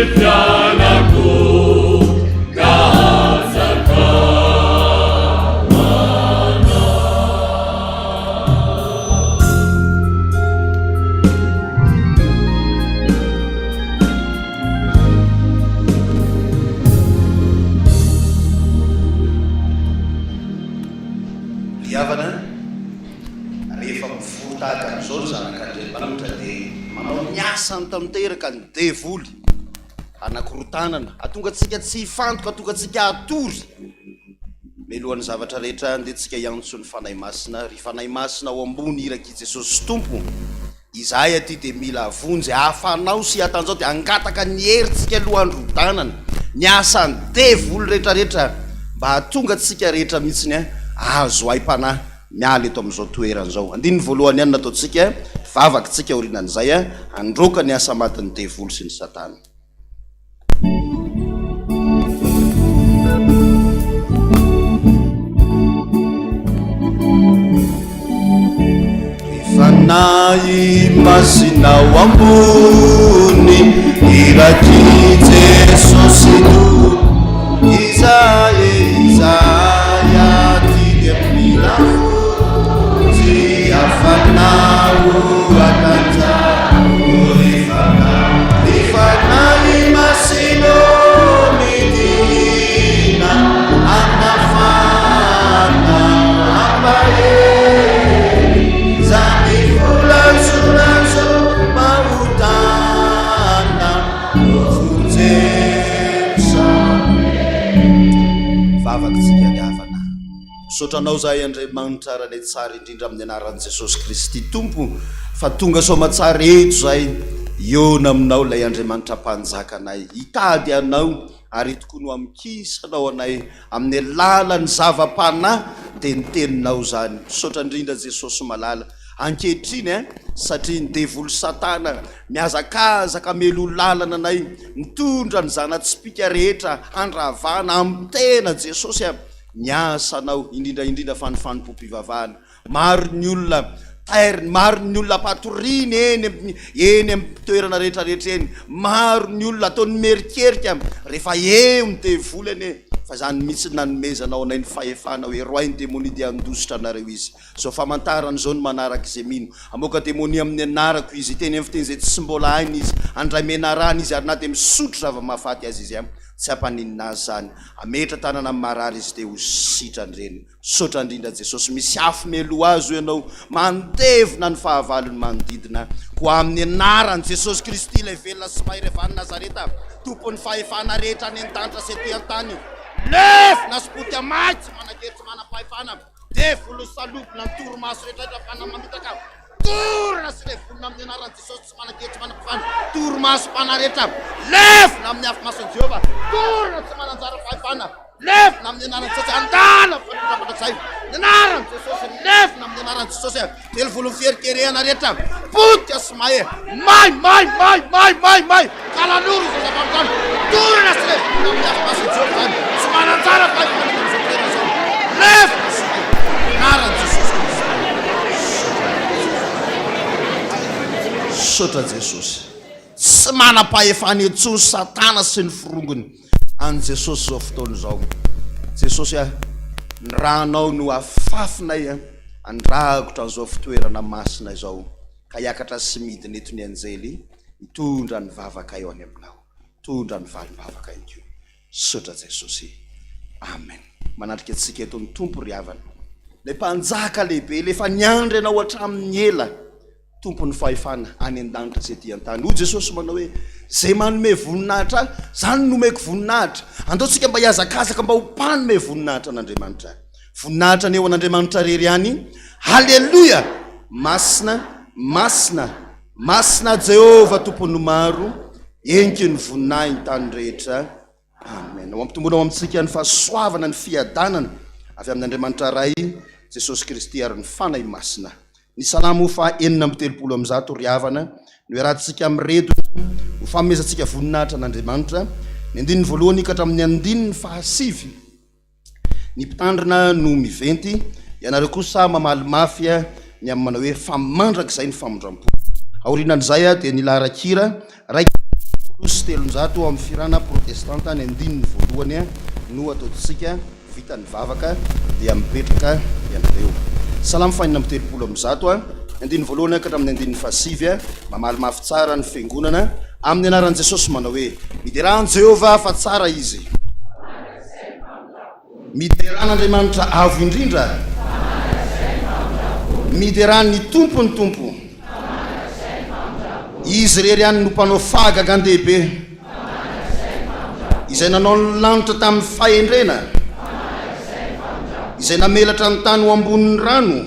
fiainako ka hanjaka ho Anao. Ry havana, rehefa mivory tahaka an'izao ny zanak'Andriamanitra dia manao ny asany tanteraka ny devoly hanakorontanana, hahatonga antsika tsy hifantoka, hahatonga antsika hatory. Mialohan'ny zavatra rehetra, andeha tsika hiantso ny Fanahy Masina, Ry Fanahy Masina ao ambony irak'i Jesosy Tompo, Izahay aty dia mila vonjy hahafanao sy hatanjao dia hangataka ny herintsika aloha handrodanana ny asan'ny devoly retraretra mba hahatonga antsika rehetra mihitsiny hahazo aim-panahy miala eto amin'izao toerana izao. Andininy voalohany ihany nataontsika, vavaka tsika aorianan'izay handroaka ny asa matin'ny devoly sy ny satana. Fanahy Masina ao ambony, irak'i Jesosy Tompo, izahay izahay aty dia mila vonjy, afanao hatanjako ry Fanahy. Ry Fanahy Masina ô, midina hanafana hampahery izany volanjolanjo mahotana ho vonjeo samy. Vavaka tsika ry havana. Misaotra Anao izahay Andriamanitra Ranay tsara indrindra amin'ny anaran'i Jesosy Kristy Tompo fa tonga soamatsara eto izahay hihaona aminao ilay Andriamanitra Mpanjaka anay hitady Anao ary tokoa no amikisanao anay amin'ny alalan'ny zava-panahy dia ny teninao izany. Misaotra indrindra Jesosy malala ankehitriny eh satria ny devoly satana mihazakazaka meloa lalana anay mitondra ny zana-tsipìka rehetra handravana amin'ny tena Jesosy a. ny asanao, indrindra indrindra fa ny fanompoam-pivavahana. Maro ny olona tairiny, maro ny olona ampatoriany eny amin'ny eny amin'ny toerana rehetra rehetra eny, maro ny olona ataony mierikerika rehefa eo ny devoly anie, fa izany mihitsy no nanomezanao anay ny fahefana hoe roahy ny demonia dia handositra anareo izy. Izao famantarana izao no manaraka izay mino. Hamoaka demonia amin'ny anarako izy, hiteny amin'ny fiteny izay tsy mbola hainy izy, handray menarana izy ary na dia misotro zava-mahafaty aza izy, tsy hampaninona azy izany. Hametra tanana amin'ny marary izy dia ho sitrany ireny. Misaotra indrindra Jesosy. Misy afo mialoha azy hoy ianao, mandevona ny fahavalony manodidina. Koa amin'ny anaran'i Jesosy Kristy ilay velona sy mahery avy any Nazareta, Tompon'ny fahefana rehetra any an-danitra sy ety an-tany, lefona sy potika may tsy manan-kery tsy manam-pahefana, devoly salobona ny torimaso rehetra rehetra fanahy mamitaka, Dorana sy levonina amin'ny anaran'i Jesosy tsy manan-kery tsy manam-pahefana. Torimasom-panahy rehetra levona amin'ny afo masin'i Jehovah. Dorana tsy manan-jara fahefana levona amin'ny anaran'i Jesosy. Andala fanoitra mandrakizay ny anaran'i Jesosy levona amin'ny anaran'i Jesosy. Telovolon'ny fiherikerehana rehetra potika sy mahe may may may may may may kalanoro izay zava-mitranga. Dorana sy levona amin'ny afo masin'i Jehovah izany tsy manan-jara fahefana eto amin'izao toerana izao. Levona sy may anaran'i Jesosy Kristy. Misaotra Jesosy. Tsy manam-pahefana intsony Satana sy ny forongony an'i Jesosy izao fotoana izao. Jesosy a, ny ranao no afafinay handrakotra an'izao fitoerana masina izao, ka hiakatra sy midina eto ny anjely hitondra ny vavakay ho any aminao. Hitondra ny valim-bavaka ihany koa. Misaotra Jesosy. Amen. Manatrika antsika eto ny Tompo ry havana. Ilay Mpanjaka lehibe, ilay efa niandry anao hatramin'ny ela, Tompon'ny fahefana any an-danitra sy ety an-tany. Hoy Jesosy manao hoe, Izay manome voninahitra ahy, izany no omeko voninahitra. Andao tsika mba hihazakazaka mba ho mpanome voninahitra an'Andriamanitra. Voninahitra anie ho an'Andriamanitra irery ihany. Haleloia! Masina, masina. Masina Jehovah Tompon'ny maro, Eniky ny voninahiny tany rehetra. Amen. Ho ampitomboina ao amintsika ny fahasoavana, ny fiadanana avy amin'Andriamanitra Ray, Jesosy Kristy ary ny Fanahy Masina. Ny Salamo faha 136 ry havana no iarahantsika miredona ho fanomezantsika voninahitra an'Andriamanitra. Ny andininy voalohany ka hatramin'ny andininy fahasivy. Ny mpitandrina no miventy, ianareo kosa mamaly mafy ny amin'ny manao hoe fa mandrakizay ny famindram-po. Aorianan'izay dia ny laharan-kira. 350 ao amin'ny fihirana protestanta ny andininy voalohany no ataontsika. Vita ny vavaka dia mipetraka ianareo. Salamo faha 136, ny andininy voalohany ka hatramin'ny andininy fahasivy, mamaly mafy tsara ny fiangonana amin'ny anaran'i Jesosy manao hoe, Miderà an'i Jehovah fa tsara Izy. Miderà an'Andriamanitra Avo Indrindra. Miderà ny Tompo ny Tompo. Izy irery ihany no mpanao fahagagan-dehibe. Izay nanao ny lanitra tamin'ny fahendrena. Izay namelatra ny tany ho ambonin'ny rano.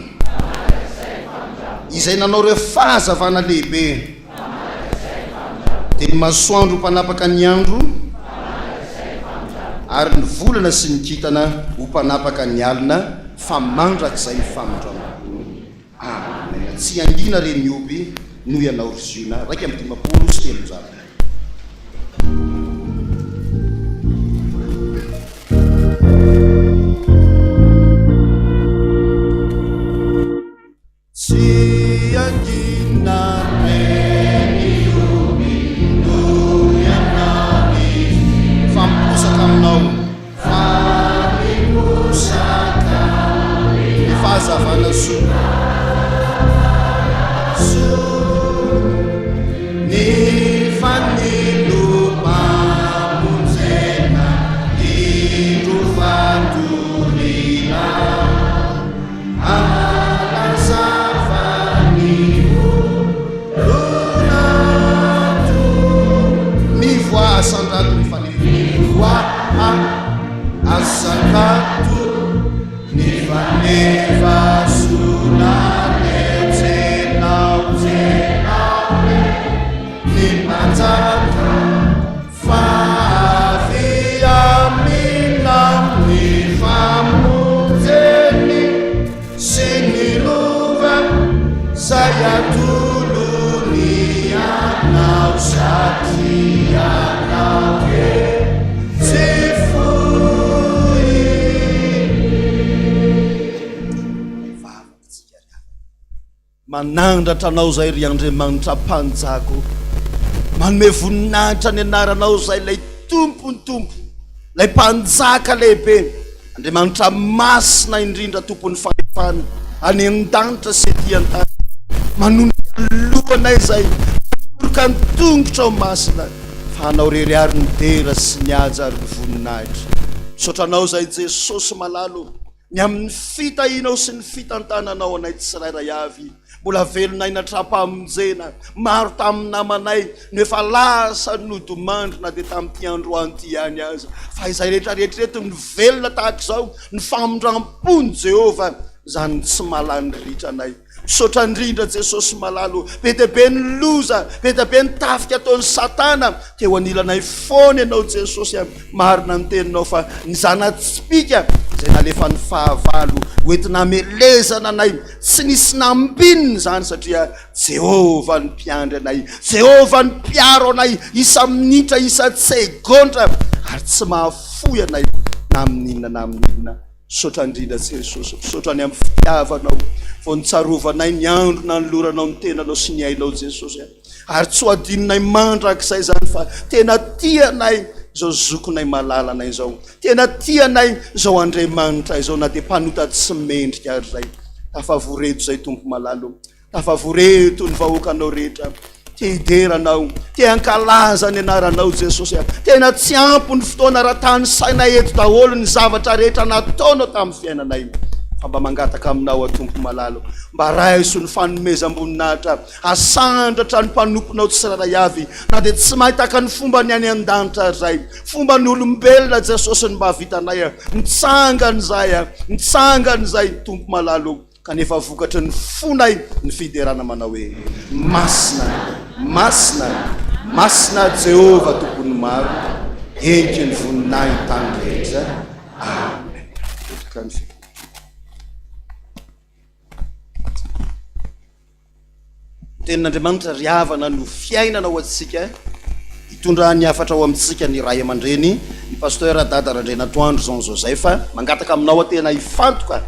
Izay nanao ireo fahazavana lehibe. Dia ny masoandro ho mpanapaka ny andro, ary ny volana sy ny kintana ho mpanapaka ny alina, fa mandrakizay ny famindram-pony. Amen. Tsy hangina re ny hoby noho ianao ry Ziona. 351. Tsy hangina re ny hoby noho ianao ry Ziona. Fa miposaka aminao. Fa miposaka ny fahazavana soa. Soa ny fanilom-pamonjena indro fatoriana. Hanazava ny olona toa. Mivoaha asandrato ny fanilo. Mivoaha asandrato ny faneva sonane. Tsenao, tsenao ny mpanjaka. Fa avy aminao ny famonjeny sy ny lova izay atolony anao satria anao he tsy foy. Vavaka tsika ry havana. Manandratra Anao izay ry Andriamanitra Mpanjaka o. Manome voninahitra ny anaranao izay ilay Tompon'ny Tompo, ilay Mpanjaka lehibe, Andriamanitra masina indrindra Tompon'ny fahefana any an-danitra sy ety an-tany. Manondrika ny lohanay izay, manoroka ny tongotrao masina, fa Anao irery ary ny dera sy ny haja ary ny voninahitra. Misaotra Anao izay Jesosy malala o. Ny amin'ny fitahianao sy ny fitantananao anay tsirairay avy. Mbola velon'aina hatrampamonjena. Maro tamin'ny namanay no efa lasa nodimandry na dia tamin'ity androany ity ihany aza. Fa izay rehetra rehetra ireto no velona tahaka izao, ny famindram-pon'i Jehovah izany tsy mahalany ritra anay. Misaotra indrindra Jesosy malala o. Be dia be ny loza, be dia be ny tafika ataon'i satana, teo anilanay foana ianao Jesosy a. Marina ny teninao fa ny zana-tsipìka izay nalefan'ny fahavalo ho entina hamelezana anay, tsy nisy nambinina izany satria Jehovah no mpiandry anay, Jehovah no mpiaro anay isa-minitra, isa-tsegondra ary tsy mahafoy anay na amin'inona na amin'inona. Misaotra indrindra Jesosy, misaotra ny amin'ny fitiavanao, vao nitsarovanay ny andro nanoloranao ny tenanao sy ny ainao Jesosy a. Ary tsy ho adinonay mandrakizay izany fa tena tianay izao zokinay malalanay izao, tena tianay izao Andriamanitra izao na dia mpanota tsy mendrika ary izay. Tafavoreto izay Tompo malala o. Tafavoreto ny vahoakanao rehetra. Te hidera Anao, te hankalaza ny anaranao Jesosy a. Tena tsy ampy ny fotoana raha tanisaina eto daholo ny zavatra rehetra nataonao tamin'ny fiainanay. Fa mba mangataka aminao aho Tompo malala, mba raiso ny fanomezam-boninahitra, asandratra ny mpanomponao tsirairay avy, na dia tsy mahay tahaka ny fomba ny any an-danitra ary izay. Fomba ny olombelona Jesosy no mba vitanay a. Mitsangana izay a, mitsangana izay Tompo malala o. Kanefa vokatry ny fonay ny fiderana manao hoe, Masina, masina, masina Jehovah Tompon'ny maro, heniky ny voninahiny tany rehetra. Amen. Mipetraka ny fiangonana. Ny Tenin'Andriamanitra ry havana no fiainana ho antsika, hitondra ny hafatra ao amintsika ny ray aman-dreny, ny Pasteur Dada Randrianatoandro Jean Joseph, mangataka aminao aho tena hifantoka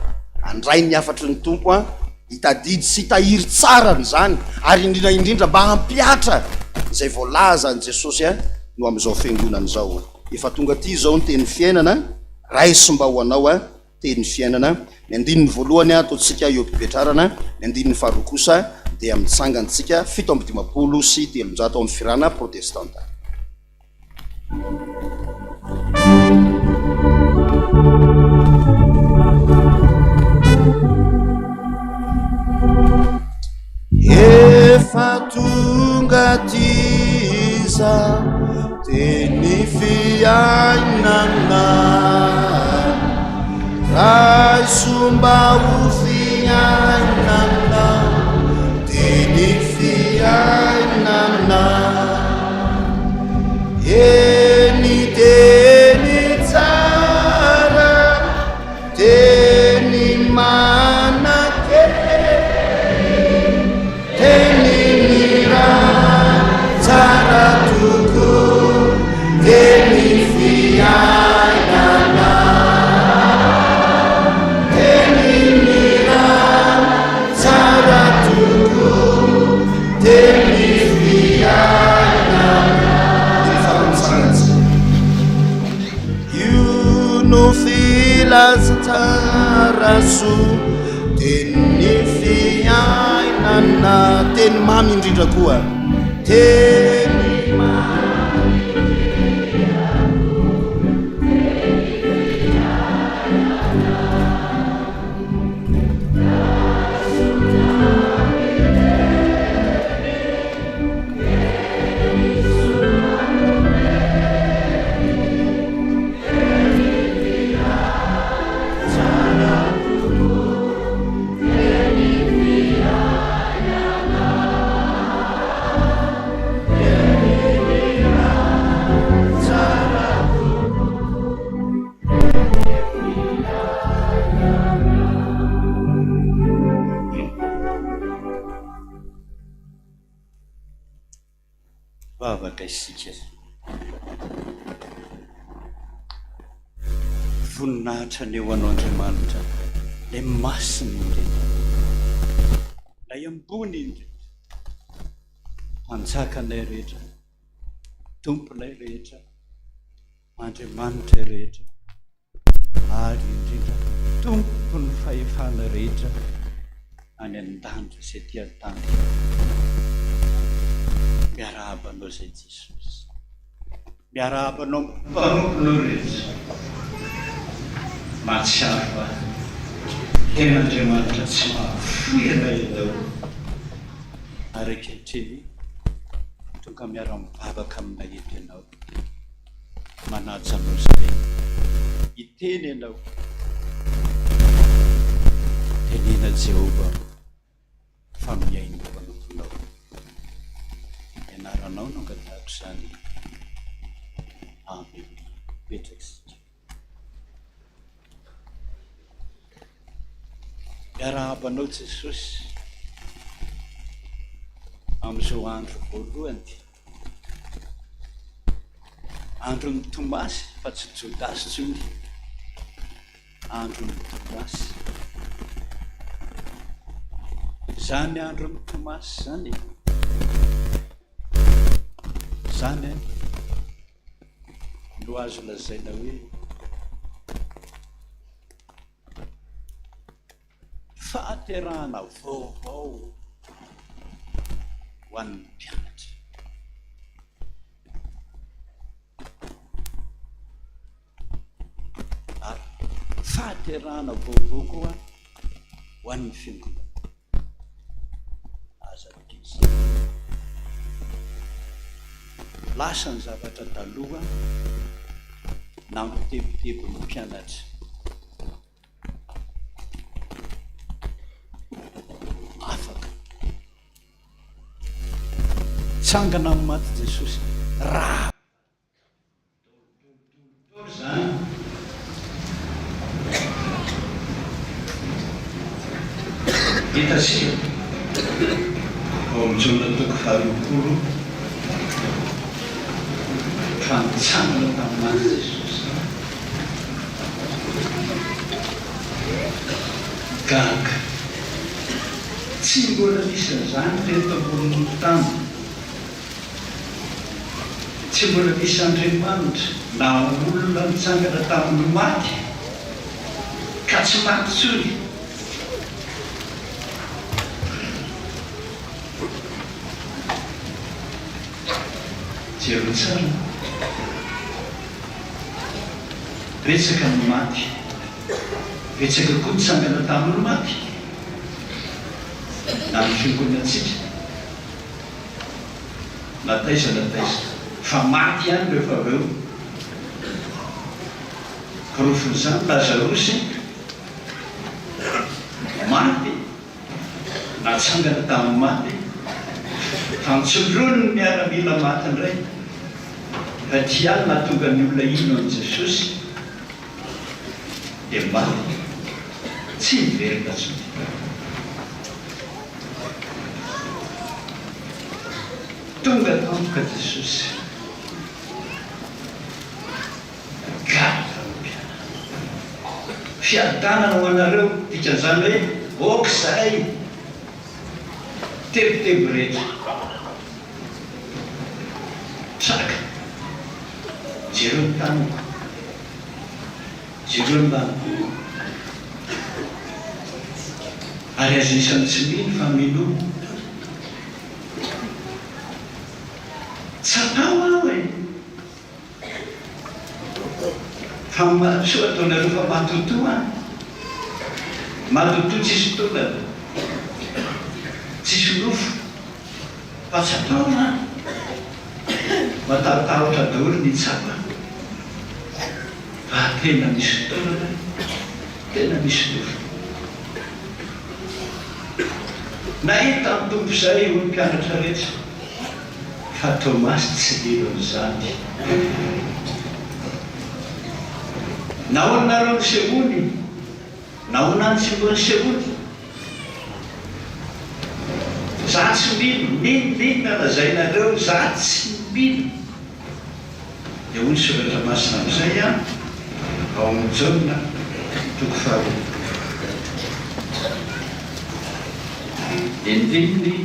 handray ny hafatry ny Tompo an, hitadidy sy hitahiry tsara an'izany ary indrindra indrindra mba hampihatra izay voalazan'i Jesosy an. no amin'izao fiangonana izao. Efa tonga aty izao ny teny fiainana, raiso mba ho anao a, teny fiainana. Ny andininy voalohany ataontsika eo am-pipetrarana, ny andininy faharoa kosa dia mitsangantsika 357 ao amin'ny firana protestanta. Efa tonga aty izaho Teny fiainana Raiso mba ho fiainana Teny fiainana Eny teny tsara Teny manan-kery Teny mira tsara tokoa Teny fiainana Teny mira tsara tokoa Teny fiainana Io no filazantsara soa Tenin'ny fiainana, teny mamy indrindra koa. Teny mamy. Vavaka isika. Voninahitra anie ho anao Andriamanitra, Ilay masina indrindra, Ilay ambony indrindra, Mpanjakanay rehetra, Tomponay rehetra, Andriamanitray rehetra. ary indrindra Tompon'ny fahefana rehetra any an-danitra sy aty an-tany. Miarahaba anao izay Jesosy. Miarahaba anao mpanomponao rehetra. Mahatsiaro fa tena Andriamanitra tsy mahafoy anay ianao. Ary ankehitriny tonga miara-mivavaka aminay eto ianao. Manaja anao izay hiteny ianao. Tenena Jehovah fa mihaino ny mpanomponao. Ny anaranao no angatahako izany. Amena. Mipetraka isika. Miarahaba anao Jesosy amin'izao andro voalohany. Andron'i Tomasy fa tsy Jodasy intsony. Andron'i Tomasy. Izany andron'i Tomasy izany e. Izany no azo lazaina hoe Fahaterahana vaovao ho an'ny mpianatra. Ary fahaterahana vaovao koa ho an'ny fiangonana. Aza adino izany. Lasa ny zavatra taloha nampitebiteby ny mpianatra. Afaka. Tsangana amin'ny maty Jesosy. Raha izany. Hitantsika ao amin'ny Jaona toko faharoapolo fa nitsangana tamin'ny maty Jesosy. Gaga. Tsy mbola nisy an'izany teto ambonin'ny tany. Tsy mbola nisy Andriamanitra na olona nitsangana tamin'ny maty ka tsy maty intsony. Jereo tsara. Betsaka ny maty. Betsaka koa nitsangana tamin'ny maty. Na ny fiangonantsika. Na taiza na taiza. Fa maty ihany rehefa avy eo. Porofon'izany Lazarosy maty, natsangana tamin'ny maty, fa nitsindron'ny miaramila maty indray. Fa ity ihany nahatonga ny olona hino an'i Jesosy dia maty, tsy niverina intsony. Tonga tampoka Jesosy. Gaga ny mpianany. Fiadanana ho anareo, dikan'izany hoe ok izay tebiteby rehetra. Traka. Jereo ny tanako. Jereo ny laniko. Ary aza isan'ny tsy mino fa minoa. Tsapao aho e! Fa soa ataonareo fa matotoa an! Matotoa tsisy taolana, tsisy nofo, fa tsapao an! Matahotahotra daholo ny hitsapa fa tena misy taolana, tena misy nofo. Nahita ny Tompo izay hoy ny mpianatra rehetra. Fa Tomasy tsy nino an'izany. Nahoana nareo nisehoany? Nahoana aho tsy mbola nisehoany? Za tsy mino, n'inon'inona lazainareo, za tsy mino. Dia hoy ny Soratra Masina amin'izay ao amin'ny Jaona toko faharoa andininy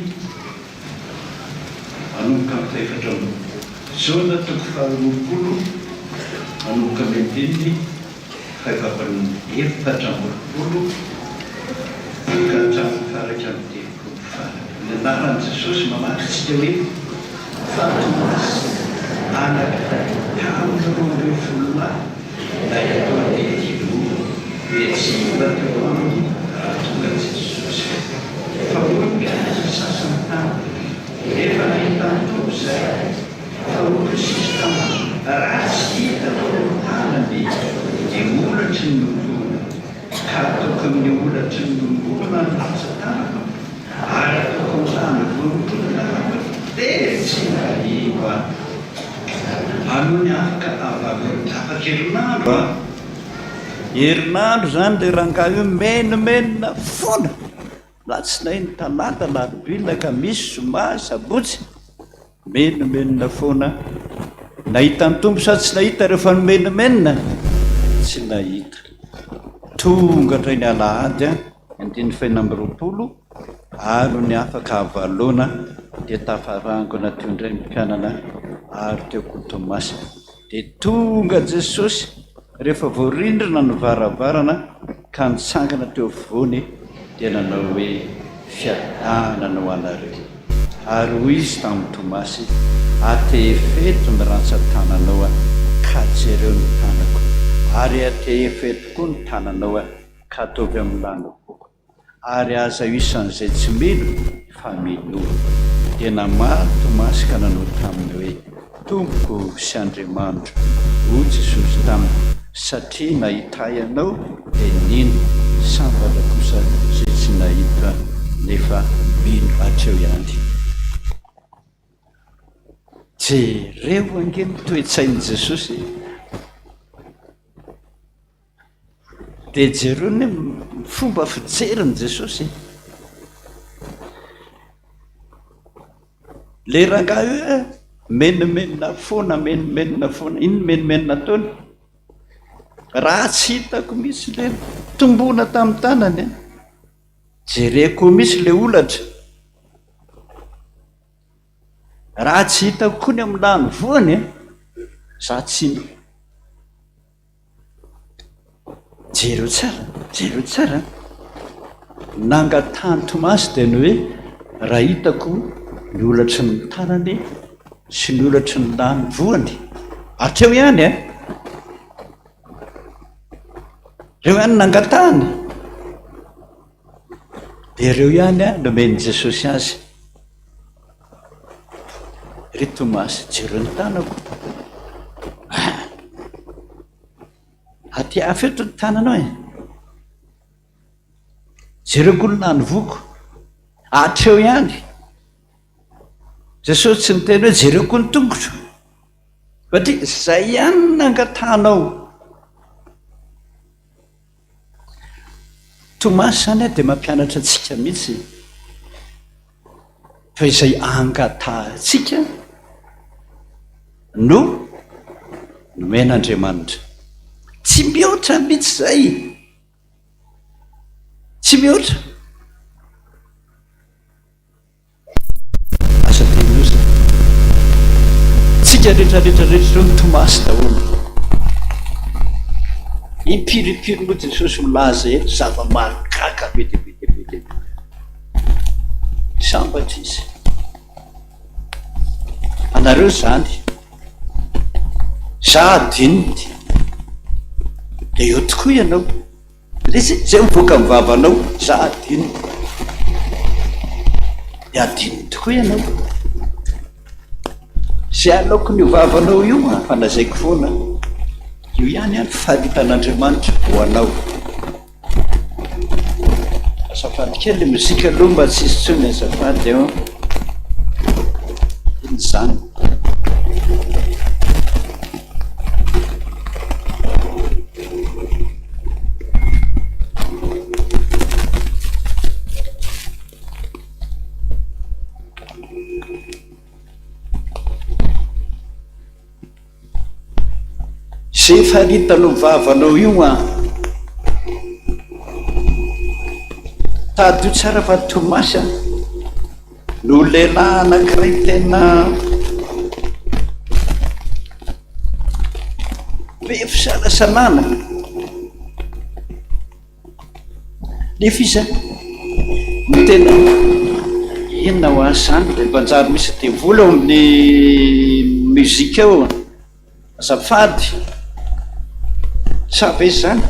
Manomboka amin'ny fahefatra amby Jaona toko faharoapolo manomboka amin'ny andininy faha-24 ka hatramin'ny faha-31 farany. Ny anaran'i Jesosy mamaky antsika hoe fa Tomasy anankiray tamin'ny 12 lahy ilay atao hoe Didymo dia tsy mbola teo aminy raha tonga Jesosy. Fa hoy ny mpianatra sasany taminy, Efa nahita ny Tompo izahay. Fa hoy kosa izy taminy, Raha tsy hitako eo amin'ny tanany ny holatry ny nombona, ka ataoko amin'ny holatry ny nombona ny rantsan-tanako, ary ataoko amin'ny tany voalohany ny tanako, dia tsy hahino ahy. Anony afaka afaka herinandro an! Herinandro izany ilay rangahy io mimenomenona foana. Alatsinainy, talata, alarobia, alakamisy, zoma, sabotsy. Mimenomenona foana. Nahita ny Tompo sa tsy nahita rehefa nimenomenona? Tsy nahita. Tonga indray ny alahady, andininy fahenina amby 20, ary ny afaka havaloana dia tafarangona teo indray ny mpianana ary teo koa Tomasy. Dia tonga Jesosy rehefa voarindrina ny varavarana ka nitsangana teo afovoany dia nanao hoe, Fiadanana ho anareo. Ary hoy Izy tamin'i Tomasy, Atehefo eto ny rantsan-tananao ka jereo ny tanako, ary atehefo eto koa ny tananao ka ataovy amin'ny lanoboko. Ary aza io isan'izay tsy mino fa minoa. Dia namaly Tomasy ka nanao taminy hoe, Tompoko sy Andriamanitro. Hoy Jesosy taminy, Satria nahita Ahy ianao dia nino, sambatra kosa izay tsy nahita nefa mino hatreo ihany. Jereo ange ny toe-tsain'i Jesosy e! Dia jereo ny fomba fijerin'i Jesosy. Le rangahy io eh, menomenona foana, menomenona foana. Inona menomenona ataony? Raha tsy hitako mihitsy le tombona tamin'ny tanany eh. Jereko mihitsy le holatra. Raha tsy hitako koa ny amin'ny lany voany eh. Za tsy hino. Jereo tsara, jereo tsara an! Nangatahan'i Tomasy dia ny hoe raha hitako ny holatry ny tanany sy ny holatry ny lanivoany. Hatreo ihany an! Ireo ihany nangatahany. Dia ireo ihany an nomen'i Jesosy azy. Ry Tomasy, jereo ny tanako. Ah! Aty hafa eto ny tananao e. Jereo koa ny nanivoko. Hatreo ihany. Jesosy tsy niteny hoe jereo koa ny tongotro. Satria izay ihany no nangatahanao. Tomasy izany dia mampianatra antsika mihitsy fa izay angatahantsika no nomen'Andriamanitra. Tsy mihoatra mihitsy izay. Tsy mihoatra. Aza dia loza. Tsika rehetra rehetra rehetra ireo mitomasy daholo. Impiry impiry moa Jesosy milaza eto zava-mahagaga be dia be dia be dia be. Sambatra izy. Anareo izany. Za adinony. Dia eo tokoa ianao. Lesy zay mivoaka ny vavanao za adinoko de adinoko tokoa ianao zay aloaky ny vavanao io an fa lazaiko foana io ihany an faritan'Andriamanitra ho anao azafady kely le mozika aloha mba tsisy intsony azafady an inona izany Zay faritanao vavanao io an! Tadidio tsara fa Tomasy an! No lehilahy anankiray tena be fisalasalana. Nefa izy no tena inona ho azy izany dia mpanjary misy devoly ao amin'ny musique ao. Azafady. Sa ve izany?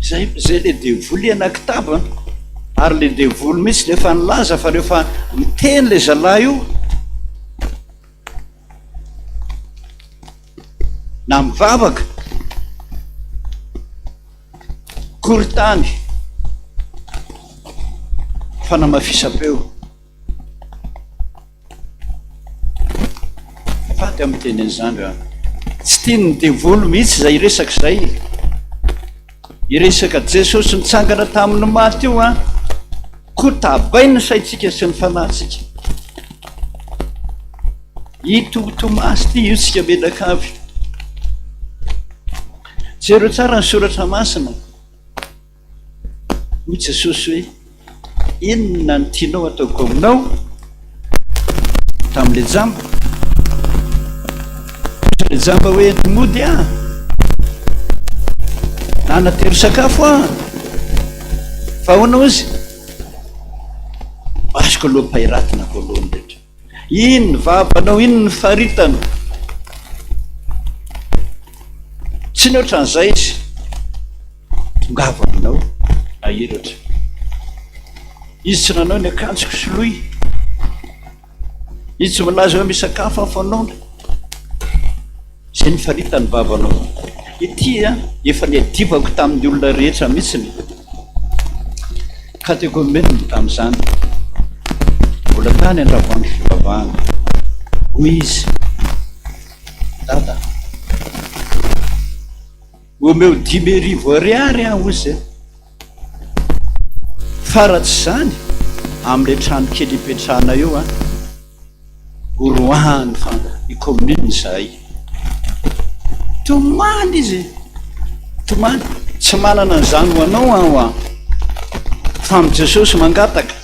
Zay zay le devoly anakitabo an! Ary le devoly mihitsy le efa nilaza fa rehefa miteny le zalahy io na mivavaka korontany fanamafisam-peo. Faty aho miteny an'izany an! Tsy tian'ny devoly mihitsy izay resaka izay. Hiresaka Jesosy nitsangana tamin'ny maty io an! Koa tabainy ny saintsika sy ny fanahintsika. Ito Tomasy ity io tsika mianakavy. Jereo tsara ny soratra masina. Hoy Jesosy hoe, Inona no tianao hataoko aminao? Tamin'ilay jamba. Hoy ilay jamba hoe, Ento mody aho. Nanatero sakafo aho. Fa ahoana hozy? Azoko aloha pairatina voalohany indrindra. Iny ny vavanao, iny ny faritany. Tsy ny ohatran'izay izy. Tongava aminao nahiratra. Izy tsy nanao ny akanjoko soloy. Izy tsy milaza hoe misakafo aho fa noana. Izay ny faritany vavanao. Ity an, efa niadivako tamin'ny olona rehetra mihitsy. Katekomenina tamin'izany. Mbola tany Andravoahangy fivavahana. Hoy izy, Dada, omeo 5000 ariary aho, hoy izy, fa raha tsy izany, amin'ilay trano kely ipetrahana eo an, horoahan'ny fan, ny commune izahay. Tomany izy e! Tomany. Tsy manana an'izany ho anao aho an! Fa amin'i Jesosy mangataka.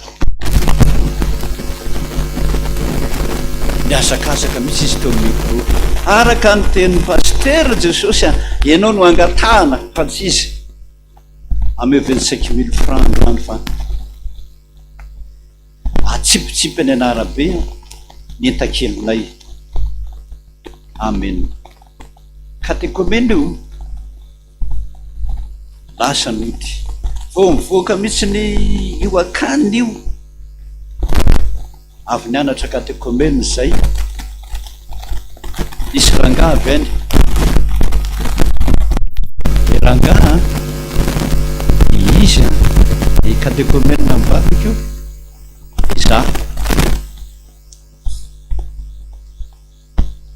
Nihazakazaka mihitsy izy teo amin'ny micro. Araka ny tenin'ny pasitera Jesosy an, ianao no angatahana fa tsy izy. Ameo 25 mille francs androany fa atsipitsipy any an'arabe ny entan-kelinay. Amen. Katekomena io. Lasa nody. Vao mivoaka mihitsy ny io akany io. Avy nianatra katekomena izay. Nisy rangahy avy any. Ilay rangahy an, dia izy an, ny katekomena ny vadiko, dia izaho.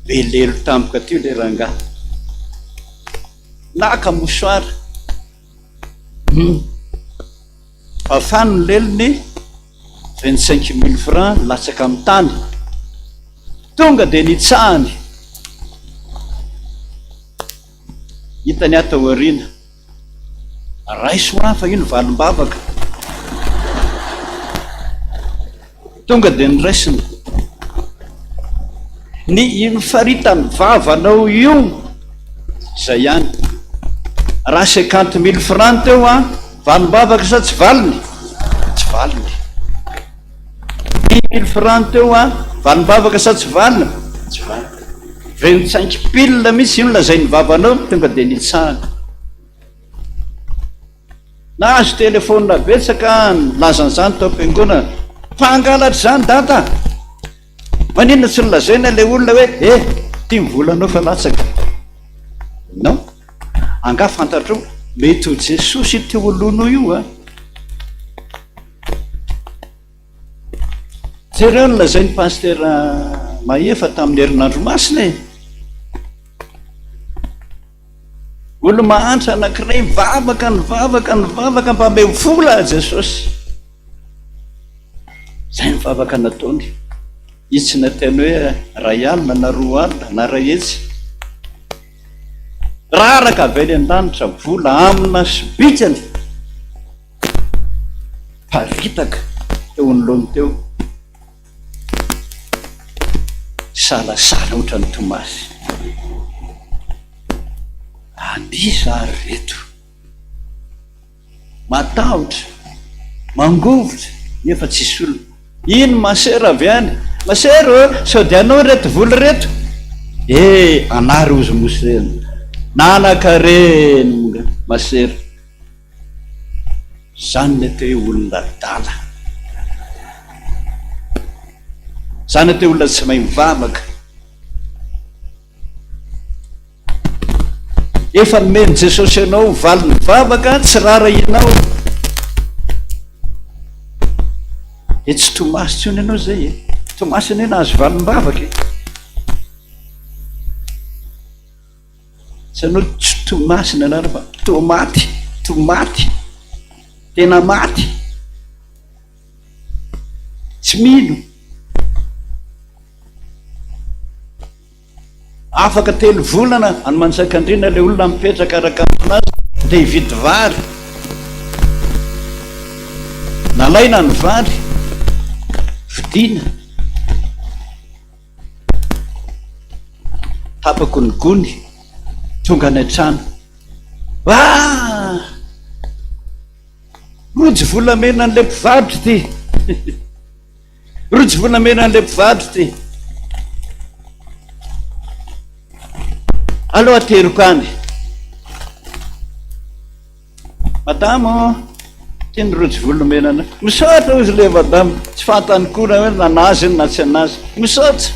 Be lelo tampoka teo ilay rangahy. Naka mouchoir. Hum. Fafany ny lelony, 25 mille francs latsaka amin'ny tany. Tonga dia nitsahany. Hitany ato aoriana. Raiso hoa fa io ny valim-bavaka. Tonga dia noraisina. Ny iny faritany vavanao io, izay ihany. Raha cinquante mille francs teo an, valim-bavaka sa tsy valiny? Tsy valiny. Dix mille francs teo an, valim-bavaka sa tsy valiny? Tsy valiny. Vingt-cinq pile mihitsy io no lazain'ny vavanao, tonga dia nitsahana. Nahazo telefaonina betsaka aho nilaza an'izany tao am-piangonana. Mpangalatra izany dada a! Maninona tsy nolazaina ilay olona hoe eh, ity ny volanao fa latsaka. Non. Angaha fantatrao? Mety ho Jesosy io teo alohanao io a! Jereo ny lazain'i Pasitera Mahefa tamin'ny herinandro masina e! Olo-mahantra anankiray nivavaka, nivavaka, nivavaka mba omeo vola Jesosy. Izay ny vavaka nataony. Izy tsy niteny hoe ray alina na roa alina na ray hetsy. Raraka avy any an-danitra vola amina sobikany. Paritaka teo anoloany teo. Salasala ohatran'i Tomasy. An'iza ary reto? Matahotra, mangovitra nefa tsisy olona. Iny masera avy any. Masera ô, sao dia anao ireto vola ireto? Eh, anah ry ozy mosera. Nanakarena masera. Zany ny atao hoe olona adala. Zany atao hoe olona tsy mahay mivavaka. Efa nomen'i Jesosy anao valin'ny vavaka tsy rarahianao. Dia tsy Tomasy intsony ianao izay e. Tomasy anie nahazo valim-bavaka e. Tsy anao tsy Tomasy ny anarana fa Tomaty, tomaty, tena maty. Tsy mino. Afaka telo volana any Manjakandriana ilay olona mipetraka araka ny filaza dia hividy vary. Nalaina ny vary, vidiana. Tapako ny gony, tonga any an-trano. Ah! Rojo volamena an'ilay mpivarotra ity. Rojo volamena an'ilay mpivarotra ity. Aleo ateriko any. Madama ô, ity ny rojo volamena anao. Misaotra hozy ilay madama. Tsy fantany koa na hoe nanazy iny na tsy anazy. Misaotra.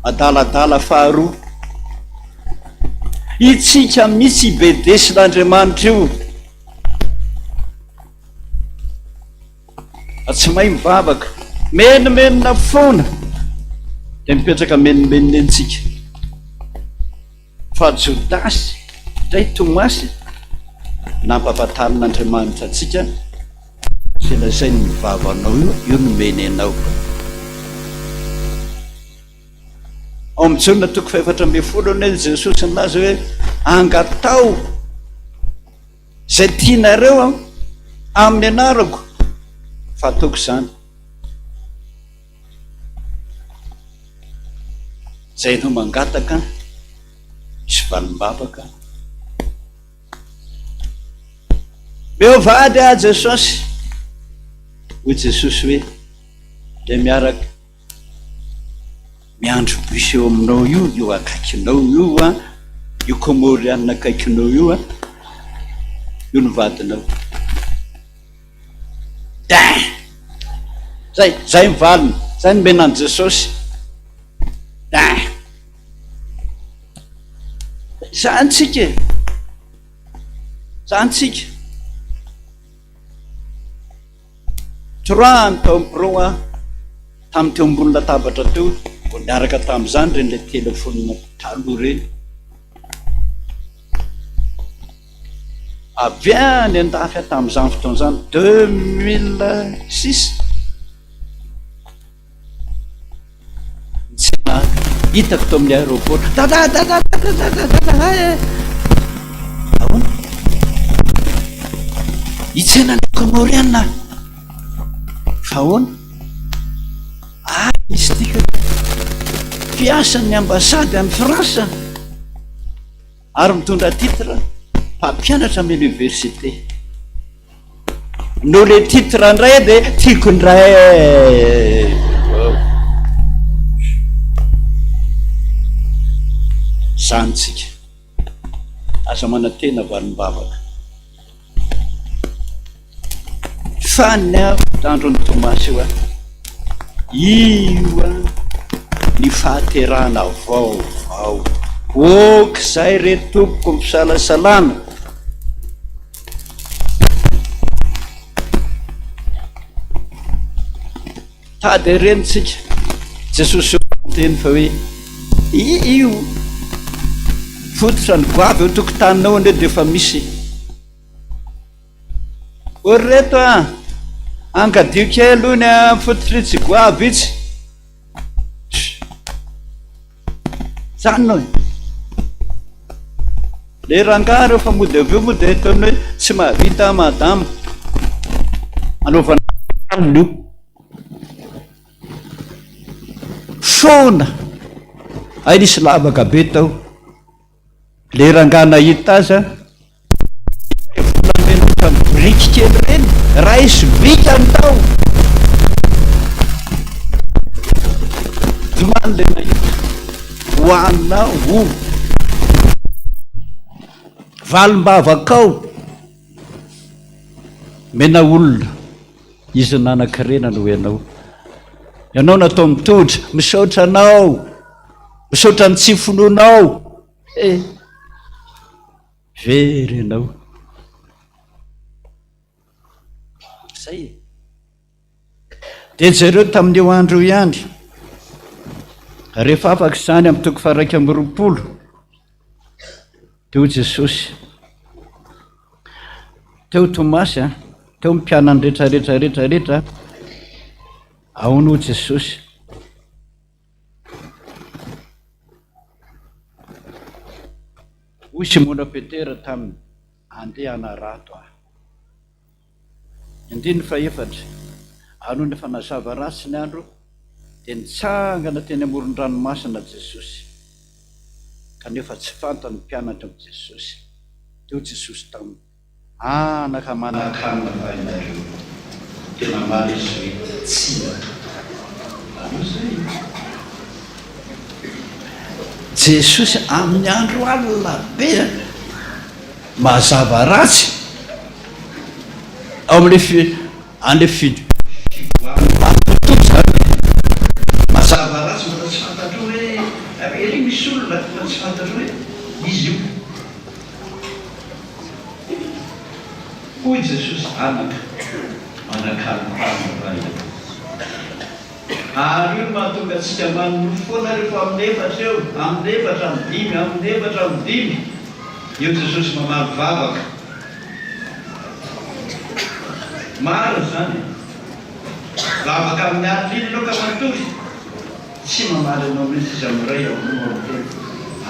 Adaladala faharoa. Itsika mihitsy ibedesin'Andriamanitra io. Fa tsy mahay mivavaka. Menomenona foana. Dia mipetraka menomenona eny tsika. Fa Jodasy indray Tomasy nampahafantarin'Andriamanitra antsika. Izay lazain'ny vavanao io, io no omeny anao. Ao amin'ny Jaona toko fahefatra ambin'ny folo anie Jesosy nilaza hoe angataho izay tianareo amin'ny anarako fa ataoko izany. Izay ianao mangataka misy valim-bavaka. Meo vady aho Jesosy. Hoy Jesosy hoe dia miaraka miandry bus eo aminao io, io akaikinao io an, io Comoriana akaikinao io an, io no vadinao. Din! Zay, zay ny valiny, zay no nomena an'i Jesosy. Din! Zany tsika e! Zany tsika. Torahany tao amin'ny birao aho, tamin'ny teo ambony latabatra teo, vao niaraka tamin'izany ireny ilay telefaonina taloha ireny. Avy any an-dafy aho tamin'izany fotoana izany, 2006. Nitsena hitako tao amin'ny aéroport. Dada, dada, dada, dada, dada, eh. Ahoana? Hitsena ny Comoriana. Fa ahoana? Ah, misy tika. Mpiasan'ny ambassade any France. Ary mitondra titre mpampianatra amin'ny université. Noho le titre indray dia tiako indray. Zany tsika. Aza manantena valim-bavaka. Fa ny ahy mpitandro ny Tomasy io an, io an ny fahaterahana vaovao. Ok zay re tompoko ny fisalasalana. Tady ireny tsika. Jesosy miteny fa hoe io fototra ny goavy eo tokotaninao anie dia efa misy. O ry reto a! Angadio kely ony a, fototry tsy goavy itsy. Zany e. Le rangahy reo fa mody avy eo moa dia ataony hoe tsy mahavita madama. Anaovana aminy io. Foana. Hay nisy lavaka be tao. Le rangahy nahita azy an, ilay volamena ohatran'ny biriky kely ireny, raiso bika ny tao. Tomany le nahita. Ho anao o. Valim-bavakao. Mena olona, izy nanan-karena no ianao. Ianao natao mitondra, misaotra anao. Misaotra ny tsy finoanao eh. Very ianao. Zay e. Dia jereo tamin'io andro io ihany. Rehefa afaka izany amin'ny toko faha-21 dia hoy Jesosy teo Tomasy a, teo ny mpianany rehetra rehetra rehetra rehetra, ahoana hoy Jesosy? Hoy Simona Petera taminy, Andeha hanarato aho. Andininy fahefatra, Ary nony efa nazava ratsy ny andro, dia nitsangana teny amoron-dranomasina Jesosy. Kanefa tsy fantany ny mpianatra amin'i Jesosy. Dia hoy Jesosy taminy, Anaka manan-kanina va ianareo? Dia namaly izy hoe, Tsia. Aleo izay. Jesosy amin'ny andro alina be, mazava ratsy, ao amin'ilay fi, an'ilay fi, fivoahan'ny tontolo izany. Mazava ratsy, mbola tsy fantatrao hoe, ery misy olona, mbola tsy fantatrao hoe iza io. Hoy Jesosy, Anaka, manan-kalom-panina va ianao? Ary io no mahatonga antsika manonofy foana rehefa amin'ny efatra eo, amin'ny efatra, amin'ny dimy, amin'ny efatra, amin'ny dimy. Eo Jesosy mamaly vavaka. Marina izany e! Vavaka amin'ny alina iny ianao ka matory, tsy mamaly anao mihitsy izy amin'ny iray, amin'ny roa, amin'ny telo.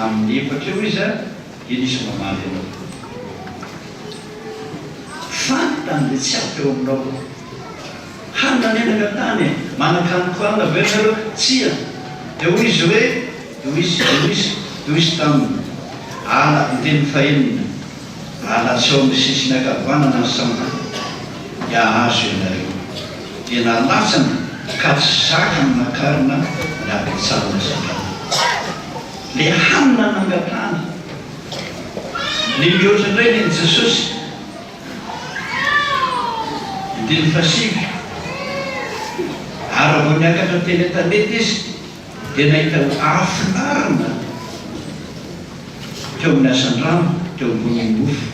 Amin'ny efatra eo izy iny izy mamaly anao. Fantany ilay tsy ampy eo aminao. Hanina menaka tany e! Manan-kanin-kohanina ve nareo? Tsia! Dia hoy izy hoe, dia hoy izy, dia hoy izy, dia hoy izy taminy, Ala, andininy fahenina, Alatsao amin'ny sisiny ankavanana ny sambo, dia hahazo ianareo. Dia nalatsany ka tsy zakany nakarina ny habetsahan'ny hazandrano. Ilay hanina nangatahany. Ny mihoatra indray nen'i Jesosy. Andininy fahasivy, Ary raha vao niakatra teny an-tanety izy, dia nahita afon'arina teo amin'ny hazandrano teo ambonin'ny mofo.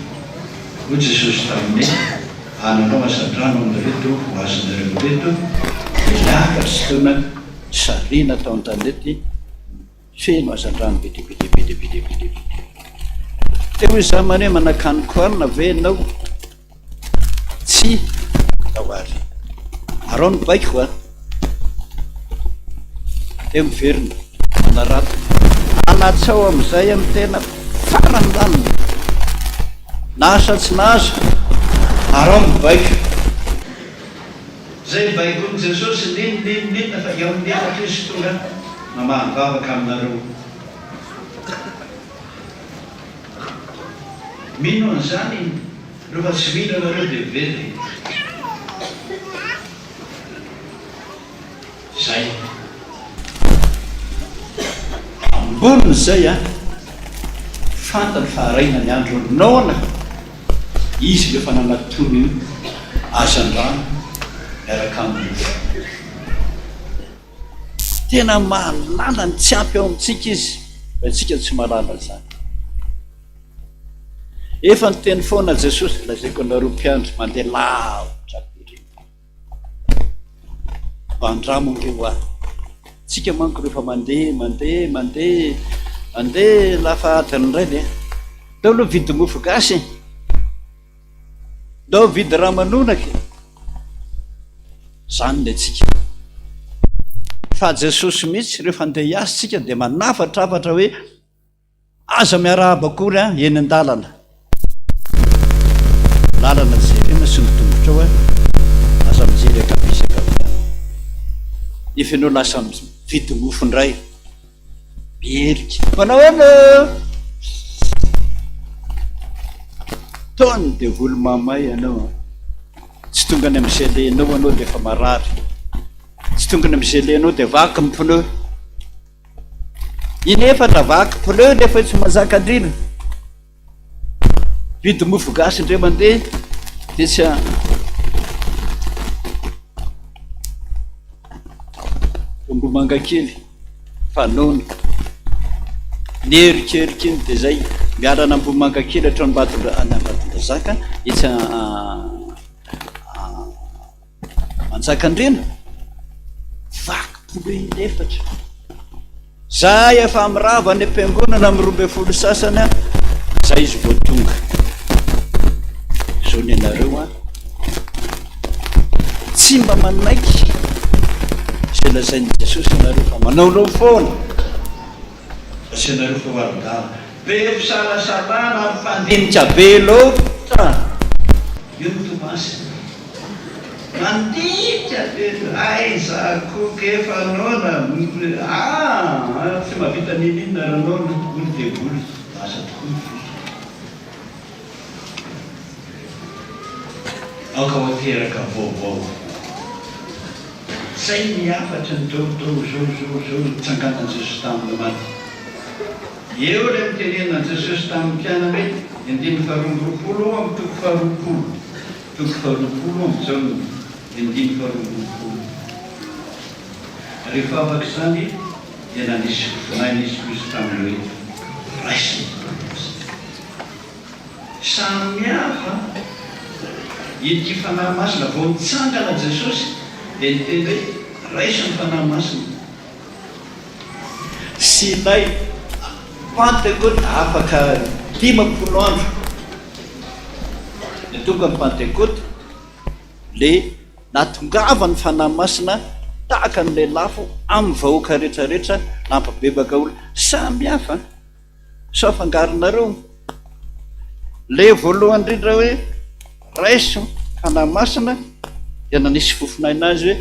Hoy Jesosy taminy, Ananao hazandrano amin'ireto ho azonareo ireto, dia niakatra sy teo sarina tao an-tanety. Feno hazandrano be dia be dia be dia be dia be dia be. Teo hoy za mane manakanikoanina ve ianao? Tsia, atao ary. Arao ny baiko a. Teo miverina, manarato. Alatsao amin'izay amin'ny tena farany lalina. Na sa tsy nahazo, arao ny baiko. Zay baikon'i Jesosy n'inn n'inn n'inn fa eo amin'ny efatra izy tonga mamaly vavaka aminareo. Mino an'izany reo fa tsy mino ianareo dia very. Zay. Ambonin'izay an, fantany fa haraina ny andro noana. Izy no efa nanatony io hazandrano miaraka amin'ny mofo. Tena mahalala ny tsy ampy ao amintsika Izy, fa isika tsy mahalala izany. Efa niteny foana Jesosy, lazaiko anareo mpiandry mandeha lavitra be ireny. Mba andramo ange hoa. Tsika manko rehefa mandeha, mandeha, mandeha, mandeha lafa adiny iray dia ndao aloha vidy mofo gasy e. Ndao vidy ramanonaka e. Zany ny antsika. Fa Jesosy mihitsy rehefa andeha hiasa tsika dia manafatrafatra hoe Aza miarahaba akory an, eny an-dalana. Lalana jerena sy ny tongotrao an, aza mijery ankavia sy ankavanana. Nefa ianao lasa mividy mofo indray, miherika. Manao ahoana? Taon'ny devoly mahamay ianao an. Tsy tonga any amin'ny gelenao ianao dia efa marary. Tsy tonga any amin'ny gelenao dia vaky ny pneu. Inefatra vaky pneu nefa tsy mazaka andrina. Vidy mofo gasy indray mandeha dia tsy Ambohimangakely fa noana. Nierikerika iny dia zay miala an'Ambohimangakely hatrao Ambatondrazaka etsy Manjakandriana, vaky pneu inefatra. Zahay efa mirava any am-piangonana amin'ny 12 sasany an, zay izy vao tonga. Zao ny anareo an. Tsy mba manaiky izay lazain'i Jesosy ianareo fa manaonao foana. Asianareo fa ho adala. Be fisalasalana ary mpandinika be loatra. Io ny Tomasy. Mandinika be aiza koa k'efa noana ah tsy mahavita n'inon'inona raha noana hoy ny devoly. Lasa tokoa ny vola. Aoka ho teraka vaovao. Zay ny hafatry ny teo teo zao zao zao nitsanganan'i Jesosy tamin'ny maty. Eo ilay nitenenan'i Jesosy tamin'ny mpianany hoe, ny andininy faharoa amby roapolo ao amin'ny toko faharoapolo, toko faharoapolo ao amin'ny Jaona, ny andininy faharoa amby roapolo. Rehefa afaka izany dia nanisy voninahiny izy koa izy taminy hoe, Raiso ny Fanahy Masina. Samy hafa ity Fanahy Masina. Vao nitsangana Jesosy dia niteny hoe, Raiso ny Fanahy Masina. Sy ilay Pantekoty afaka 50 andro. Dia tonga ny Pantekoty. Le nahatongavan'ny Fanahy Masina tahaka ny lelafo amin'ny vahoaka rehetra rehetra nampibebaka olona. Samy hafa. Sao afangaronareo. Le voalohany indrindra hoe raiso Fanahy Masina dia nanisy fofon'aina azy hoe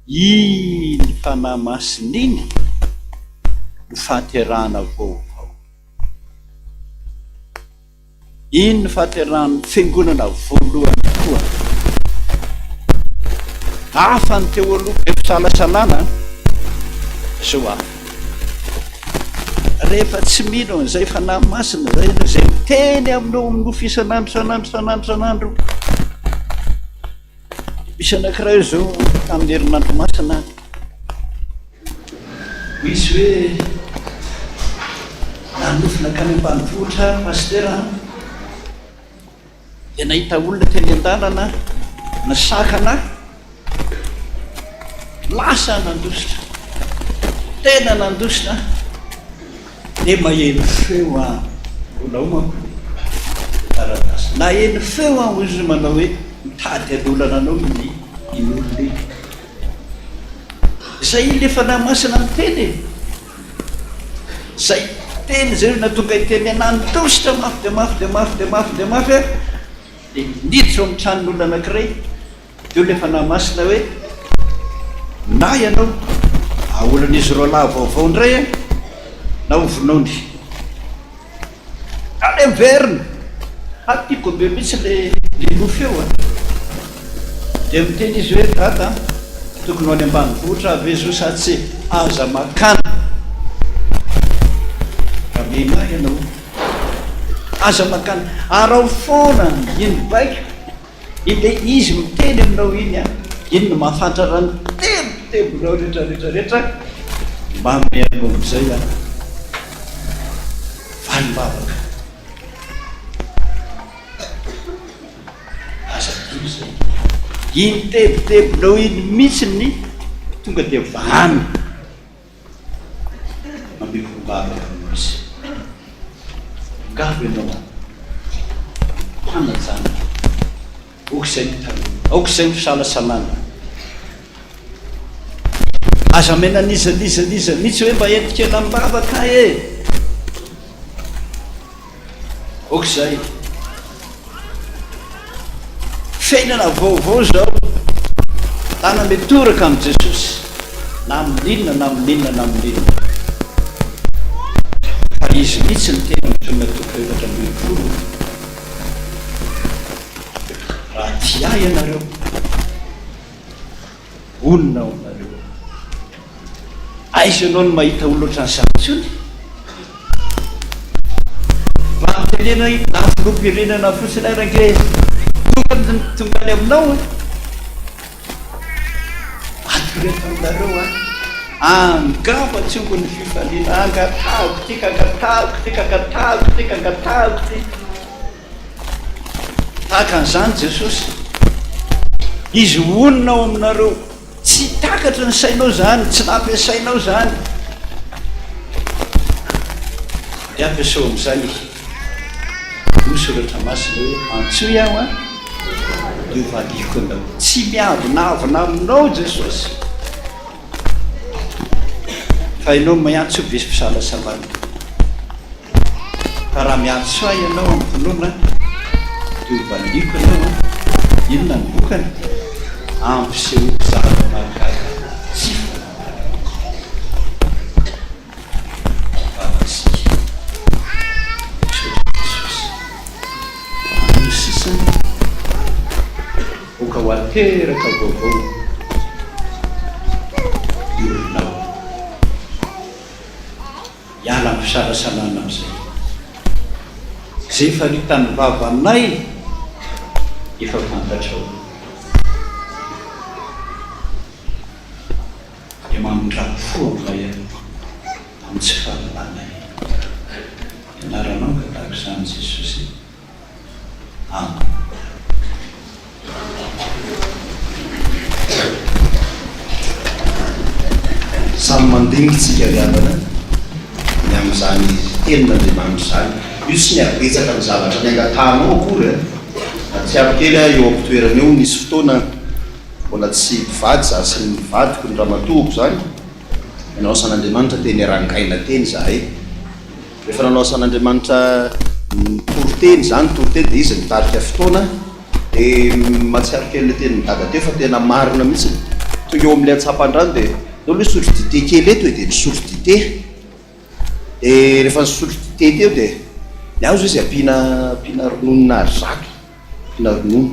iny Fanahy Masina iny no fahaterahana vaovao. Iny ny fahaterahan'ny fiangonana voalohany tokoa. Hafa ny teo aloha, be fisalasalana, izao hafa. Rehefa tsy mino an'izay Fanahy Masina izay ianao, izay miteny aminao amin'ny nofy isan'andro, isan'andro, isan'andro, isan'andro. Misy anankiray izao tamin'ny herinandro masina, Misy hoe nanofy nankany ambanivohitra aho Pasitera an, dia nahita olona teny an-dalana nisakana ahy, lasa aho nandositra, tena nandositra aho, dia maheno feo aho, mbola ao manko ilay taratasy, naheno feo aho hoy izy manao hoe mitady hanolana anao iny olona iny. Zay ilay Fanahy Masina miteny e! Zay teny zay no nahatonga hiteny anah nidositra mafy dia mafy dia mafy dia mafy dia mafy aho dia niditra ao amin'ny tranon'olona anankiray dia hoy ilay Fanahy Masina hoe na ianao aolan'izy roalahy vaovao indray an na ho vonoiny. Aleo miverina! Ary tiako be mihitsy le le nofy eo a! Dia miteny izy hoe dada a, tokony ho any ambanivohitra aho ve zo sa tsia? Aza makany! Raha mino ahy ianao, aza makany! Araho foana iny baiko iny le izy miteny aminao iny a, iny no mahafantatra ny tebitebinao rehetra rehetra rehetra, manome anao amin'izay aho. Valim-bavaka. Aza adino izay. Iny tebitebinao iny mihitsy ny tonga dia vahana. Manome volim-bavaka anao izy. Tongava ianao any. Fanajana. Aoka izay ny taloha. Aoka izay ny fisalasalana. Aza amena n'iza n'iza n'iza mihitsy hoe mba ento kely am-bavaka e! Aoka izay. Fiainana vaovao izao. Tana mitoraka amin'i Jesosy. Na amin'inona na amin'inona na amin'inona. Fa Izy mihitsy no tena mitondra toko 14. Raha tia ahy ianareo, honina ao aminareo aho. Aiza ianao no mahita olona ohatran'izany intsony? Mba mitenena hoe na filoham-pirenena fotsiny ary ange tonga tonga any aminao e. Ato aminareo an. Angamba tsy omby ny fifaliana. Angatahako ity ka angatahako ity ka angatahako ity ka angatahako ity. Tahaka an'izany Jesosy. Izy honina ao aminareo. Tsy takatry ny sainao izany, tsy nampiasainao izany. Dia ampiasao amin'izay hoy Soratra Masina hoe, Antsoy aho an, dia ho valiako anao. Tsy miavonavona aminao Jesosy. Fa ianao miantso be fisalasalana. Fa raha miantso ahy ianao amim-pinoana, dia ho valiako ianao an! Inona ny vokany? Ampisehoako zava-mahagaga tsy fantatrao. Vavaka isika. Misaotra Jesosy. Amin'ny sisiny, aoka ho ateraka vaovao ny olonao. Hiala amin'ny fisalasalana amin'izay. Izay efa hitan'ny vavanay efa fantatrao. Dia mamindrà fo aminay amin'ny tsy fahalalanay. Ny anaranao angatahako izany Jesosy. Amen. Samy mandinika isika ry havana ny amin'izany tenin'Andriamanitra izany. Io tsy ny habetsaka ny zavatra niangatahanao akory an! Mahatsiaro kely aho eo am-pitoerana eo, nisy fotoana mbola tsy mpivady izaho sy ny vadiko, ny ramatoako izany, nanao asan'Andriamanitra teny Rangaina teny izahay. Rehefa nanao asan'Andriamanitra nitory teny izaho, nitory teny dia izy nitarika fotoana, dia mahatsiaro kely ilay tenin'i Dada teo fa tena marina mihitsy. Tonga eo amin'ilay antsampandrano dia, ndao aloha hisotro dite kely eto e, dia nisotro dite. Dia rehefa nisotro dite teo dia ny ahy hozy izy ampiana ampiana rononona arizato, ampiana ronono.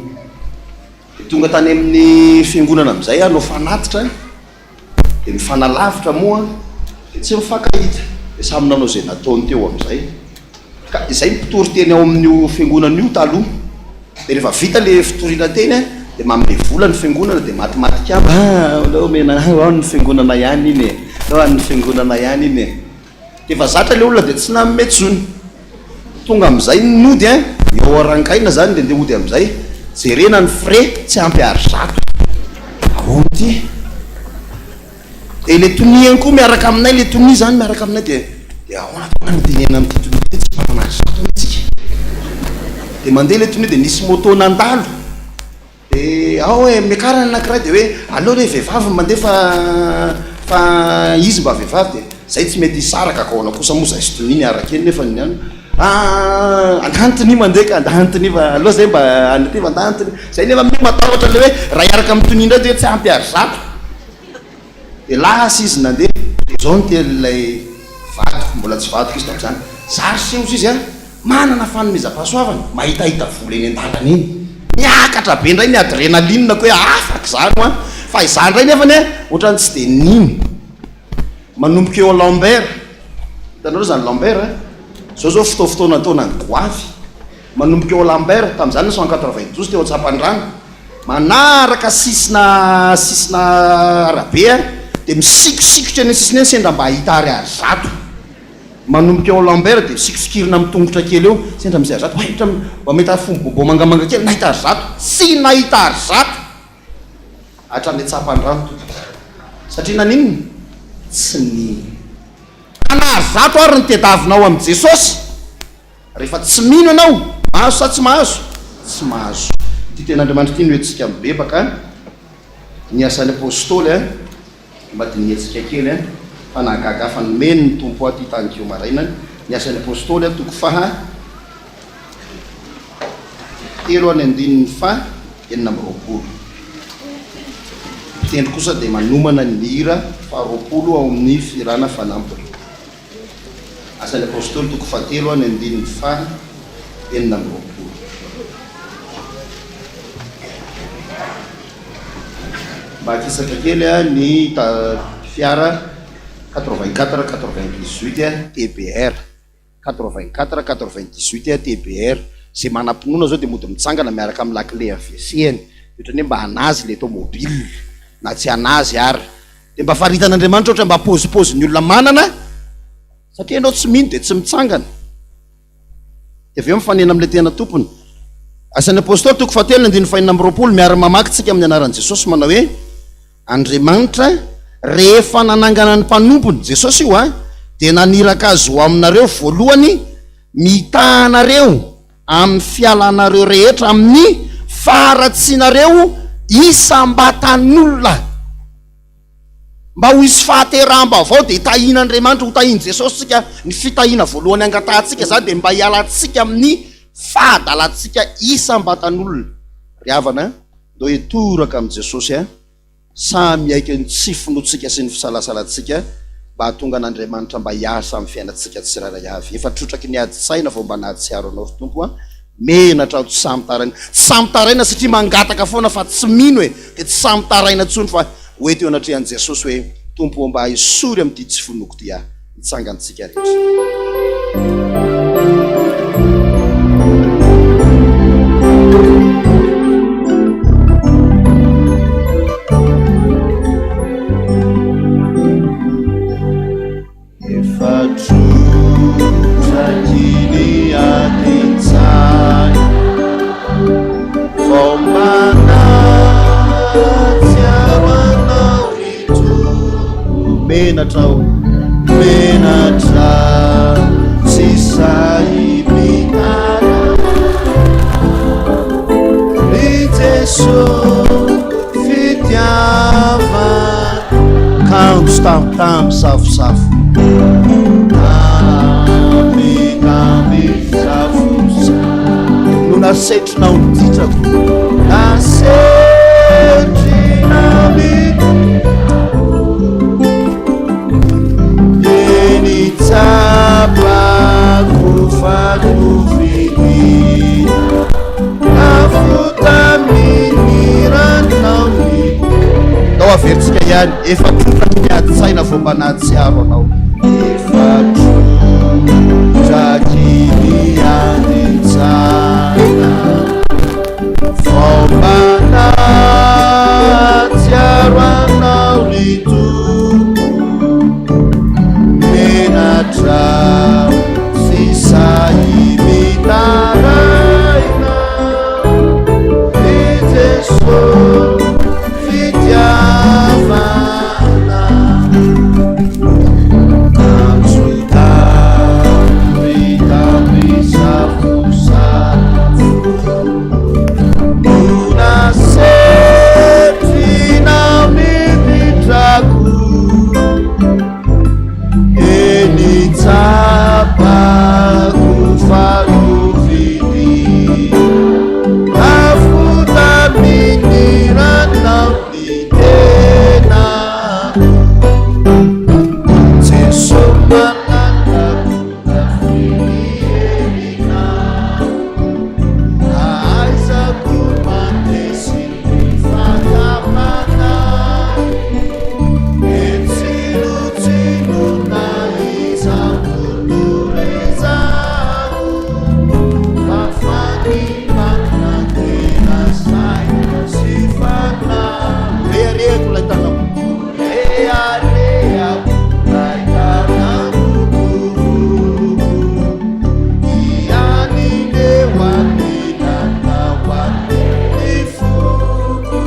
Dia tonga tany amin'ny fiangonana amin'izay aho hanao fanatitra, dia mifanalavitra moa dia tsy mifankahita, dia samy nanao izay nataony teo amin'izay. Ka izay ny mpitory teny ao amin'io fiangonana io taloha. Dia rehefa vita ilay fitoriana teny dia manome vola ny fiangonana dia matimatik'ambo, ah aleo omena ahy ho an'ny fiangonana ihany iny e, aleo an'ny fiangonana ihany iny e. Dia efa zatra ilay olona dia tsy nanome intsony. Tonga amin'izay ny nody an, eo Arangaina izany dia ndeha hody amin'izay, jerena ny frais tsy ampy arizato. Ahoana ity? Dia ilay tonia ihany koa miaraka aminay, ilay tonia izany miaraka aminay dia dia ahoana tokoa no tenenina amin'ity tonia ity, tsy manana arizato anie tsika. Dia mandeha ilay tonia dia nisy moto nandalo. Dia ao e, miakara ny anankiray dia hoe aleo re vehivavy no mandeha fa fa izy mba vehivavy dia zay tsy mety hisaraka ka ahoana kosa moa zay sy tonia miaraka eny nefa ny an ah andany tonia mandeha ka andany tonia fa aleo zay mba any aty fa andany tonia, zay nefa amin'io matahotra le hoe raha hiaraka amin'ny tonia indray dia hoe tsy ampy arizato. Dia lasa izy nandeha, dia izao no tenin'ilay vadiko, mbola tsy vadiko izy tamin'izany, za ry se hozy izy a, manana fanomezam-pahasoavana, mahitahita vola eny an-dalana eny. Miakatra be indray ny adrénaline-ko hoe afaka izany hoa, fa izaho indray nefany a, ohatran'ny tsy dia nino. Manomboka eo Lambert, hitanareo izany Lambert a, izao izao fotoafotoana taonan'ny goavy, manomboka eo Lambert, tamin'izany 192 teo Antsapandrano, Manaraka sisina sisina arabe a, dia misikosikotra eny sisiny eny sendra mba hahita ariary zato. Manomboka eo Lambert dia misikosokirina amin'ny tongotra kely eo, sendra misy ariary zato, mahita mba mahita fombo mangamanga kely, nahita ariary zato, tsy nahita ariary zato hatrany Antsapandrano tompoko. Satria naninona? Tsy nino. Ka na ariary zato ary ny tediavinao amin'i Jesosy, Rehefa tsy mino ianao, mahazo sa tsy mahazo? Tsy mahazo. Ity tenin'Andriamanitra ity no entintsika mibebaka an! Ny asan'ny Apostoly an, mba dinihantsika kely an, fa nahagaga ahy fa nomeny ny Tompo ahy ity tanikeo maraina, ny asan'ny Apostoly an, toko faha telo any andininy faha 26. Ny mpitendry kosa dia manomana ny hira faha 20 ao amin'ny fihirana fanampiny. Asan'ny Apostoly toko fahatelo ny andininy faha 26. Mba akisaka kely ny fiara 84 98 TBR 84 98 TBR Izay manam-pinoana izao dia mody mitsangana miaraka amin'ny lakile an'ny WC-ny ohatran'ny hoe mba hanazy ilay tomobile na tsy hanazy ary. Dia mba faritan'Andriamanitra ohatra mba paozipaozin'ny olona manana satria ianao tsy mino dia tsy mitsangana. Dia avy eo mifanena amin'ilay tena tompony. Asan'ny Apostoly toko fahatelo ny andininy fahenina amby 20 miara-mamaky tsika amin'ny anaran'i Jesosy manao hoe Andriamanitra rehefa nanangana ny mpanompony, Jesosy io a, dia naniraka azy ho aminareo voalohany mitaha anareo amin'ny fialanareo rehetra amin'ny faharatsianareo isam-batan'olona. Mba ho hisy fahateraham-baovao dia tahian'Andriamanitra, ho tahian'i Jesosy tsika, ny fitahiana voalohany angatahantsika izany dia mba hialantsika amin'ny fahadalantsika isam-batan'olona. Ry havana, ndao hitoraka amin'i Jesosy a! Samy miaiky ny tsy finoantsika sy ny fisalasalantsika mba hahatonga an'Andriamanitra mba hiasa amin'ny fiainantsika tsirairay avy. Efa trotraky ny adin-tsaina vao mba nahatsiaro Anao ry Tompo a! Menatra aho tsy sahy mitaraina. Tsy sahy mitaraina satria mangataka foana fa tsy mino e! Dia tsy sahy mitaraina intsony fa ho eto eo anatrehan'i Jesosy hoe, Tompo ô mba esory amin'ity tsy finoako ity aho. Hitsangantsika rehetra. Efa trotraky ny adin-tsaina vao mba nahatsiaro anao ry Tompo. Menatra aho, menatra tsy sahy mitaraina. Jeso fitiavana. Kanjo tambitamby safosafo. Tambitamby safosafo. No nasetrinao ny ditrako. Nasetrinao ny Eny tsapako fa novidiana Lafo tamin'ny ranao ny Ndao averintsika ihany, efa trotraky ny ady-tsaina vao mba nahatsiaro anao. Efa trotraky ny ady-tsaina vao mba nahatsiaro anao ry Tompo. Menatra sy sahy mitaraina ry Jeso fitiavana. Antso tambitamby safosafo no nasetrinao ny ditrako. Eny tsapako fa novidiana lafo tamin'ny ranao ny tenako. Jeso malalako tafirinao, ahaizako mandresy ny fakam-panahy. Reharehako ilay tanako. Reharehako ilay tanako. Ihany leo anilana ho an'ny foko.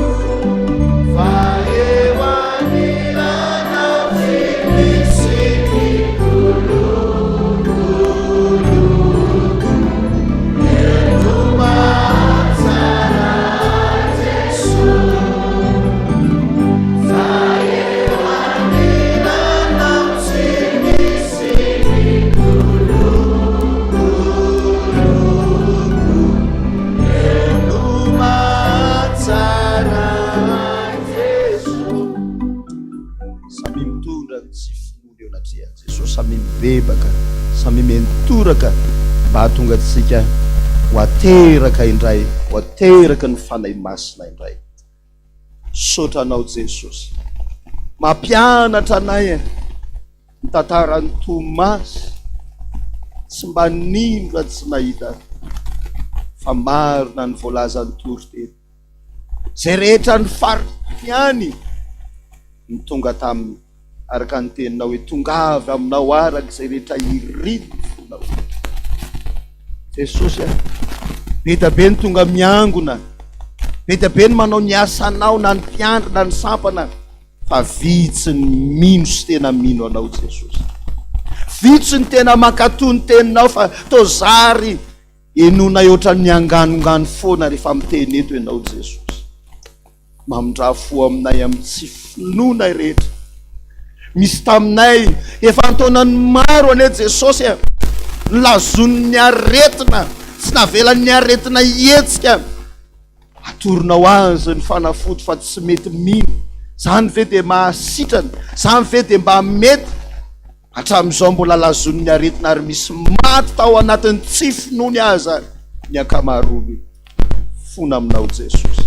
Fa eo anilanao tsy misy mikolokolo. Eo no mahatsara Jesoa. Fa eo anilanao tsy misy mikolokolo. Eo no mahatsara Jesoa. Samia mitondra ny tsy finoana eo anatrehan'i Jesosy, samia mibebaka, samia miantoraka mba hahatonga antsika ho ateraka indray, ho ateraky ny Fanahy Masina indray. Misaotra Anao Jesosy. Mampianatra anay ny tantaran'i Tomasy, tsy mba nino raha tsy nahita fa marina ny voalazan'ny toriteny. Izay rehetra nifaritra ihany no tonga taminy, araka ny teninao hoe, Tongava aminao araka izay rehetra irin'ny fonao. Jesosy a, be dia be ny tonga miangona, be dia be ny manao ny asanao na ny mpiandry na ny sampana, fa vitsy ny mino sy tena mino anao Jesosy. Vitsy ny tena mankatò ny teninao fa toa zary Henonay ohatran'ny mianganongano foana rehefa miteny eto ianao Jesosy. Mamindrà fo aminay amin'ny tsy finoanay rehetra. Misy taminay efa an-taonany maro anie Jesosy a, nolazonin'ny aretina, tsy navelan'ny aretina hihetsika. Atoronao azy ny fanafody fa tsy mety mino. Zany ve dia mahasitrana? Zany ve dia mba mety? Hatramin'izao mbola lazonin'ny aretina ary misy maty tao anatin'ny tsy finoany aza ny ankamaroany. Fona aminao Jesosy.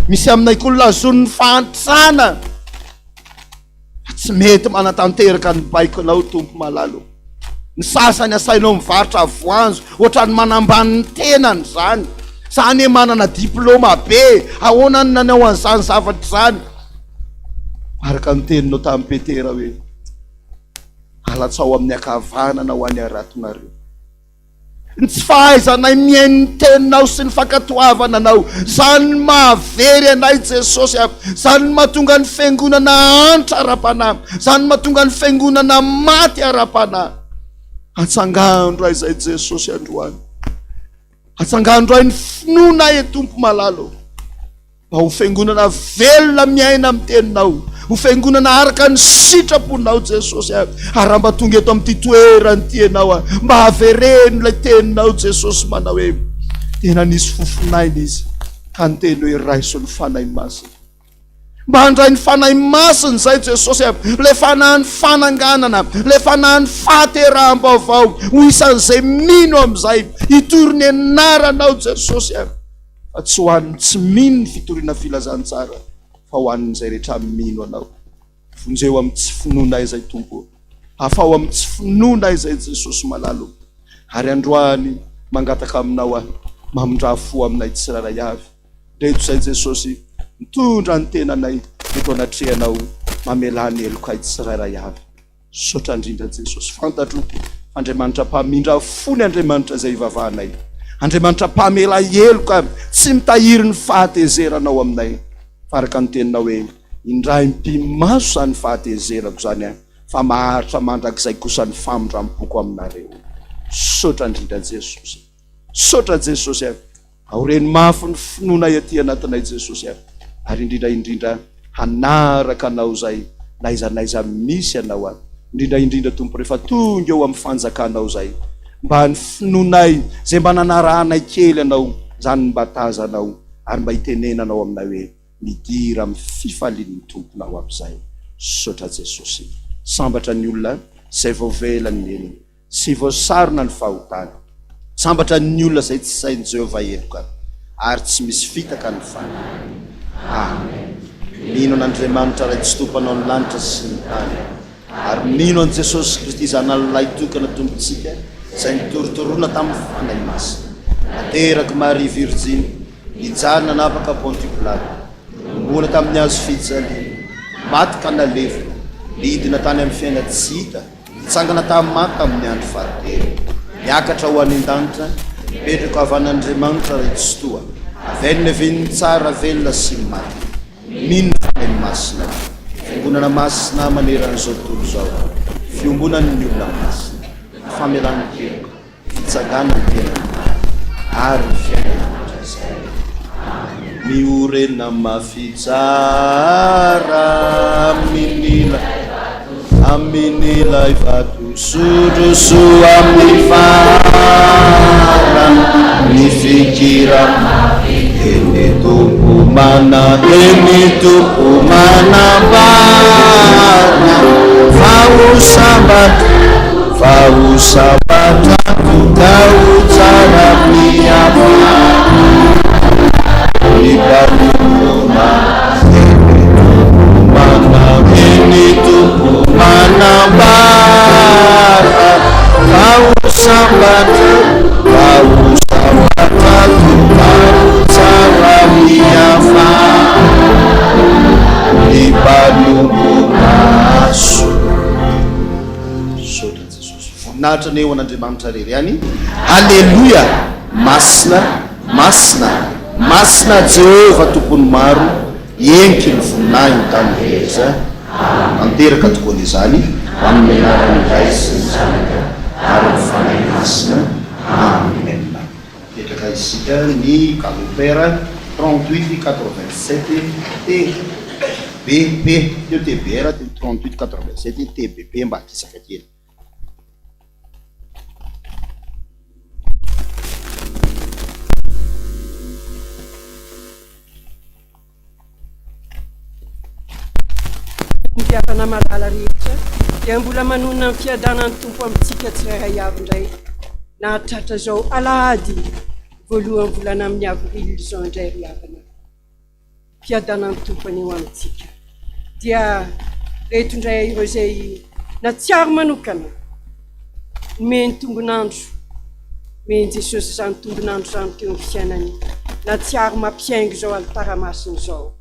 Misy aminay koa lazonin'ny fahantrana fa tsy mety manatanteraka ny baikonao Tompo malala o. Ny sasany asainao mivarotra voanjo ohatran'ny manambany ny tenany izany. Za anie manana diploma be, ahoana no nanao an'izany zavatra izany? Araka ny teninao tamin'i Petera hoe, Alatsao amin'ny ankavanana ho any haratonareo. Ny tsy fahaizanay mihaino ny teninao sy ny fankatoavana anao, izany no mahavery anay Jesosy a! Izany no mahatonga ny fiangonana hahantra ara-panahy, izany no mahatonga ny fiangonana maty ara-panahy. Atsangano indray izay Jesosy androany. Atsangano indray ny finoanay e Tompo malala ô. Mba ho fiangonana velona miaina amin'ny teninao, ho fiangonana araka ny sitraponao Jesosy a. Ary raha mba tonga eto amin'ity toerana ity ianao a, mba avereno ilay teninao Jesosy manao hoe, tena nisy fofonaina izy ka niteny hoe raiso ny Fanahy Masina. Mba handray ny Fanahy Masina izay Jesosy a, ilay fanahin'ny fananganana, ilay fanahin'ny fahateraham-baovao, ho isan'izay mino amin'izay, hitory ny anaranao Jesosy a. Fa tsy ho an'ny tsy mino ny fitoriana filazantsara, fa ho an'izay rehetra mino Anao. Vonjeo amin'ny tsy finoana izay Tompo ô. Afaho amin'ny tsy finoana izay Jesosy malala ô. Ary androany mangataka Aminao aho, mamindrà fo aminay tsirairay avy. Ndreto izay Jesosy, mitondra ny tenanay eto anatrehanao, mamelà ny helokay tsirairay avy. Misaotra indrindra Jesosy. Fantatro fa Andriamanitra mpamindra fo ny Andriamanitra izay ivavahanay. Andriamanitra mpamela heloka, tsy mitahiry ny fahatezeranao aminay. Fa araka ny teninao hoe, indray mipi-maso izany fahatezerako izany an, fa maharitra mandrakizay kosa ny famindram-poko aminareo. Misaotra indrindra Jesosy. Misaotra Jesosy a. Aoreno mafy ny finoanay aty anatinay Jesosy a. Ary indrindra indrindra hanaraka Anao izay n'aiza n'aiza misy Anao a. Indrindra indrindra Tompo rehefa tonga eo amin'ny fanjakanao izay mba ny finoanay izay mba nanarahanay kely Anao izany no mba tazanao ary mba hitenenanao aminay hoe midira amin'ny fifalian'ny Tomponao amin'izay. Misaotra Jesosy. Sambatra ny olona izay voavela ny helony. Tsy voasarona ny fahotany. Sambatra ny olona izay tsy sain'i Jehovah heloka, ary tsy misy fitaka ny fanahiny. Amen. Mino an'Andriamanitra Ray Tsitoha Mpanao ny lanitra sy ny tany, ary mino an'i Jesosy Kristy Zanany Lahitokana Tompontsika, izay notorotoroina tamin'ny Fanahy Masina, naterak'i Maria Virjiny, nijaly nanapaka Pontio Pilato, nohomboana tamin'ny hazo fijaliana, maty ka nalevina, nidina tany amin'ny fiainan-tsy hita, Nitsangana tamin'ny maty tamin'ny andro fahatelo. Niakatra ho any an-danitra, nipetraka havan'Andriamanitra Ray Tsitoha, avy any niavian'ny tsara velona sy ny maty. Mino ny Fanahy Masina, Fiangonana masina manerana izao tontolo izao, fiombonan'ny olona masina, ny famelan-keloka. Fitsanganan'ny tenan'ny maty ary ny fiainana mandrakizay. Miorena mafy tsara amin'ilay amin'ilay vatosondroso amin'ny farany ny fikira Eny Tompo mana Eny Tompo manambara fa ho sambatra Fa ho sambatra tonga ho tsara miafara Ny mpanompo Eny Tompo mana Eny Tompo manambara Fa ho sambatra Fa ho sambatra tonga ho tsara miafara Ny mpanompo maso Misaotra Jesosy. Voninahitra anie ho an'Andriamanitra irery ihany. Aleloia! Masina, masina, masina Jehovah Tompon'ny maro, henky ny voninahiny tany rehetra. Tanteraka tokoa anie izany, amin'ny anaran'ny Ray sy ny Zanaka ary ny Fanahy Masina. Amen. Mipetraka isika ny Galloper 38 87 TBP, teo TBR teo 38 87 TBP mba akisaka kely. Ny mpihavana malala rehetra dia mbola manonona ny fiadanan'ny Tompo amintsika tsirairay avy indray nahatratra izao alahady voalohan'ny volana amin'ny avril izao indray ry havana. Fiadanan'ny Tompo anie ho amintsika. Dia reto indray ireo izay natsiaro manokana nomeny tombon'andro, nomen'i Jesosy izany tombon'andro izany teo amin'ny fiainany, natsiaro mampihaingo izao alitara masina izao.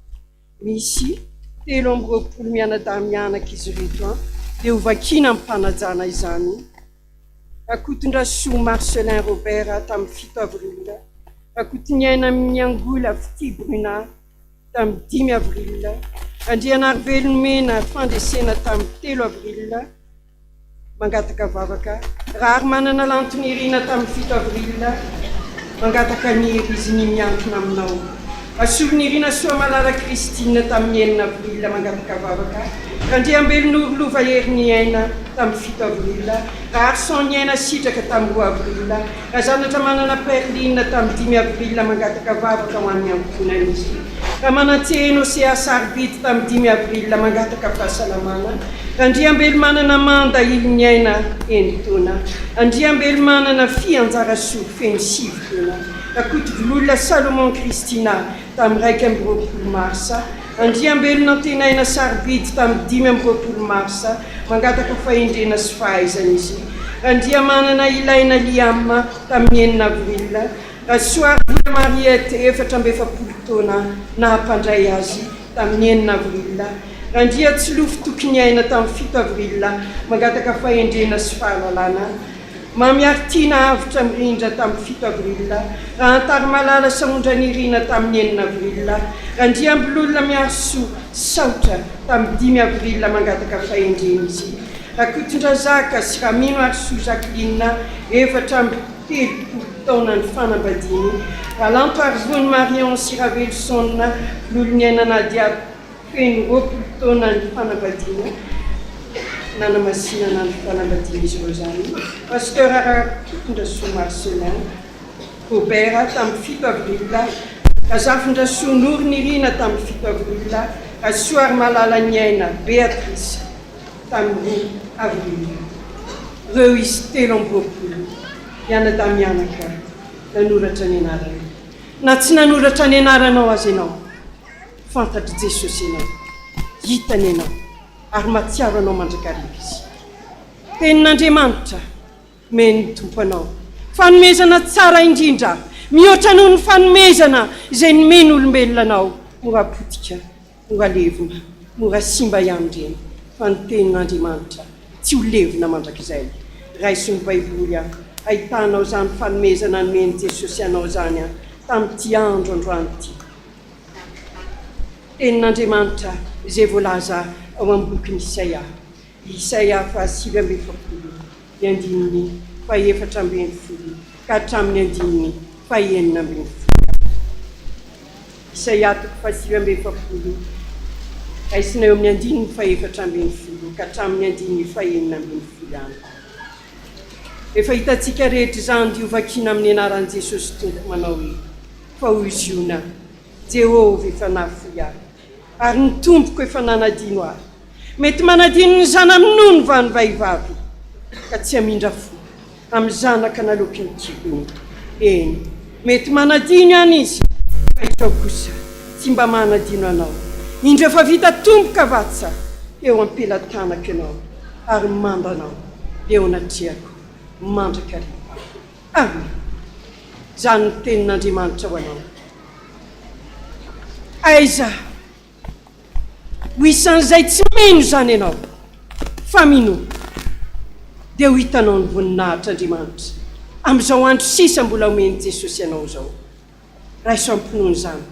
Misy 23 mianadahy mianaka izy ireto an, dia ho vakiana amim-panajana izany. Rakotondrasoa Marcellin Robert tamin'ny 7 avril, Rakotoniaina Miangola Fitia Bruna tamin'ny 5 avril, Randrianarivelo Nomena Fandresena tamin'ny 3 avril, Mangataka vavaka Raharimanana Lantonirina tamin'ny 7 avril, mangataka ny Rizinia miankina aminao. Rasolonirina Soamalala Christine tamin'ny enina avril mangataka vavaka, Randriambelonoro Lova Heriniaina tamin'ny fito avril, Raharison Niaina Sitraka tamin'ny roa avril, Razanatramanana Perline tamin'ny dimy avril mangataka vavaka ho an'ny ankohonany izy, Ramanantseheno Océa Sarobidy tamin'ny dimy avril mangataka fahasalamana, Randriambelomanana Manda Iloniaina enin-taona, Andriambelomanana Fy Anjarasoa feno sivy taona, Rakotovololona Salomon Christina tamin'ny 21 marsa, Andriambelonantenaina Sarobidy tamin'ny 25 marsa, mangataka fahendrena sy fahaizana izy. Randriamanana Ilaina Liam tamin'ny enina avril, Rasoarivola Mariette 44 taona naha-mpandray azy tamin'ny enina avril, Randriatsilofo Tokiniaina tamin'ny fito avril, mangataka fahendrena sy fahalalana. Mamiaritiana Avotra Mirindra tamin'ny fito avril, Rahantarimalala Sahondranirina tamin'ny enina avril, Randriambololona Miarisoa Saotra tamin'ny dimy avril mangataka fahendrena izy, Rakotondrazaka sy Raminoarisoa Jacqueline 34 taona ny fanambadiany, Ralantoarivony Marion sy Raveloson Vololoniaina Nadia Feno 20 taona ny fanambadiana nanamasinana ny fanambadian'izy ireo izany Pasteur Rakotondrasoa Marcellin Robert tamin'ny fito avril, Razafindrasoa Noronirina tamin'ny fito avril, Rasoarimalalaniaina Béatrice tamin'ny roa avril. Ireo izy 23 mianadahy mianaka nanoratra ny anarany. Na tsy nanoratra ny anaranao aza ianao, Fantatr'i Jesosy ianao, hitany ianao, ary mahatsiaro anao mandrakariva Izy. Tenin'Andriamanitra, Omen'ny Tompo anao fanomezana tsara indrindra, mihoatra noho ny fanomezana izay nomen'olombelona anao. Mora potika, mora levona, mora simba ihany ireny, fa ny Tenin'Andriamanitra tsy ho levona mandrakizay. Raiso ny Baiboly ahitanao izany fanomezana nomen'i Jesosy anao izany tamin'ity andro androany ity. Tenin'Andriamanitra izay voalaza ao amin'ny bokin'i Isaia, Isaia faha 49, ny andininy faha 14 ka hatramin'ny andininy faha 16. Isaia toko faha 49, raisina eo amin'ny andininy faha 14 ka hatramin'ny andininy faha 16 ihany. Efa hitantsika rehetra izany dia hovakiana amin'ny anaran'i Jesosy Tompo manao hoe. Fa hoy Ziona, Jehovah efa nahafoy ahy, ary ny Tompoko efa nanadino ahy. Mety manadino ny zana-minono va ny vehivavy, ka tsy hamindra fo amin'ny zanaka naloaky ny kibony? Eny, mety manadino ihany izy, fa izao kosa tsy mba manadino anao. Indro efa vita tomboka vatsa eo am-pelatanako ianao, ary manda anao eo anatrehako mandrakariva. Amen. Izany no tenin'Andriamanitra ho anao. Aiza ho isan'izay tsy mino izany ianao, fa minoa, dia ho hitanao ny voninahitr'Andriamanitra amin'izao andro sisa mbola omen'i Jesosy anao izao. Raiso am-pinoana izany.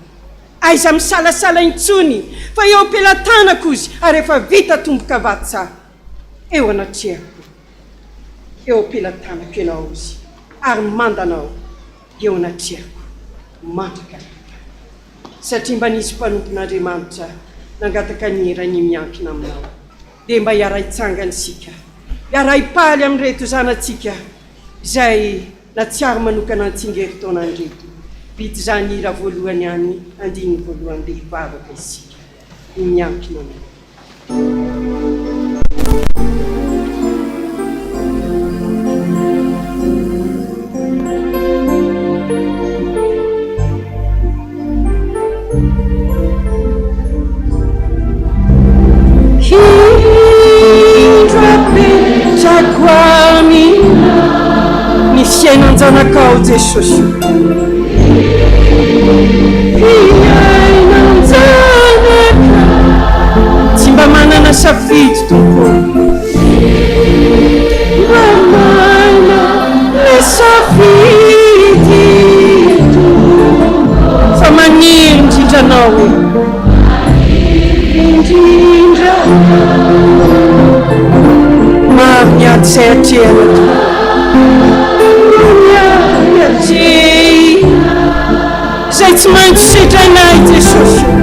Aiza misalasala intsony fa eo am-pelatanako Izy ary efa vita tombokavatsa eo anatrehako. Eo am-pelatanako ianao Izy ary manda anao eo anatrehako mandrakariva. Satria mba nisy mpanompon'Andriamanitra nangataka ny herany miankina aminao, dia mba hiara-hitsangana isika, hiara-hipaly amin'ireto zanatsika izay natsiaro manokana an-tsingerin-taona an'ireto. Vita izany hira voalohany any andininy voalohany dia hivavaka isika ny miankina aminao. Indro apetrako aminao ny fiainan-janakao Jesosy o. Fiainan-janakao tsy mba manana safidy Tompo o. Mba manana safidy Tompo fa maniry indrindra Anao e. Indrindra maro ny ady izay atrehana Tompo. Maro ny ady atrehina izay. tsy maintsy sedrainay Jesosy o.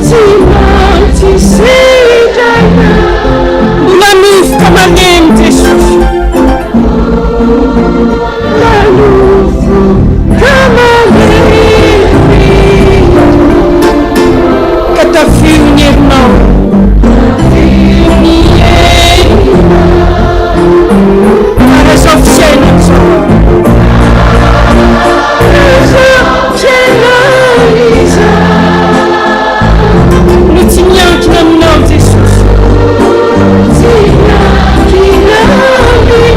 Tsy maintsy sedrainay. Mbola nofo ka malemy Jesosy o. Mbola nofo ka malemy. Ka tafio ny herinao. Tafio ny herinao. Ary izao fiainana izao aho. Izao fiainana izao no tsy miankina aminao Jesosy. Tsy miankina aminao.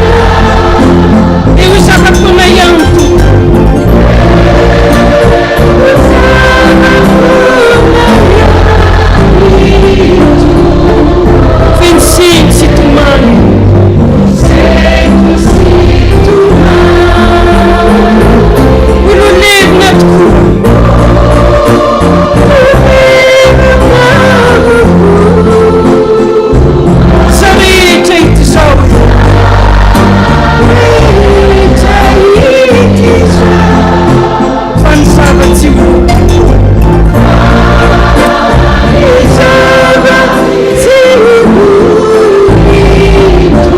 Dia ho zava-poana ihany Tompo. Ho zava-poana ihany Tompo. Feno sento sy tomany. Sento sy tomany. Ho levona tokoa. Ho levona avokoa. Izao rehetra ity izao. Rehetra ity izao. Fa ny zava-tsy ho. Ny zava-tsy ho ito.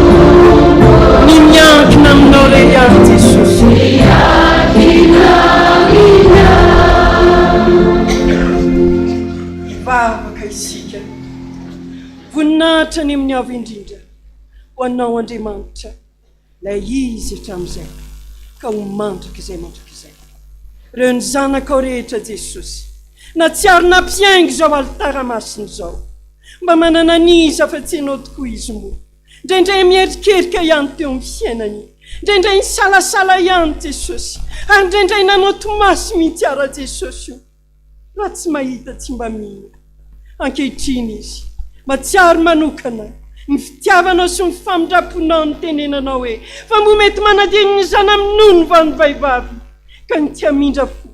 Ny miankina aminao irery ihany Jesosy. Miankina aminao. Hivavaka isika. Voninahitra any amin'ny Avo Indrindra ho Anao Andriamanitra. Ilay Izy hatramin'izay ka ho mandrakizay mandrakizay. Ireo ny zanakao rehetra Jesosy, natsiaro nampihaingo izao alitara masina izao. Mba manana an'iza afa-tsy Ianao tokoa izy moa. Indraindray mierikerika ihany teo amin'ny fiainany. Indraindray nisalasala ihany Jesosy. Ary indraindray nanao tomasy mihitsy ara Jesosy o. Raha tsy mahita tsy mba mino. Ankehitriny izy, matsiaro manokana ny fitiavanao sy ny famindram-ponao nitenenanao hoe, Fa mbo mety manadino ny zana-minono va ny vehivavy, ka ny tsy hamindra fo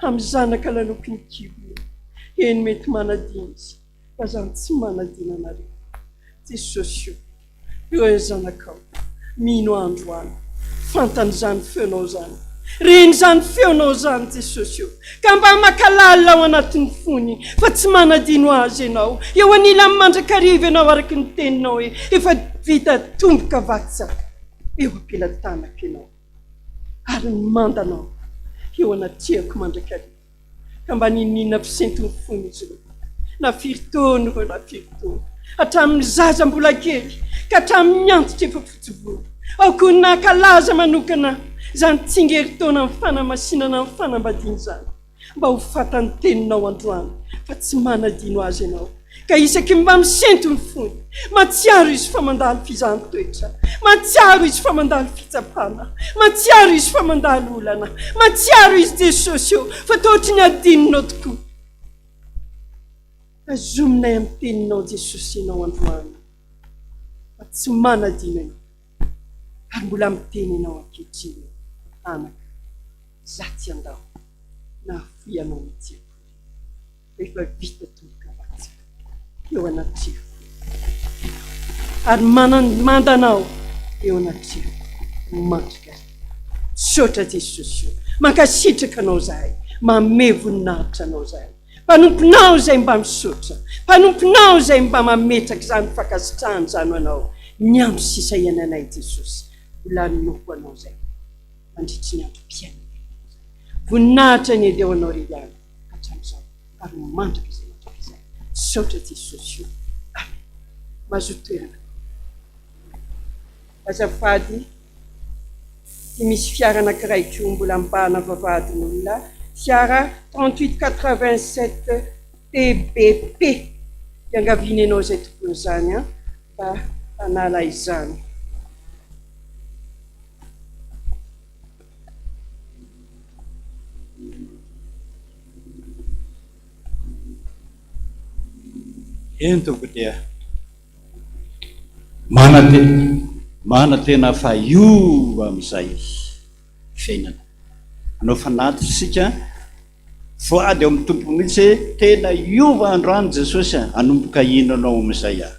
amin'ny zanaka laloky ny kibony? Eny, mety manadino izy, fa zany tsy manadino anareo. Jesosy o! Ireo ny zanakao mino androany fantany izany feonao izany reny izany feonao izany Jesosy o ka mba maka lalina ao anatin'ny fony fa tsy manadino azy ianao eo anilany mandrakariva ianao araka ny teninao hoe efa vita tomboka vatsa eo am-pelatanako ianao ary ny mandanao eo anatrehako mandrakariva ka mba niniana fisento ny fon'izy ireo, na firy taona ireo na firy taona, hatramin'ny zaza mbola kely ka hatramin'ny antitra efa fotsy volo. Ao koa ny nankalaza manokana izany tsingerin-taonan'ny fanamasinana ny fanambadiana izany, mba ho fatan'ny teninao androany fa tsy manadino azy ianao. Ka isaky ny mba misento ny fony, mahatsiaro izy fa mandalo fizahan-toetra, mahatsiaro izy fa mandalo fitsapana, mahatsiaro izy fa mandalo olana, mahatsiaro izy Jesosy ô, fa toa ohatry ny adinonao tokoa. Tazominay amin'ny teninao Jesosy ianao androany fa tsy manadino anao ary mbola miteny ianao ankehitriny hoe anaka, za tsy handao na hahafoy anao mihitsy akory. Efa vita tombokavatsa eo anatrehako Ianao, ary manamanda Anao eo anatrehako mandrakariva. Misaotra Jesosy o, mankasitraka Anao izahay, manome voninahitra Anao izahay. Mpanomponao izay mba misaotra, mpanomponao izay mba mametraka izany fankasitrahana izany ho Anao ny andro sisa iainanay Jesosy, mbola hanompo Anao izahay mandritry ny androm-piainanay. Voninahitra anie dia ho Anao re ihany. hatramin'izao ary ho mandrakizay mandrakizay. Misaotra Jesosy o. Amen. Mazoto toerana. Azafady, ity misy fiara anankiray koa mbola mibahana vavahadin'olona, fiara 38 87 TBP. Iangaviana ianao izay tompon'izany an, mba hanala izany. Eny tompoko dia manantena manantena fa hiova amin'izay fiainana. Hanao fanatitra isika, voady ao amin'ny Tompo mihitsy hoe tena hiova androany Jesosy a, hanomboka hino anao amin'izay aho.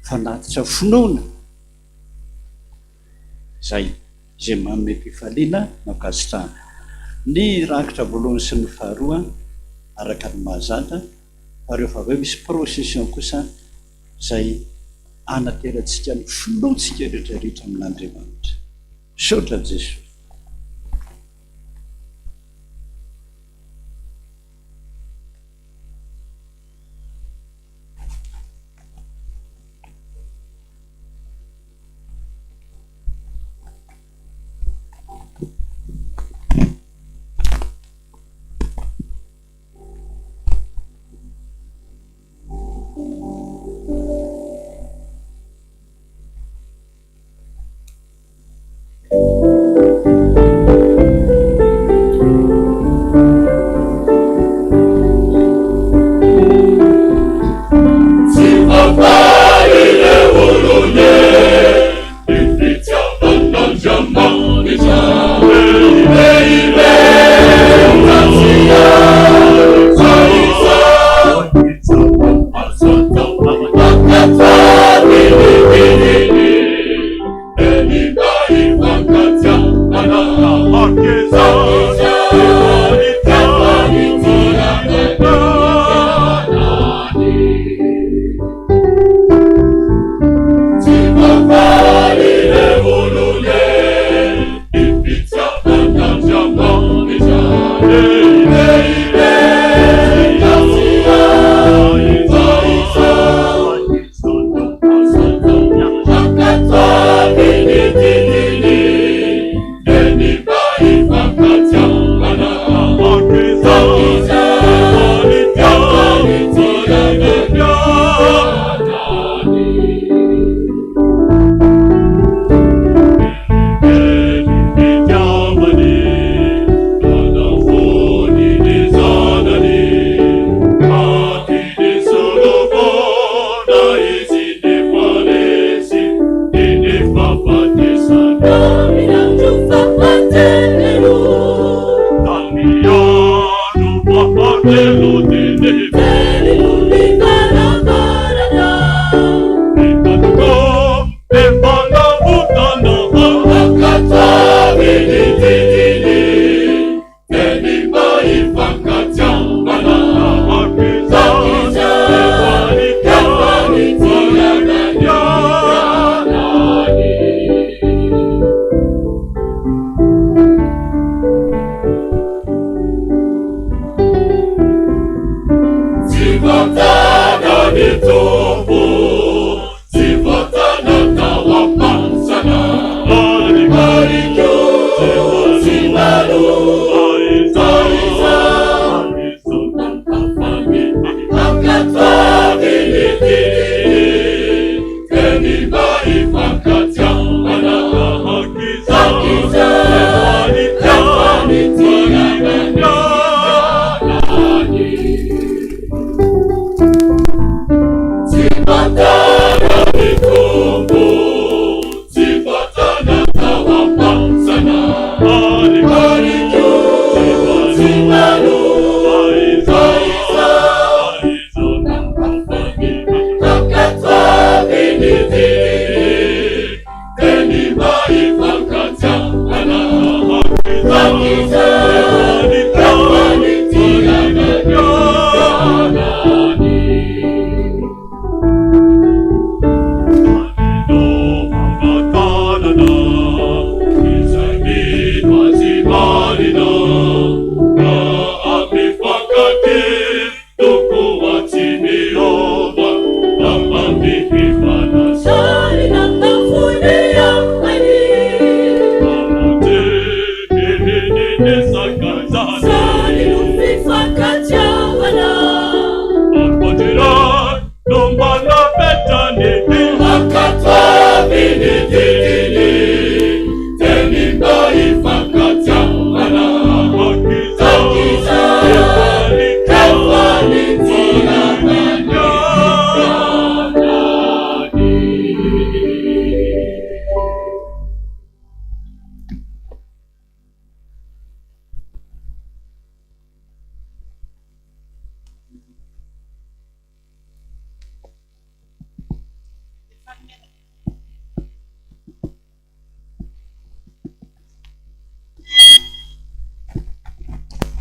Fanatitra finoana. Zay. Izay manome fifaliana no ankasitrahana. Ny rakitra voalohany sy ny faharoa araka ny mahazatra fa rehefa avy eo misy procession kosa izay anaterantsika ny finoantsika rehetra rehetra amin'Andriamanitra. Misaotra Jesoa.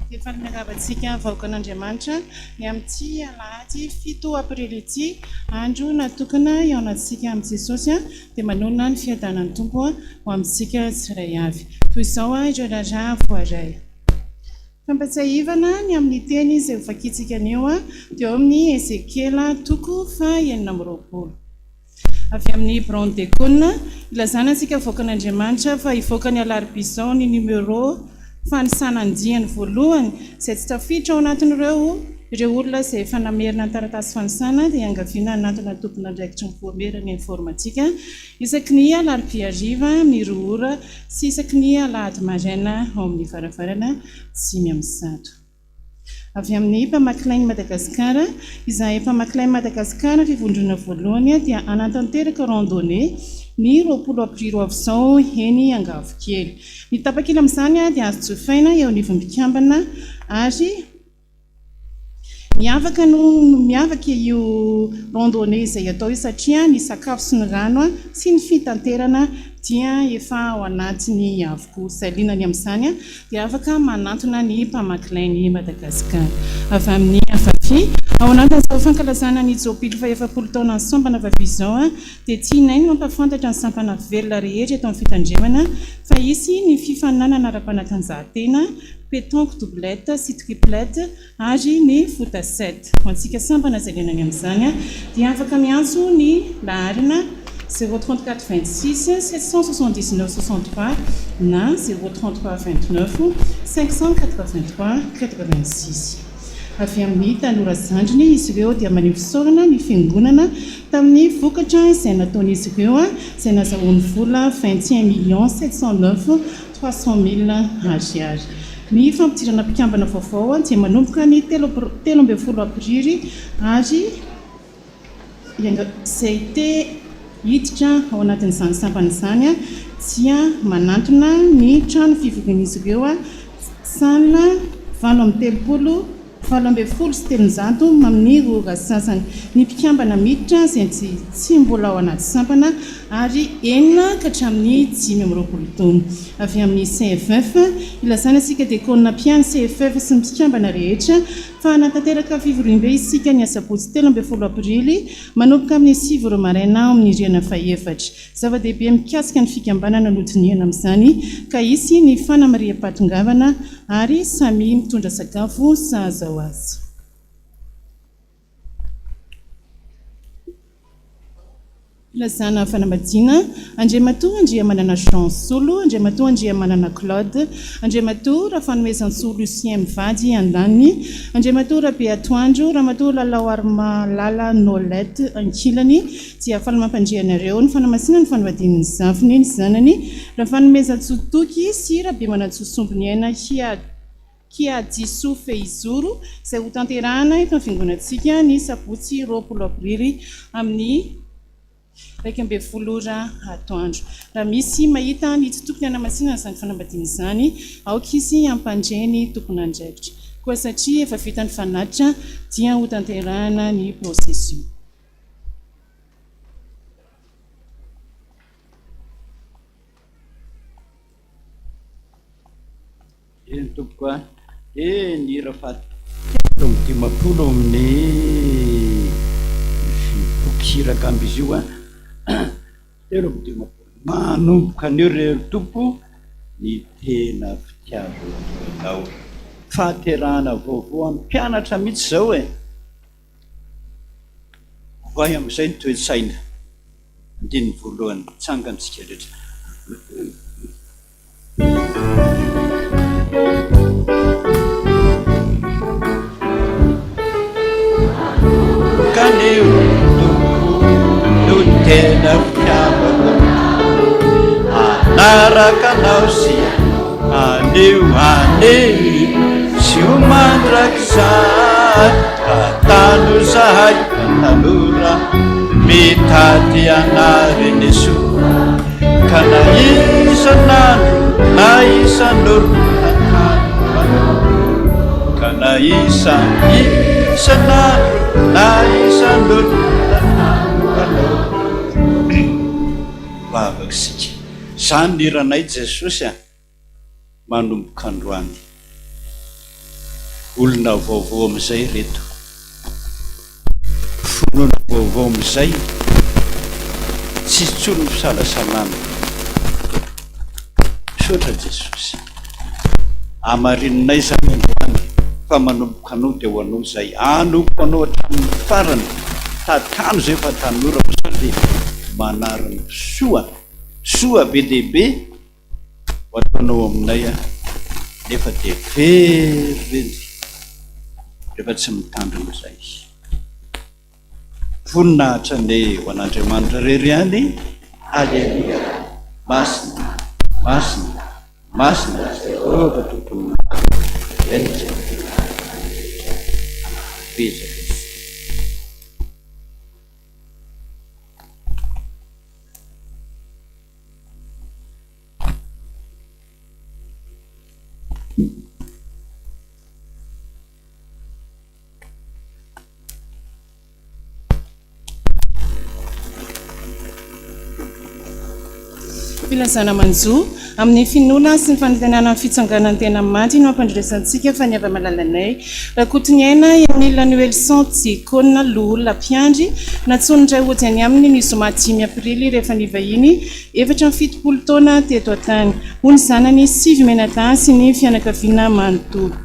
Dia faly miarahaba antsika vahoakan'Andriamanitra ny amin'ity alahady fito aprily ity, andro natokana hihaonantsika amin'i Jesosy dia manonona ny fiadanan'ny Tompo ho amintsika tsirairay avy. Toy izao ireo raharaha voaray. Fampatsiahivana ny amin'ny teny izay hovakintsika anio dia ao amin'ny Ezekiela toko faha 26. Avy amin'ny biraon'ny Dekona, ilazana antsika vahoakan'Andriamanitra fa hivoaka ny alarobia izao ny numéro fanisana andiany voalohany izay tsy tafiditra ao anatin'ireo ireo olona izay efa namerina ny taratasy fanisana dia iangaviana hanantona ny tompon'andraikitry ny voamieran'ny informatika isaky ny alarobia hariva amin'ny roa ora sy isaky ny alahady maraina ao amin'ny varavarana 105. Avy amin'ny Mpamaky Lain'i Madagasikara, Izahay Mpamaky Lain'i Madagasikara fivondrona voalohany dia hanatanteraka randonnée ny 20 aprily ho avy izao eny Angavokely. Ny tapakila amin'izany dia azo jifaina eo anivon'ny mpikambana ary miavaka no miavaka io randonnée izay atao io satria ny sakafo sy ny rano sy ny fitanterana dia efa ao anatiny avokoa. Izay liana ny amin'izany dia afaka manantona ny mpamaky lain'i Madagasikara. Avy amin'ny Afafi, ao anatin'izao fankalazana ny jobily fahefapolo taonan'ny sampana Afafi izao dia tianay ny mampahafantatra ny sampana velona rehetra eto amin'ny fitandremana fa hisy ny fifaninanana ara-panatanjahantena, pétanque doublette sy triplette, ary ny foot à sept. Ho antsika sampana izay liana ny amin'izany dia afaka miantso ny laharana 0 34 26 779 63 na 0 33 29 583 86. Avy amin'ny tanora zandriny izy ireo dia maneho fisaorana ny fiangonana tamin'ny vokatra izay nataon'izy ireo izay nazahoany vola 21 millions 709 300 mille ariary. Ny fampidirana mpikambana vaovao dia manomboka ny 13 aprily ary izay te hiditra ao anatin'izany sampana izany dia manantona ny trano fivorian'izy ireo salle 38 318 amin'ny roa ora sasany. Ny mpikambana miditra izay tsy mbola ao anaty sampana ary enina ka hatramin'ny 25 taona. Avy amin'ny CFF, ilazana isika diakona mpiahy ny CFF sy ny mpikambana rehetra fa hanatanteraka fivoriambe isika ny asabotsy 13 aprily manomboka amin'ny sivy ora maraina ao amin'ny rihana fahefatra. Zava-dehibe mikasika ny fikambanana no dinihana amin'izany ka hisy ny fanamariham-pahatongavana ary samia mitondra sakafo sahaza ho azy. Filazana fanambadiana, Andriamatoa Andriamanana Jean Solo, Andriamatoa Andriamanana Claude, Andriamatoa Rafanomezantsoa Lucien mivady andaniny, Andriamatoa Rabeatoandro, Ramatoa Lalaoarimalala Nolette ankilany, dia faly mampandre anareo ny fanamasinana ny fanambadian'ny zafiny, ny zanany, Rafanomezantsoa Toky sy Rabemanantsoa Sombiniaina Kiadisoa Fehizoro, izay hotanterahana eto amin'ny fiangonantsika ny sabotsy 20 aprily amin'ny 11 ora atoandro. Raha misy mahita ny tsy tokony hanamasinana izany fanambadiana izany, aoka izy hampandre ny tompon'andraikitra. Koa satria efa vita ny fanatitra dia hotanterahana ny procession. Eny tompoko a! Dia ny hira faha 53 ao amin'ny boky hira angamba izy io a! 53. Manomboka anio re ry Tompo ny tena fitiavako anao. Fahaterahana vaovao amin'ny mpianatra mihitsy izao e! Ovay amin'izay ny toe-tsaina. Andininy voalohany. Mitsangana isika rehetra. Kaneo Tompo no tena fitiavako Hanaraka anao sy anio anio sy ho mandrakizay Tantano zahay tanora mitady anariny soa Ka na isan'andro na isan'ora tantano anao Ka na isan isan'andro na isan'ora tantano anao Vavaka isika. Zany ny hiranay Jesosy a! Manomboka androany. Olona vaovao amin'izay ireto. Finoana vaovao amin'izay, tsisy intsony ny fisalasalana. Misaotra Jesosy. Hamarininay izany androany fa manomboka anao dia ho anao izay. Hanompo anao hatramin'ny farany. Tantano izay fa tanora fa sao dia manary ny soa. Soa be dia be ho ataonao aminay an, nefa dia very reny rehefa tsy mitandrina izay. Voninahitra anie ho an'Andriamanitra irery ihany, Aleloia, masina, masina, masina Jehovah Tompon'ny maro, Aleloia, Betsaka. Filazana manjo, Amin'ny finoana sy ny fanantenana ny fitsanganan'ny tena maty no ampandrenesantsika fa ny hava-malalanay Rakotoniaina Emile Noelson Tsikonina Loholona Mpiandry nantsoin'ny ray hody any aminy ny zoma dimy aprily rehefa nivahiny 74 taona teto an-tany, hoy ny zanany sivy mianadahy sy ny fianakaviana manontolo.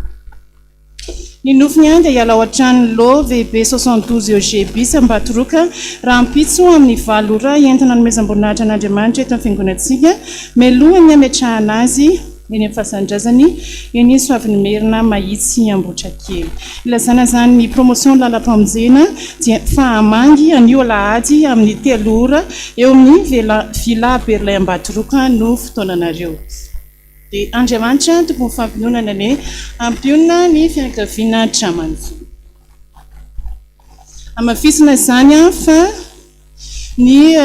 Ny nofiny ihany dia hiala ao an-tranon'ny Lot VB 72 EG bis Ambatoroka rahampitso amin'ny valo ora entina hanomezam-boninahitra an'Andriamanitra eto amin'ny fiangonantsika mialohan'ny hametrahana azy eny amin'ny fasan-drazany eny Soavinimerina Mahitsy Ambohitrakely. Ilazana izany ny promotion lalam-pamonjena dia fa hamangy anio alahady amin'ny telo ora eo amin'ny Villa Berlin Ambatoroka no fotoananareo. Dia Andriamanitra Tompon'ny fampiononana anie hampionona ny fianakaviana Dramanjo. Hamafisina izany fa ny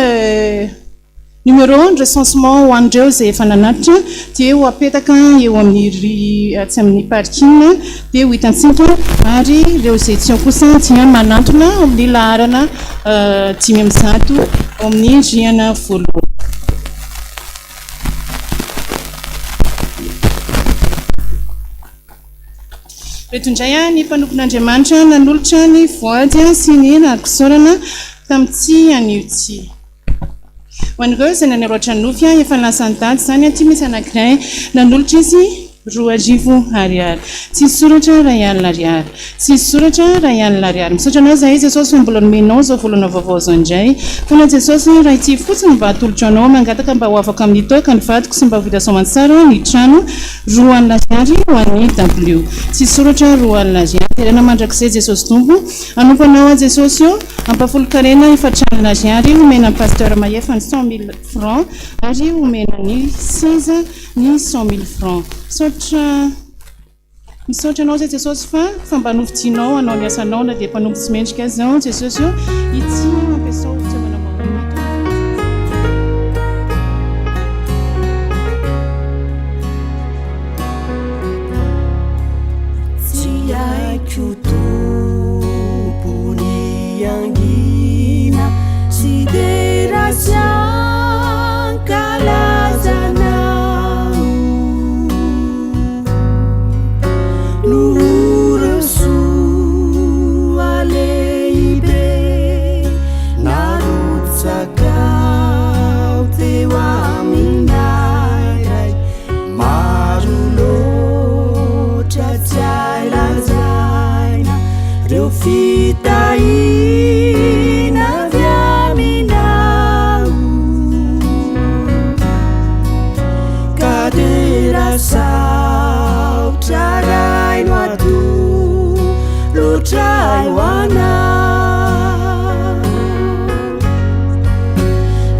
numéro ny recensement ho an'ireo izay efa nanatitra dia ho apetaka eo amin'ny atsy amin'ny parking dia ho hitantsika ary ireo izay tsy ao kosa dia manantona ao amin'ny laharana 105 ao amin'ny rihana voalohany. Ireto indray ny mpanompon'Andriamanitra nanolotra ny voady sy ny rari-pisaorana tamin'ity anio ity. Ho an'ireo izay naneroatra nofy, efa lasa nitady izany, ity misy anankiray nanolotra izy 2000 ariary. Tsisy soratra 1000 ariary. Tsisy soratra 1000 ariary. Misaotra anao zahay Jesosy fa mbola nomenao izao volana vaovao izao indray. Fona Jesosy raha ity fotsiny mba atolotro anao mangataka mba ho afaka amin'ny toaka ny vadiko sy mba ho vita soamantsara ny trano 20 ariary ho an'i W. Tsisy soratra 20 ariary. Deraina mandrakizay Jesosy Tompo. Hanompo anao aho Jesosy o. Ampahafolon-karena 40 ariary homena an'i Pasteur Mahefa ny 100 mille francs ary homena an'i Seza ny 100 mille francs. Misaotra. Misaotra anao zay Jesosy fa fa mba nofidianao hanao ny asanao na dia mpanompo tsy mendrika aza aho Jesosy o ity ampiasao ho fitiavana mahomby eto Tsy haiko Tompo ny hangina sy dera sy hankalaza Anao. Noho ireo soa lehibe narotsakao teo aminay Ray, maro loatra tsy hay lazaina ireo fitahiana avy aminao. Ka dera saotra Ray no atolotray ho anao.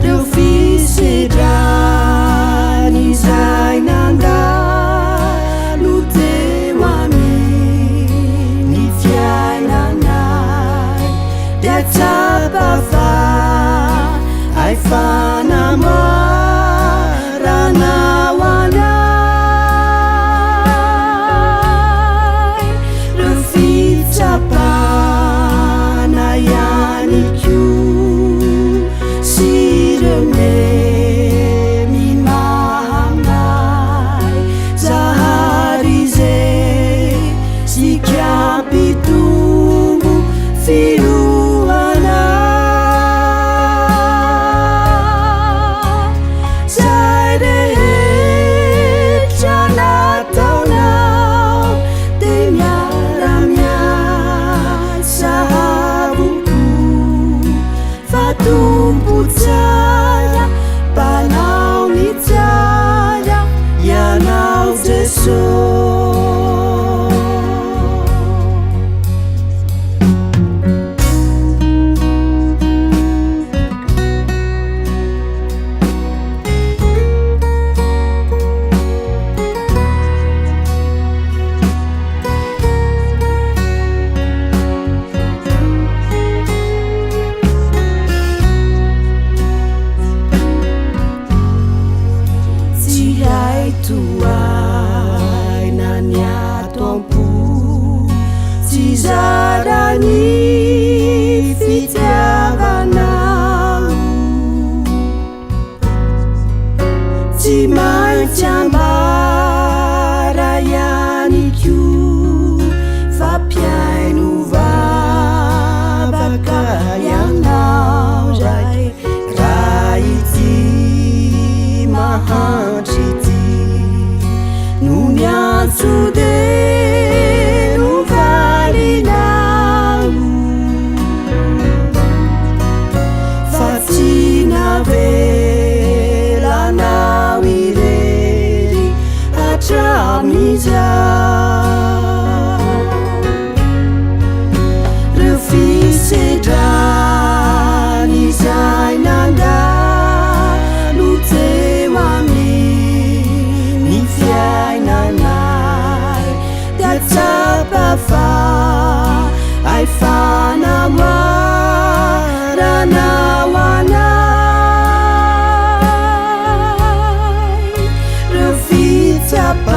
Reo fisedrany izay nandalo teo amin'ny fiainanay dia tsapa fa hay fanamboarana ho anay reo fitsapana ihany koa sy ireo memy mahamay zahary izay sika. niantso dia novalinao Fa tsy navelanao irery hatramin'izao Reo fisedrana izay nandalo teo amin'ny fiainanay dia tsapa fa hay fanamboarana ho anay Reo fitsapana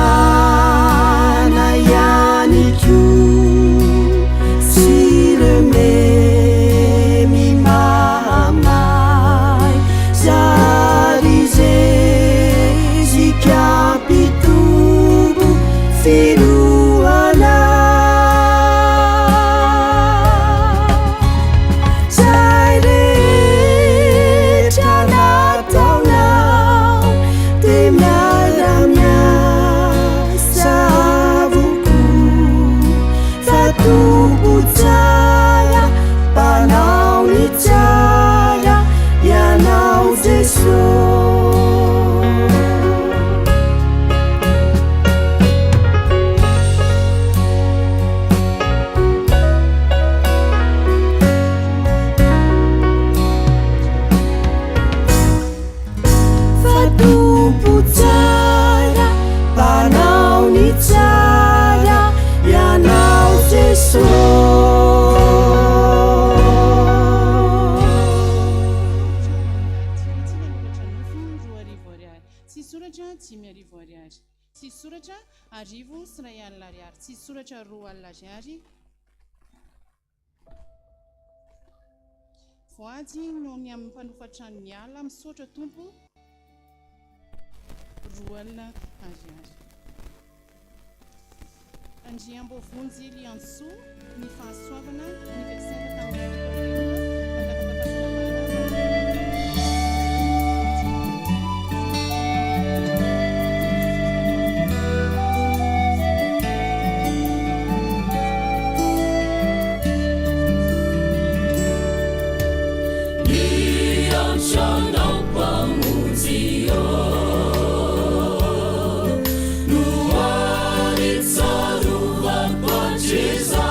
ihany koa sy ireo memy mahamay zary zezika hampitombo finoana. Zay rehetra nataonao dia miara-miasa avokoa fa Tompo tsara mpanao ny tsara Ianao Jesosy. Fa Tompo tsara mpanao ny tsara Ianao Jesosy. Tsisy soratra 5000 ariary. Tsisy soratra 1100 ariary. Tsisy soratra 20 ariary. Voady noho ny amin'ny mpanofa trano miala, misaotra Tompo, 20 ariary. Andriamboavonjy Liantsoa, ny fahasoavana, ny vaccin tamin'ny fito avril, mangataka fahasalamana, Miantso anao Mpamonjy ô, no ary tsarovako hatrizao.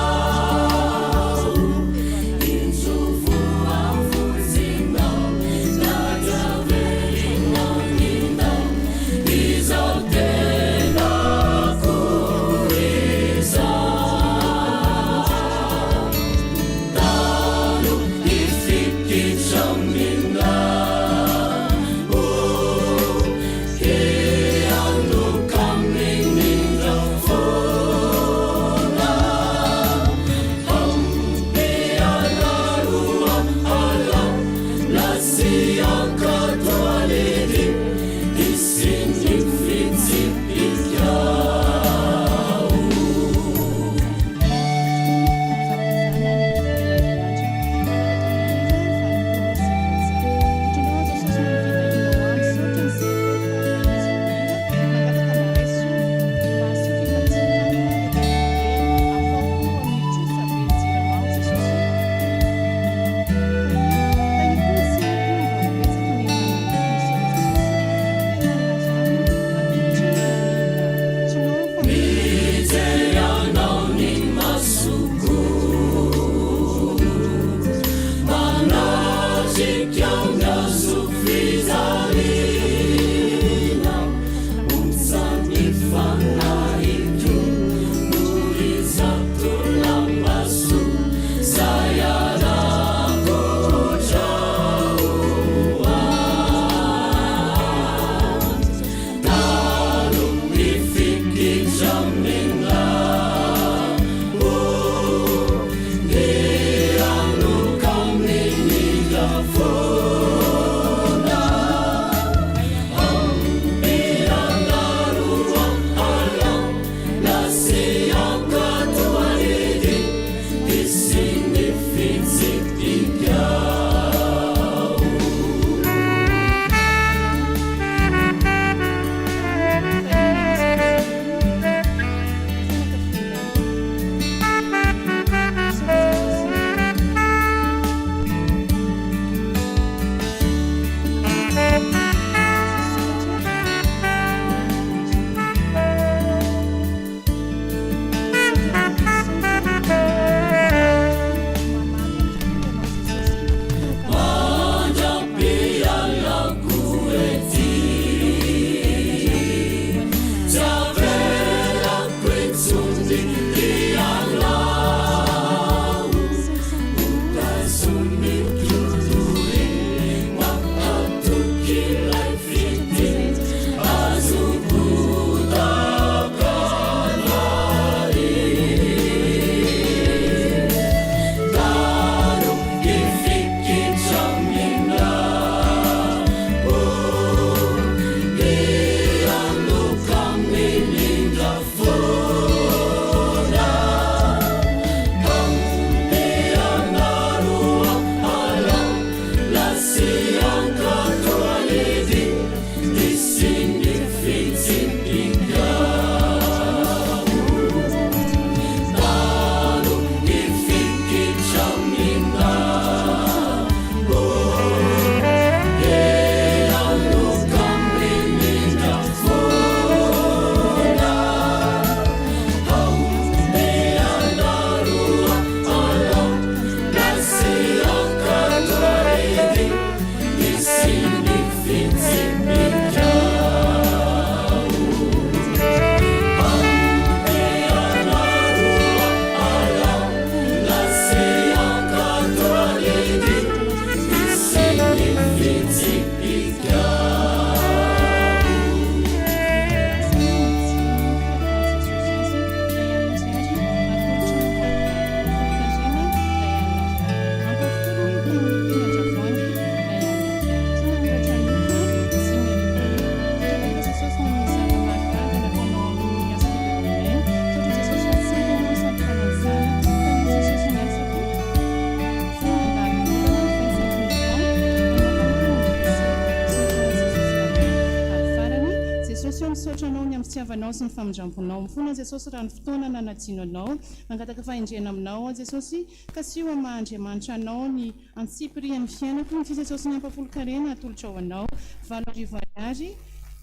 Misaotra Anao ny amin'ny fitiavanao sy ny famindramponao. Mifona Jesosy raha ny fotoana nanadino Anao. Mangataka fahendrena aminao aho Jesosy. Kasiho amin'ny maha Andriamanitra Anao ny antsipirian'ny fiainako. Ny Jesosy ny ampahafolon-karena atolotrao Anao. 8000 ariary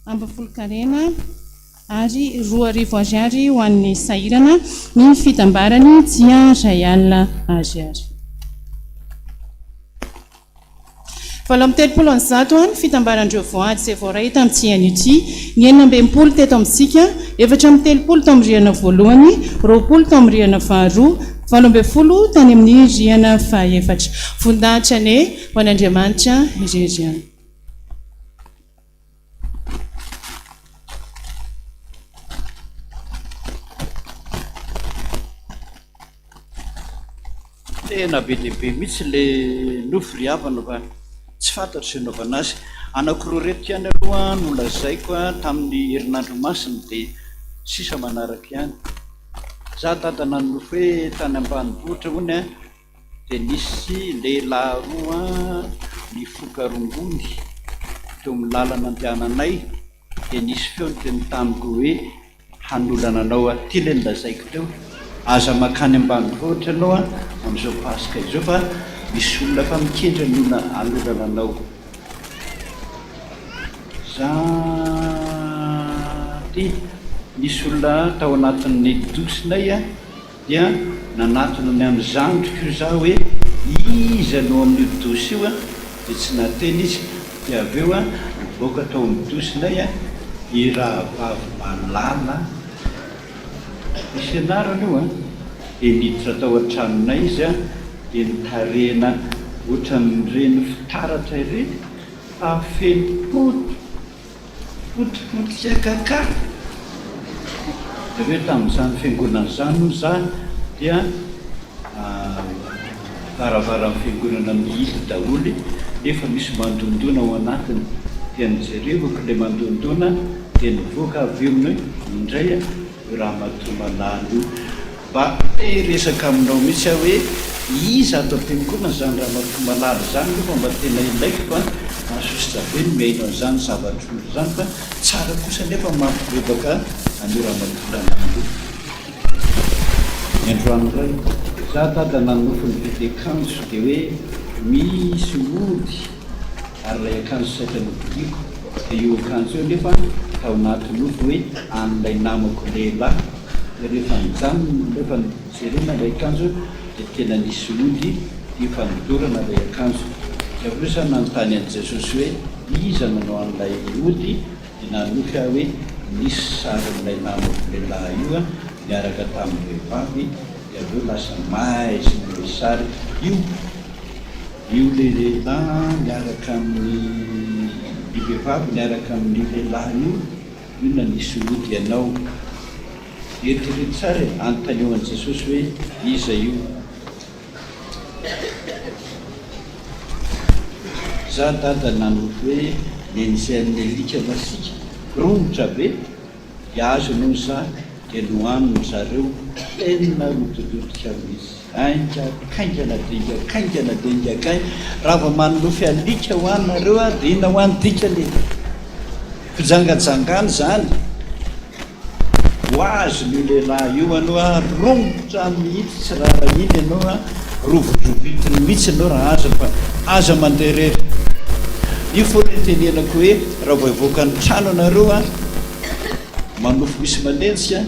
ampahafolon-karena ary 2000 ariary ho an'ny sahirana. Ny fitambarany dia 1000 ariary. 138 ny fitambaran'ireo voady izay voaray tamin'ity anio ity, ny 66 teto amintsika, 34 tao amin'ny rihana voalohany, 20 tao amin'ny rihana faharoa, 18 tany amin'ny rihana fahefatra. Voninahitra anie ho an'Andriamanitra irery ihany. Tena be dia be mihitsy le nofy ry havana fa tsy fantatro izay anaovana azy. Anankiroa ireto ihany aloha no lazaiko tamin'ny herinandro masina dia sisa manaraka ihany. Za dada nanonofy hoe tany ambanivohitra hono an, dia nisy lehilahy roa nifoka rongony teo amin'ny lalana andehananay dia nisy feo niteny tamiko hoe hanolana anao aho. Ity ilay nolazaiko teo, aza mankany ambanivohitra ianao amin'izao Paska izao fa misy olona efa mikendry ny olona hanolana anao. Za ity, nisy olona tao anatin'ny douche-nay Dia nanatona ny an'ny zandriko io za hoe iza no amin'io douche io dia tsy nahateny izy dia avy eo nivoaka tao amin'ny douche-nay i rahavavy malala, misy anarana io an, dia niditra tao an-tranonay izy dia nitarehina ohatran'ireny fitaratra ireny fa feno poty. Potipotika kaka. Dia hoe tamin'izany fiangonana izany hono za dia varavaran'ny fiangonana mihidy daholo nefa misy mandondona ao anatiny. Dia nojerevako ilay mandondona dia nivoaka avy eo indray io ramatoa malala io. Mba te hiresaka aminao mihitsy aho hoe iza ato am-piangonana izany ramatoa malala izany aloha fa mba tena ilaiko fa mahasosotra be ny mihaino an'izany zavatr'olona izany fa tsara kosa anefa ny mampibebaka an'io ramatoa malala io. Ny androany indray, za dada nanonofy nividy akanjo dia hoe misy ody ary ilay akanjo saika novidiako dia io akanjo io anefa tao anaty nofy hoe an'ilay namako lehilahy. Dia rehefa nijanona, rehefa nojerena ilay akanjo dia tena nisy ody efa nodorana ilay akanjo. Dia avy eo za nanontany an'i Jesosy hoe iza nanao an'ilay ody, dia nanonofy aho hoe nisy sarin'ilay namako lehilahy io niaraka tamin'ny vehivavy, dia avy eo lasa maizina ilay sary. Io, io ilay lehilahy miaraka amin'ny, io vehivavy miaraka amin'io lehilahy io. Inona nisy ody ianao? Eritrereto tsara e, anontanio an'i Jesosy hoe iza io. Za dada nanofy hoe nenjehan'ny alika masiaka, romotra be, dia azony hono za dia nohaniny zareo, tena rotidrotika mihitsy. Haingakaingana dia haingakaingana dia haingakaingana. Raha vao manonofy alika hoa nareo dia inona hoa ny dikany e? Fijangajangana izany. Ho azon'io lehilahy io anao a, romotra mihitsy tsy raharahiany ianao a, rovidrovitiny mihitsy ianao raha azony fa aza mandeha irery. Io foana itenenako hoe raha vao hivoaka ny trano ianareo a, manofy misy manenjika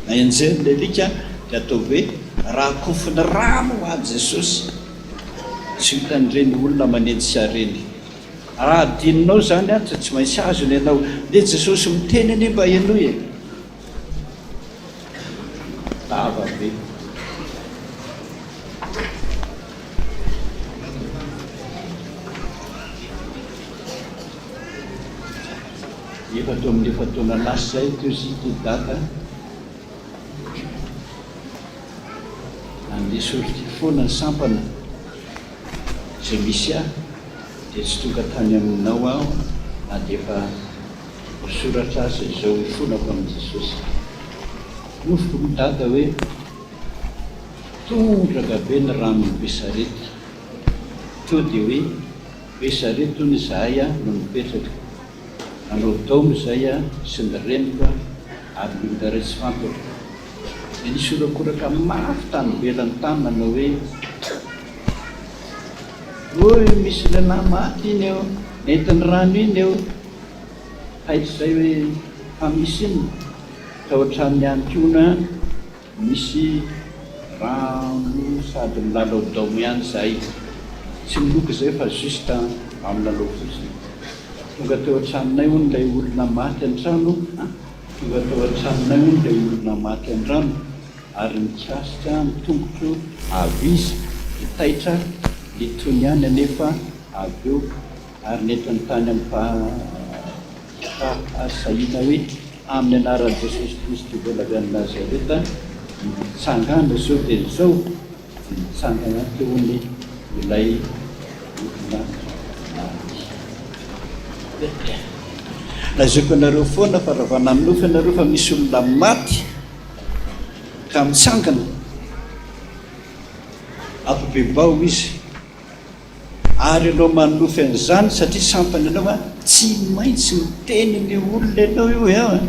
na enjehin'ny alika dia ataovy hoe rakofy ny rano hoa Jesosy. Tsy ho hitan'ireny olona manenjika ireny. Raha adinonao izany an, tsy maintsy azony ianao. Ndeha Jesosy miteny anie mba henoy e. Lava be. Efa teo amin'ny efa-taona lasa izay teo izy ity dada. Nandeha sortie foana ny sampana izay misy ahy dia tsy tonga tany aminao aho na dia efa voasoratra aza izao hifonako amin'i Jesosy. Nofiko ry dada hoe tondraka be ny ranon'i Besarety. Teo dia hoe Besarety hono izahay no mipetraka. Nanao daomy izay sy ny reniko ary ny olona iray tsy fantatro. Dia nisy horakoraka mafy tany ivelany tany nanao hoe, Oy, misy lehilahy maty iny eo, nentin'ny rano iny eo. Taitra izay hoe, fa misy inona? Tao an-tranony ihany koa hono Misy rano sady milalao daomy ihany zahay. Tsy miloko izay fa juste mba milalao fotsiny. Tonga teo an-tranonay hono ilay olona maty an-trano an! Tonga teo an-tranonay hono ilay olona maty an-drano ary nikasika ny tongotro avy izy dia taitra nitony ihany anefa avy eo ary nentiny tany amin'ny fahasahiana hoe Amin'ny anaran'i Jesosy Kristy mbola avy any Nazareta, mitsangàna izao dia izao, dia nitsangana teo hono ilay olona maty. Lazaiko anareo foana fa raha vao nanonofy ianareo fa misy olona maty ka mitsangana, ampibebao izy. Ary ianao manonofy an'izany satria sampana ianao an, tsy maintsy miteny ny olona ianao io an,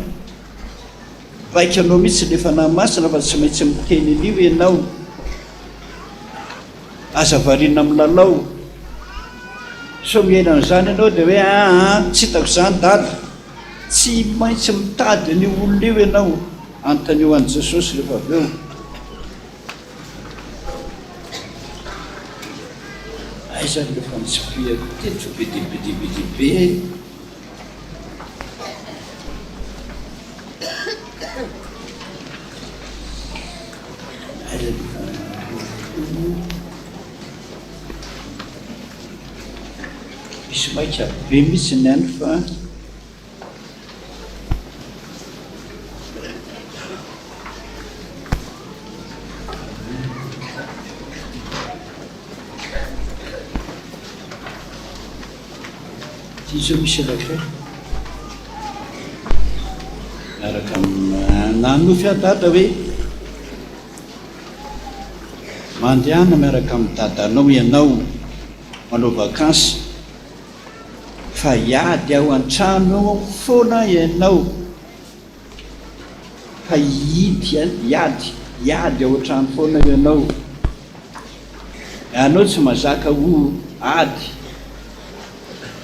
baiko anao mihitsy ilay Fanahy Masina fa tsy maintsy miteny an'io ianao, aza variana milalao, sao miaina an'izany ianao dia hoe aa tsy hitako izany dada, tsy maintsy mitady an'io olona io ianao, anontanio an'i Jesosy rehefa avy eo. Aiza ary ilay fanitsipihako teto be dia be dia be dia be e? Aiza ilay fanitsipihako? Misy maika be mihitsy ny any fa. Ity izao misy anankiray miaraka amina nanonofy aho dada hoe mandehana miaraka amin'ny dadanao ianao manao vakansy Fa hiady ao an-trano ao foana ianao, fa hihidy an, hiady, hiady ao an-trano foana ianao. Ianao tsy mazaka ho ady,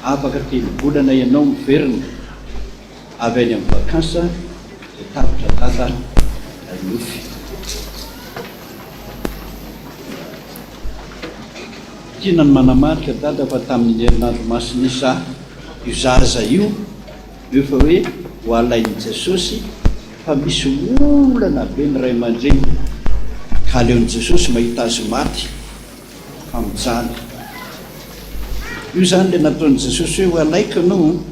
afaka telobolana ianao miverina avy any amin'ny vacances dia tapitra dada ilay nofy. Tiana ny manamarika Dada fa tamin'iny herinandro masina iny za io zaza io no efa hoe ho alain'i Jesosy fa misy olana be ny ray aman-dreny ka aleon'i Jesosy mahita azy maty fa mijaly. Io zany le nataon'i Jesosy hoe ho alaiko ianao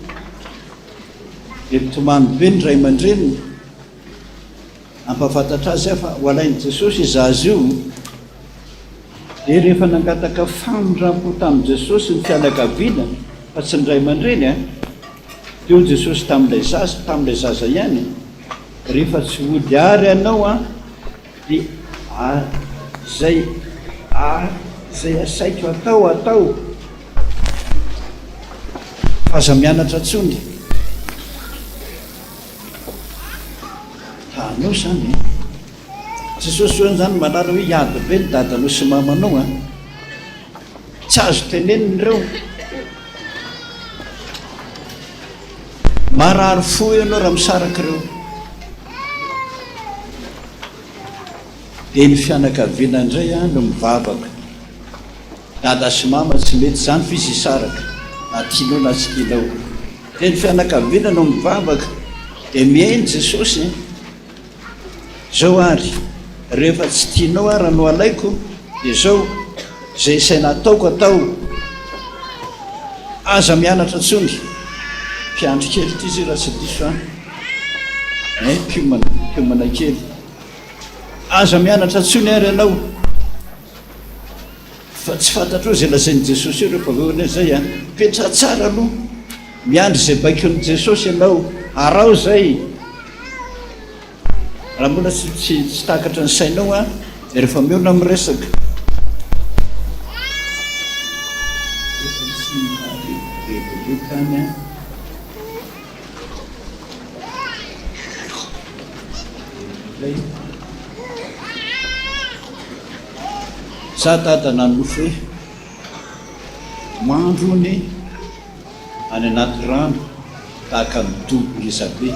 dia mitomany be ny ray aman-dreniny. Nampahafantatra azy aho fa ho alain'i Jesosy io zaza io. Dia rehefa nangataka famindram-po tamin'i Jesosy ny fianakaviana, fa tsy ny ray aman-dreny an, dia hoy Jesosy tamin'ilay zaza, tamin'ilay zaza ihany, Rehefa tsy hody àry ianao an, dia izay izay asaiko atao, atao. Fa aza mianatra intsony. Tahanao izany e! Jesosy hono izany mahalala hoe hiady be ny dadanao sy mamanao an! Tsy azo tenenina ireo. Marary fo ianao raha misaraka ireo. Dia ny fianakaviana indray an no mivavaka. Dada sy mama tsy mety izany fa izy hisaraka na tianao na tsy tianao. Dia ny fianakaviana no mivavaka dia mihaino Jesosy e. Zao ary, rehefa tsy tianao ara no alaiko dia zao, izay saina ataoko atao. Aza mianatra intsony. Mpiandry kely ity izy raha tsy diso an. Eh, mpiomana, mpiomana kely. Aza mianatra intsony ary ianao. Fa tsy fantatrao izay lazain'i Jesosy eo rehefa avy eo anie izay an! Mipetraha tsara aloha, miandry izay baikon'i Jesosy ianao, araho izay. Raha mbola tsy tsy tsy takatry ny sainao an, dia rehefa mihaona miresaka. Efa tsy nahare be be tany an. Anankiray. Za dada nanonofy hoe mandro hono any anaty rano tahaka ny dobo ngezabe.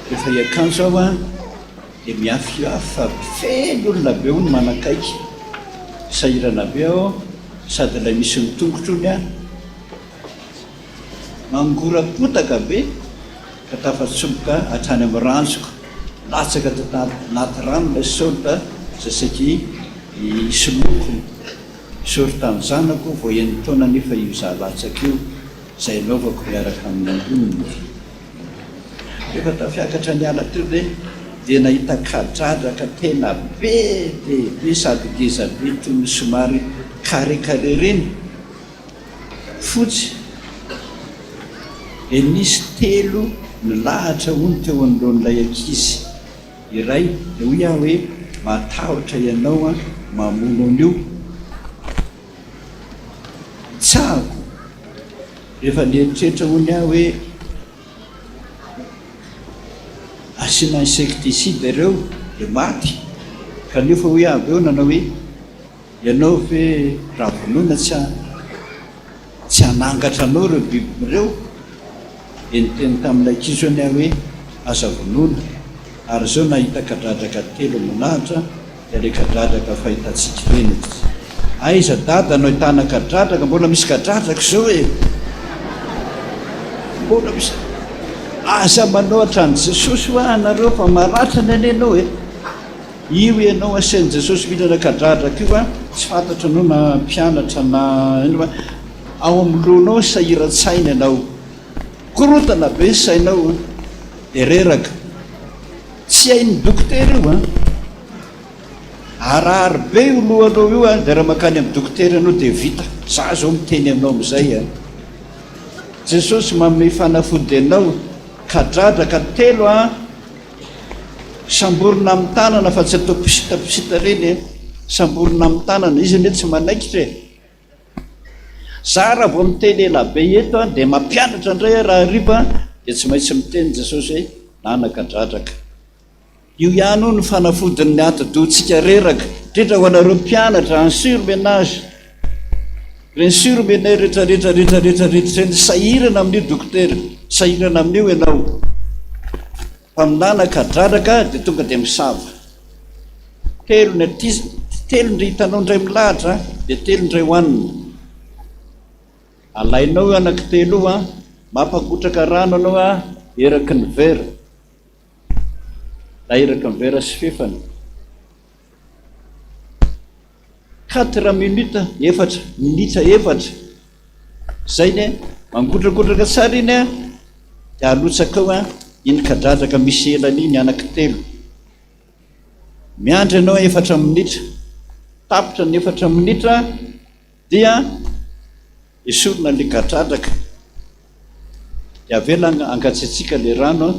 Rehefa hiakanjo aho an, dia miafiafy fa feno olona be hono manakaiky. Sahirana be aho sady ilay misy ny tongotro hono an, Mangora-potaka be ka tafatsoboka hatrany amin'ny ranjoko. Latsaka tato anaty rano ilay sorta izay saiky hisoloako sorta ny zanako vao enin-taona anefa io za latsaka io izay anaovako miaraka amin'ny amboniny. Rehefa tafiakatra niala teo ve dia nahita kadradraka tena be dia be sady ngeza be toy ny somary carré carré ireny. Fotsy, dia nisy telo nilahatra hono teo anoloan'ilay ankizy iray, dia hoy aho hoe matahotra ianao an, mamono an'io. Tsahako, rehefa nieritreritra hono aho hoe asiana insecticide ireo dia maty, kanefa hoy aho avy eo nanao hoe. Ianao ve raha vonoina tsy tsy hanangatra anao ireo biby ireo? Dia niteny tamin'ilay kizo anie aho hoe aza vonoina, ary izao nahita kadradraka telo milahatra dia ilay kadradraka fahitantsika ireny. Aiza dada no ahitana kadradraka, mbola misy kadradraka izao e! Mbola misy, aza manao hatrany Jesosy hoa anareo fa maratra ny anie ianao e! Io ianao asain'i Jesosy mihinana kadradraka io an, tsy fantatro anao na mpianatra na inona fa ao amin'ny lohanao sahiran-tsaina ianao, korontana be ny sainao an, dia reraka. Tsy hain'ny dokotera io an, harary be io lohanao io an, dia raha mankany amin'ny dokotera ianao dia vita, za zao miteny aminao amin'izay an. Jesosy manome fanafody anao, kadradraka telo an. Samborina amin'ny tanana fa tsy atao pisitapisita ireny e! Samborina amin'ny tanana, izy anie tsy manaikitra e! Za raha vao miteny ela be eto an, dia mampianatra indray aho raha hariva dia tsy maintsy miteny Jesosy hoe nanaka-dradraka. Io ihany hono ny fanafodin'ny atidohantsika reraka, indrindra ho anareo mpianatra en surmenage. Ireny surmené rehetra rehetra rehetra rehetra rehetra ireny, sahirana amin'io dokotera, sahirana amin'io ianao. Mpaminana kadradraka dia tonga dia misava. Telo ny aty, telo ndry hitanao indray milahatra dia telo indray hohanina. Alainao io anankitelo io an, mampangotraka rano anao an, eraky ny vera. Na eraky ny vera sy fefany. Quatre minutes, efatra, minitra efatra. Zay ny mangotrakotraka tsara iny an, dia alotsaka ao an, iny kadradraka misy elany iny anankitelo. Miandry ianao efatra minitra, tapitra ny efatra minitra dia esorina ilay kadradraka. Dia avela hangatsiatsiaka ilay rano an,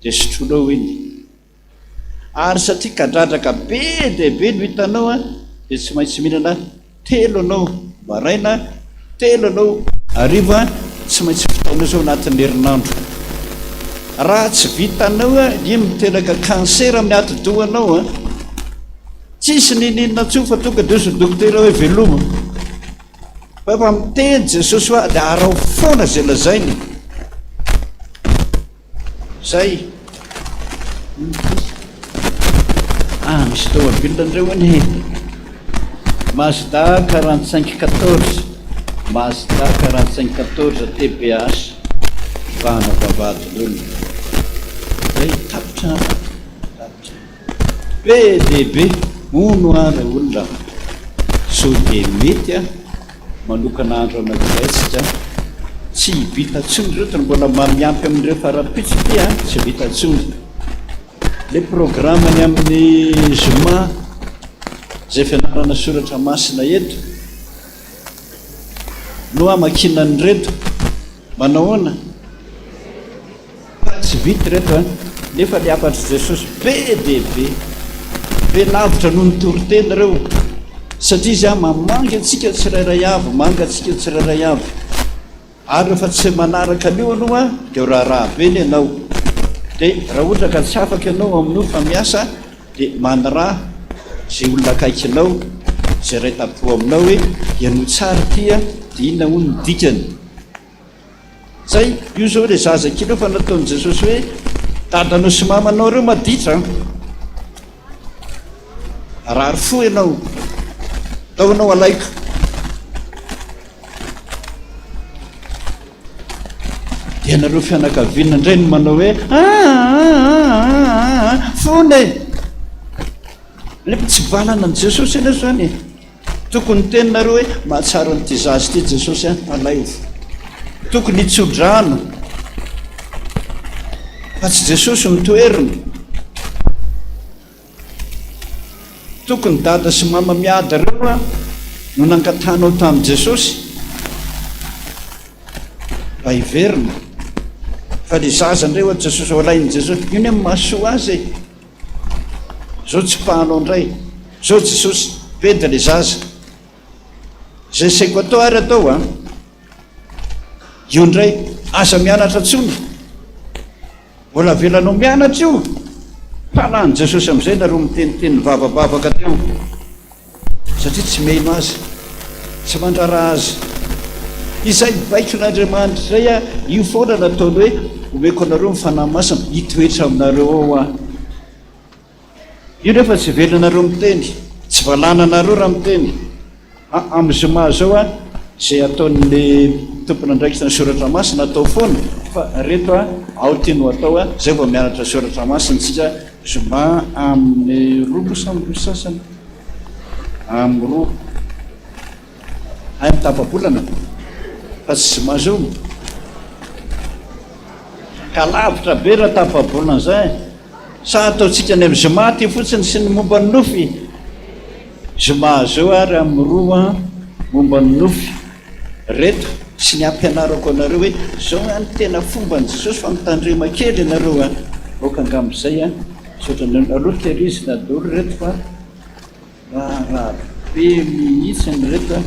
dia sotroinao iny. Ary satria kadradraka be dia be no hitanao an, dia tsy maintsy mihinana telo anao maraina, telo anao hariva, tsy maintsy vitainao izao anatin'ny herinandro. Raha tsy vitanao an, iny miteraka cancer amin'ny atidohanao an. Tsisy niniana intsony fa tonga dia hozy ny dokotera hoe veloma. Fa efa miteny Jesosy hoe dia araho foana izay lazainy. Zay. Ah, misy tomobile ndray hono e. Mazda 45 14. Mazda 45 14 TBH. Vahana vavahadin'olona. Zay, tapitra. Tapitra. Be dia be, hono hoa ray olona, sao dia mety a, manokana andro anankiray tsika, tsy vita tsony ireto no mbola miampy amin'ireo fa rahampitso ity a, tsy vita tsony. Le programme ny amin'ny zoma izay fianarana soratra masina eto no hamakiana an'ireto, manahoana? Fa tsy vita ireto an! Nefa le hafatr'i Jesosy be dia be, be lavitra noho ny toriteny ireo, satria Izy an mamangy antsika tsirairay avy, manga antsika tsirairay avy. Ary rehefa tsy manaraka an'io aloha dia ho raharaha be ny anao. Dia raha ohatra ka tsy afaka ianao amin'io fa miasa dia maniraha izay olona akaikinao, izay iray tampo aminao hoe ianao tsara ity an, dia inona hono ny dikany? Zay, io zao ilay zaza kely io fa nataon'i Jesosy hoe dadanao sy mamanao ireo maditra an! Harary fo ianao, tao ianao alaiko. Dia ianareo fianakaviana indray no manao hoe aa fona e! Nefa tsy valana an'i Jesosy ianao izany e! Tokony niteny nareo hoe mahatsara an'ity zaza ity Jesosy an, alaivo. Tokony hitsodrano fa tsy Jesosy no toherina. Tokony dada sy mama miady reo an no nangatanao tamin'i Jesosy mba hiverina. Fa le zaza ndray oa Jesosy alain'i Jesosy, io ne mahasoa azy e. Zao tsipahanao ndray. Zao Jesosy, bedy le zaza. Zay saiko atao ary atao an. Io ndray, aza mianatra tsony. Mbola avelanao mianatra io. Talan'i Jesosy amizay nareo miteniteny nivavabavaka teo. Satria tsy mihaino azy, tsy mandrara azy. Izay baikon'Andriamanitra izay an, io foana nataony hoe omeko anareo ny Fanahy Masina hitoetra aminareo ao aho. Io nefa tsy velanareo miteny, tsy valananareo raha miteny. Amin'ny zoma izao an, izay ataon'ny tompon'andraikitra ny soratra masina atao foana fa reto an, ao ity no atao an, izay vao mianatra soratra masina isika zoma amin'ny roa moa sa amin'ny roa sasany? Amin'ny roa. Hay amin'ny tapa-bolana fa tsy zoma zao. Ka lavitra be raha tapa-bolana izay. Sa ataontsika ny amin'ny zoma aty fotsiny sy ny momba ny nofy? Zoma zao ary amin'ny roa momba ny nofy reto sy ny hampianarako anareo hoe zao an ny tena fomban'i Jesosy fa mitandrema kely ianareo an! Aoka angamba izay an! Misaotra anareo. Aleo tehirizina daholo reto fa Raharaha be mihitsy ireto a!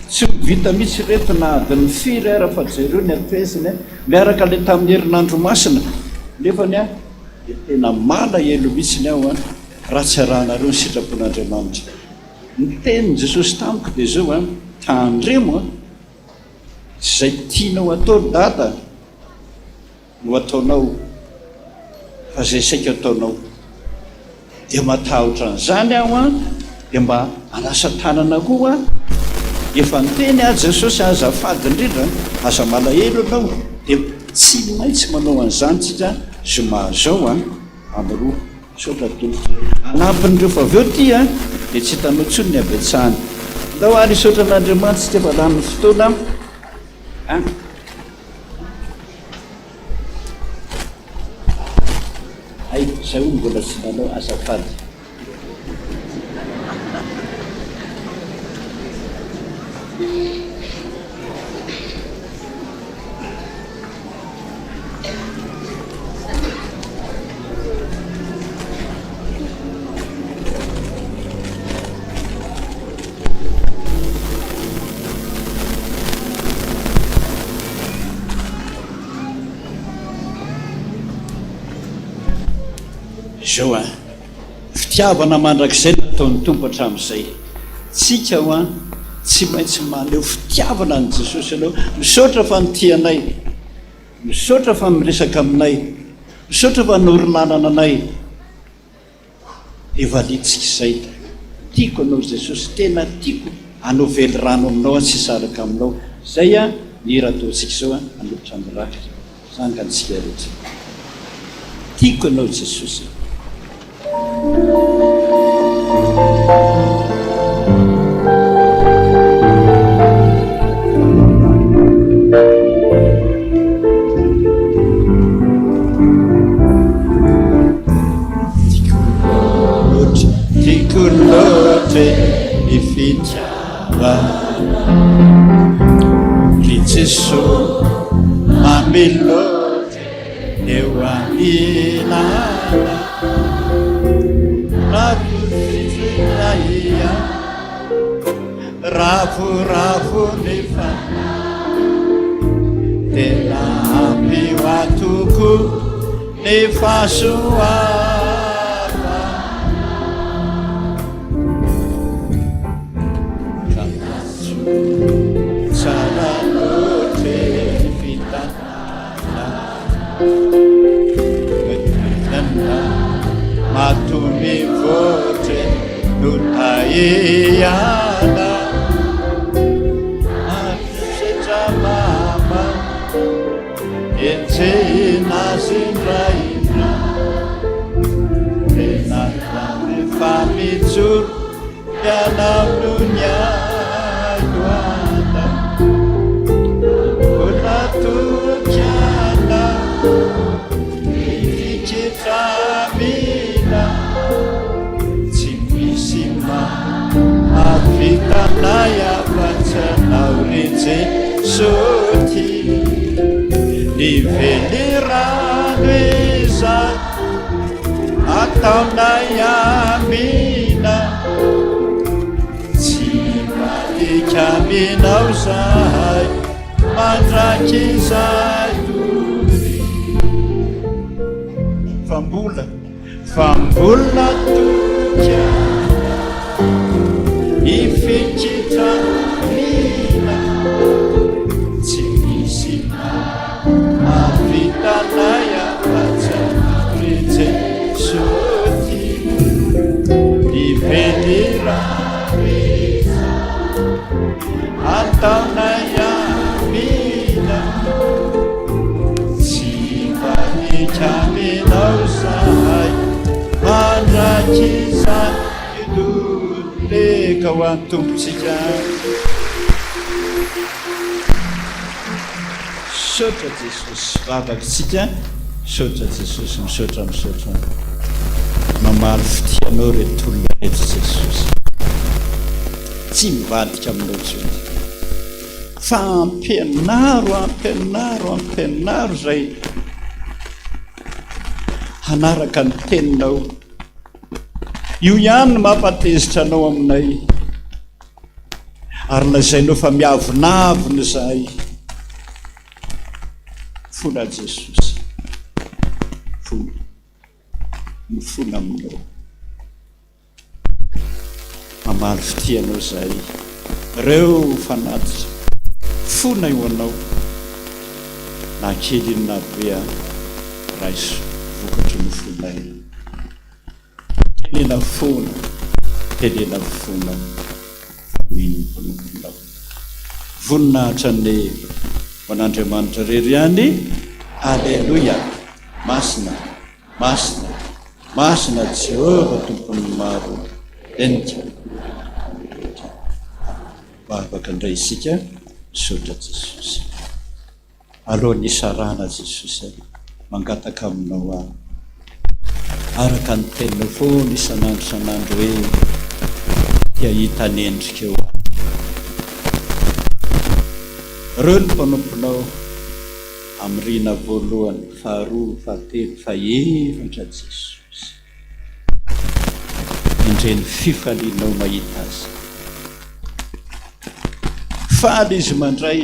Tsy ho vita mihitsy ireto na adin'ny firy ara fa jereo ny apaisiny a! Miaraka ilay tamin'ny herinandro masina nefany a dia tena malahelo mihitsiny aho a raha tsy arahanareo ny sitrapon'Andriamanitra. Ny tenin'i Jesosy tamiko dia izao a, tandremo a! Izay tianao atao ry dada no ataonao fa izay saika ataonao dia matahotra an'izany aho an, dia mba hanasa tanana koa aho, efa niteny aho Jesosy azafady indrindra an, aza malahelo ianao, dia tsy maintsy manao an'izany tsika zoma zao an, amin'ny roa, misaotra tompoko. Anampin'ireo fa avy eo ity an, dia tsy hitanao intsony ny habetsahany. Ndao ary hisaotra an'Andriamanitra tsika fa lany ny fotoana an. Hay, zay hono mbola tsy nanao azafady. Izao an, fitiavana mandrakizay no nataon'ny Tompo hatramin'izay. Tsika hoa tsy maintsy maneho fitiavana an'i Jesosy ianao. Misaotra fa nitia anay. Misaotra fa miresaka aminay. Misaotra fa noro lalana anay. Dia valiantsika izay. Tiako anao Jesosy, tena tiako hanao velirano aminao aho tsy hisaraka aminao. Izay an, ny hira ataontsika izao an, hanolotra ny rakitra. Sangantsika rehetra. Tiako anao Jesosy. Tiako loatra ny fitiavana Ry Jeso mamy loatra eo anilanao Ravoravo ny fanahy Tena ampy ho ahy tokoa. Ny fahasoavana. Tsara loatra ny fitantanana. Matoa mivoatra no tahiana. Mahafisetra mama. Enjehina azy indraindray. Tena rehefa mijoro ianao no nihaino anay. Mbola toky anao mifikitra aminao. Tsy misy mahavita anay afa-tsy anao ry Jesoa tia. Ny velirano izay ataonay amina. Tsy mivadika aminao izahay mandrakizay doria. Fa mbola Fa mbola toky hifikitra mila tsy misy mahavita anay afa-tsy anao ry Jesoa tia ny velirano ataonay amina Tsy hivadika aminao izahay mandrakizay Leka ho an'ny Tompontsika. Misaotra Jesosy vavakitsika misaotra Jesosy misaotra misaotra mamaly fitia anao reto olona reto Jesosy tsy mivadika aminao intsony fa ampianaro ampianaro ampianaro izay hanaraka ny teninao io ihany no mampatezitra anao aminay ary lazainao fa miavonavona izahay fona Jesosy fona mifona aminao Mamaly fitia anao izahay Reo fanatitra fona eo anao Na kely ino na be a Raiso vokatry ny fonay Tenena foana Tenena foana Fa mino ny mpanomponao Voninahitra anie ho an'Andriamanitra irery ihany Aleloia Masina Masina, masina Jehovah Tompon'ny maro Henika Vavaka indray isika Misaotra Jesosy Alohan'ny hisarahana Jesosy a Mangataka aminao aho Araka ny teninao foana isan'andro isan'andro hoe Te hahita ny endrikao aho Ireo ny mpanomponao Amin'ny rihana voalohany, faharoa, fahatelo, fahefatra Jesosy. Endrey ny fifalianao mahita azy. Faly izy mandray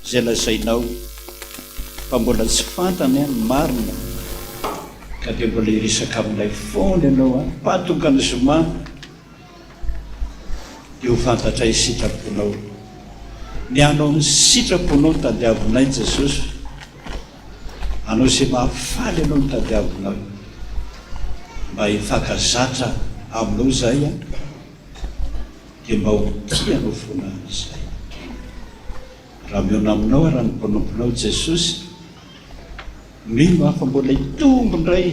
izay lazainao fa mbola tsy fantany ny marina ka dia mbola hiresaka aminay foana ianao an, mpahatonga ny zoma. Dia ho fantatray sitraponao. Ny hanao ny sitraponao no tadiavinay Jesosy. Hanao izay mahafaly Anao no tadiavinay. Mba hifankazatra Aminao izahay an, dia mba ho tia Anao foana izahay. Raha mihaona Aminao aho raha ny mpanomponao Jesosy, mino aho fa mbola hitombo indray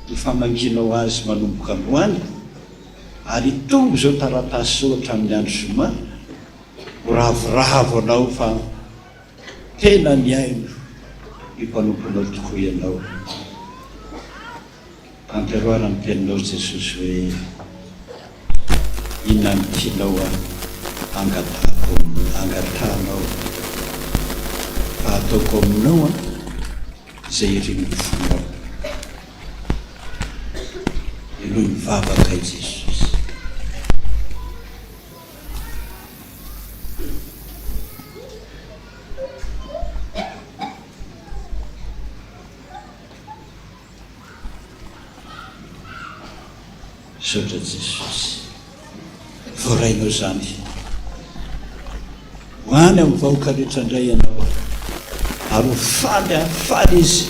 ny famangianao azy manomboka androany. Ary hitombo izao taratasy izao hatramin'ny andro zoma, ho ravoravo anao fa tena nihaino ny mpanomponao tokoa ianao. Tanteroara ny teninao Jesosy hoe inona no tianao angatahako angatahanao fa ataoko aminao an izay irin'ny fonao. Henoy ny vavakay Jesosy. Misaotra Jesosy. Voarainao izany. Ho any amin'ny vahoaka rehetra indray ianao ary ho faly aho, faly izy,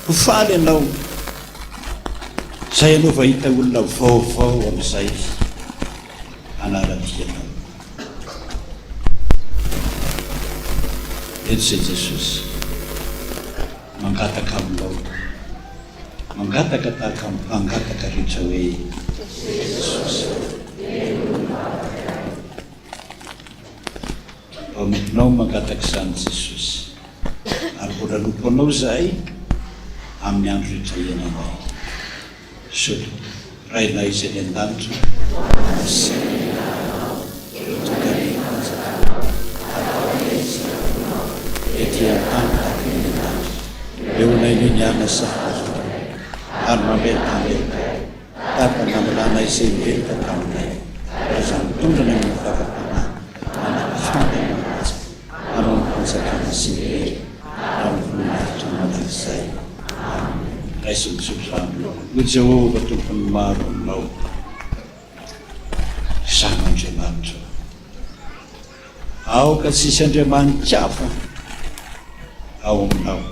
ho faly ianao. Izay ianao vao hahita olona vaovao amin'izay hanara-dia anao. Eto izay Jesosy mangataka aminao, mangataka tahaka ny mpangataka rehetra hoe, Jesosy. Mpanomponao mangataka izany Jesosy ary mbola hanompo Anao izahay amin'ny andro rehetra iainanay. Misaotra Rainay izay any an-danitra masina ny anaranao tonga anie ny fanjakanao atao anie ny sitraponao ety an-tany tahaka ny any an-danitra. Eo anay anie ny alina sy safo-pazotana ary mamelona anay Tahaka ny namelana izay meloka taminay, ary aza mitondra ny amin'ny fakam-panahy, manafana ny latsaka, hanao ny fanjakana sy ny hery ary ny voninahitra mandrakizay. Amena. Raiso ny tsodrano, hoy Jehovah Tompon'ny maro aminao, Izaho no Andriamanitrao. Aoka tsy hisy andriamani-kafa ao aminao.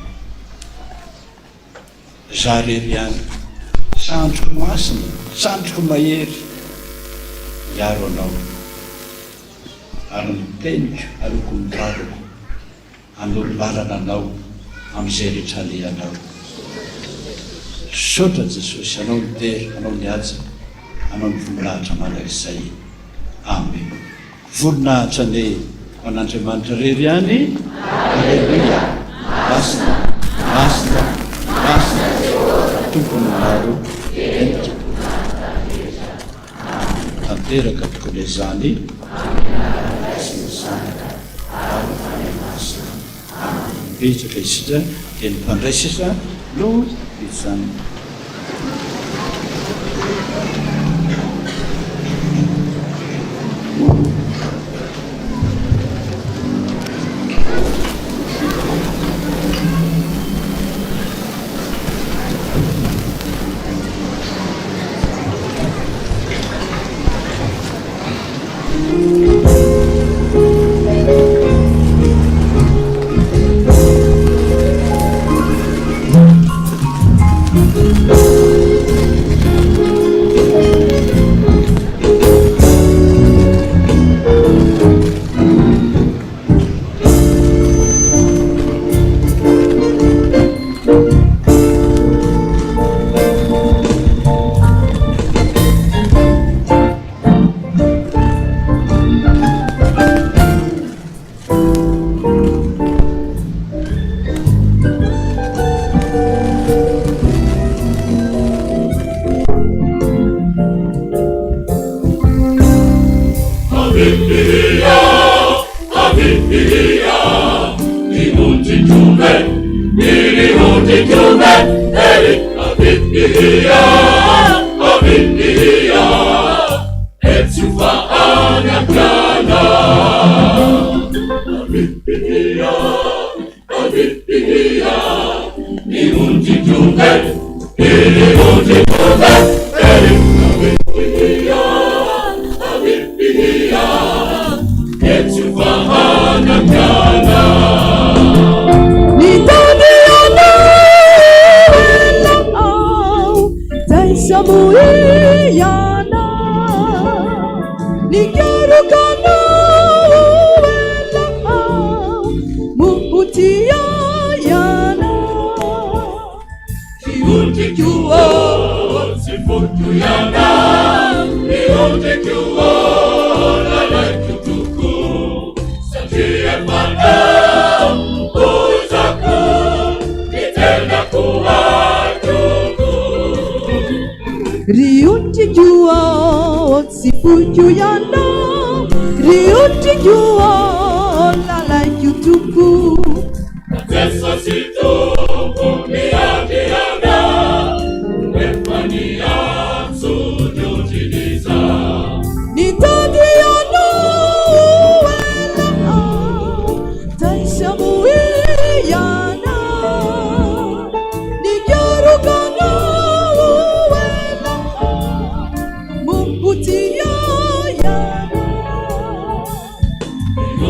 Za rery ihany. Sandriko masina, sandriko mahery, hiaro anao. Ary ny teniko aloky ny vavako, hanoro lalana anao amin'izay rehetra alehanao. Misaotra Jesosy, Anao ny dera, Anao ny haja, Anao ny voninahitra mandrakizay. Amen. Voninahitra anie ho an'Andriamanitra irery ihany Aleloia Masina Masina Masina Tompon'ny maro Henika Amen Tanteraka tokoa ilay izany Ray sy ny Zanaka ary ny Fanahy Masina Amen Mipetraka isika dia ny mpandray sisa no mijanona.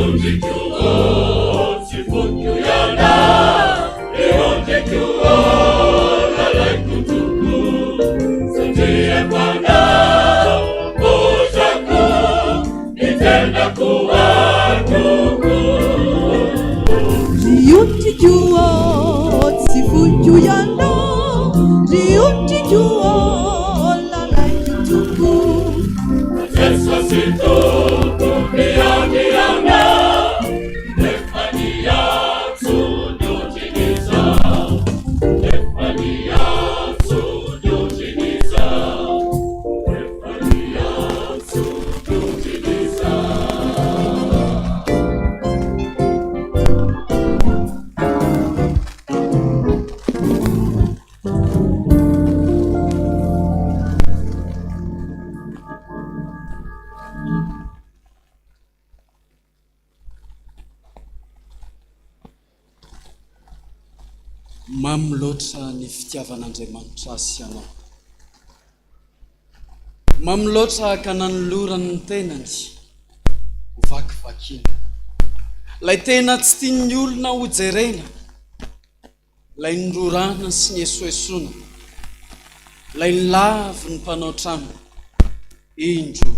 Ry ondriko ô, tsy foiko ianao, ry ondriko ô, lalaiko Tompo. Mamy loatra ny fitiavan'Andriamanitra ahy sy anao. Mamy loatra ka nanolorany ny tenany ho vakivakiana. Ilay tena tsy tian'ny olona ho jerena, ilay nirorana sy niesoesoana, ilay nolavin'ny mpanao trano, indro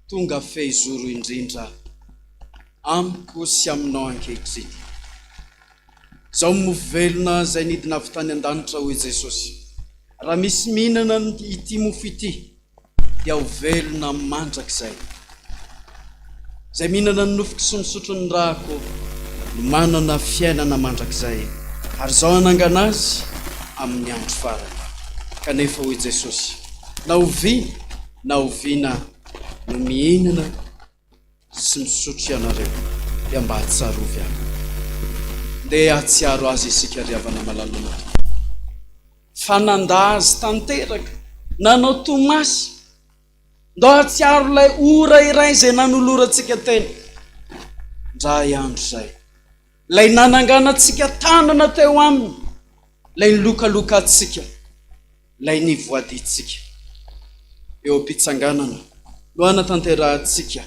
tonga fehizoro indrindra amiko sy aminao ankehitriny. Izao ny mofo velona izay nidina avy tany an-danitra, hoy Jesosy. Raha misy mihinana ity mofo ity, dia ho velona mandrakizay. Izay mihinana ny nofoko sy misotro ny rako no manana fiainana mandrakizay, ary Izaho hanangana azy amin'ny andro farany. Kanefa, hoy Jesosy, na oviana na oviana no mihinana sy misotro ianareo dia mba tsarovy ahy. Ndeha hahatsiaro azy isika ry havana malala Tompo. Fa nandà azy tanteraka, nanao Tomasy. Ndao hahatsiaro ilay ora iray izay nanolorantsika tena. Indray andro izay. Ilay nananganantsika tanana teo aminy, ilay nilokalokantsika, ilay nivoadintsika. Eo am-pitsanganana no hanatanterahantsika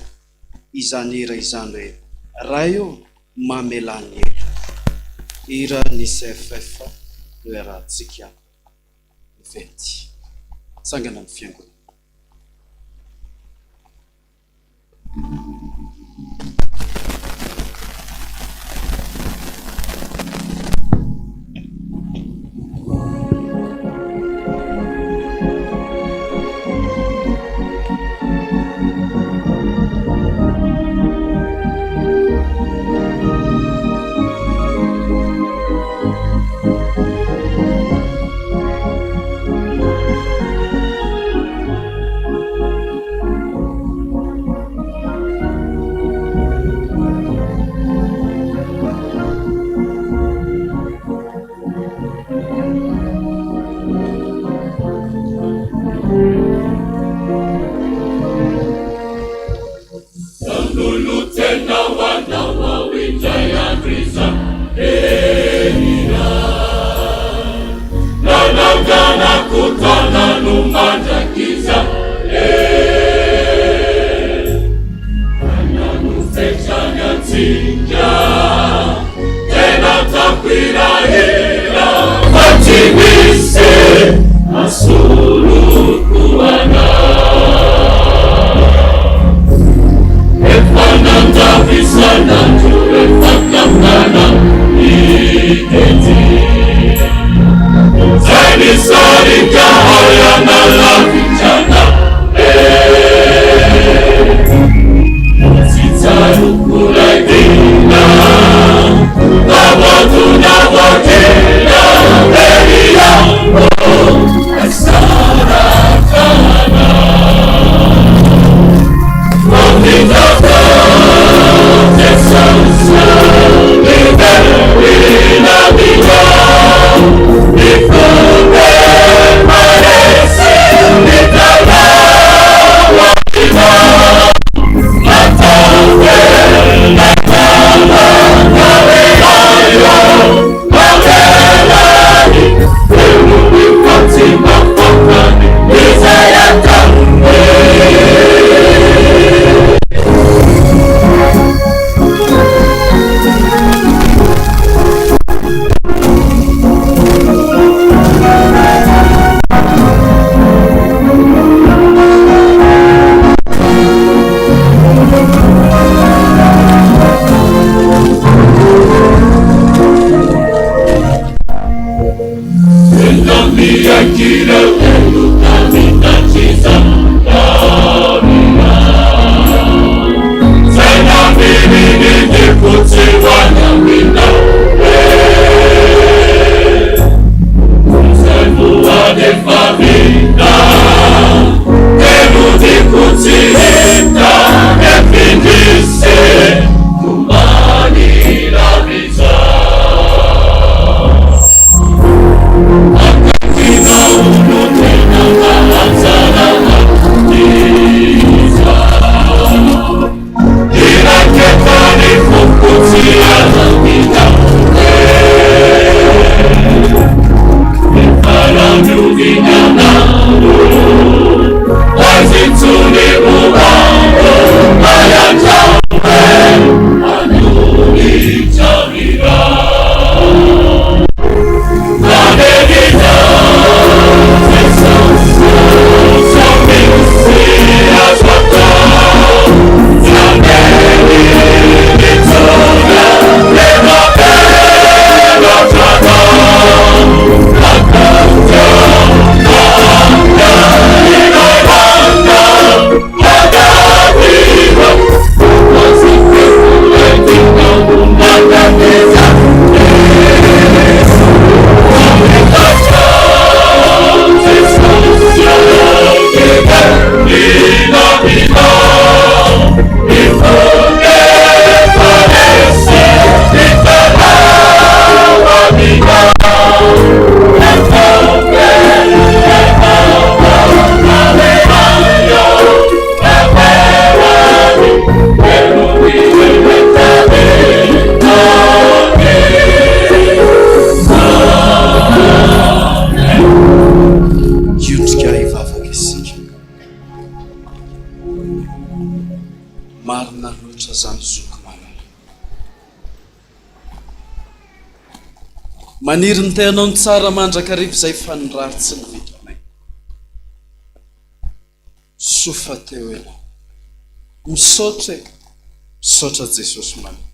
izany hira izany hoe, Ray ô, mamelà ny heloko. Hira ny CFF no iarahantsika miventy. Tsangana ny fiangonana. Maniry ny te hanao ny tsara mandrakariva izay fa ny ratsy no vitanay. Soa fa teo ianao. Misaotra e! Misaotra Jesosy malala.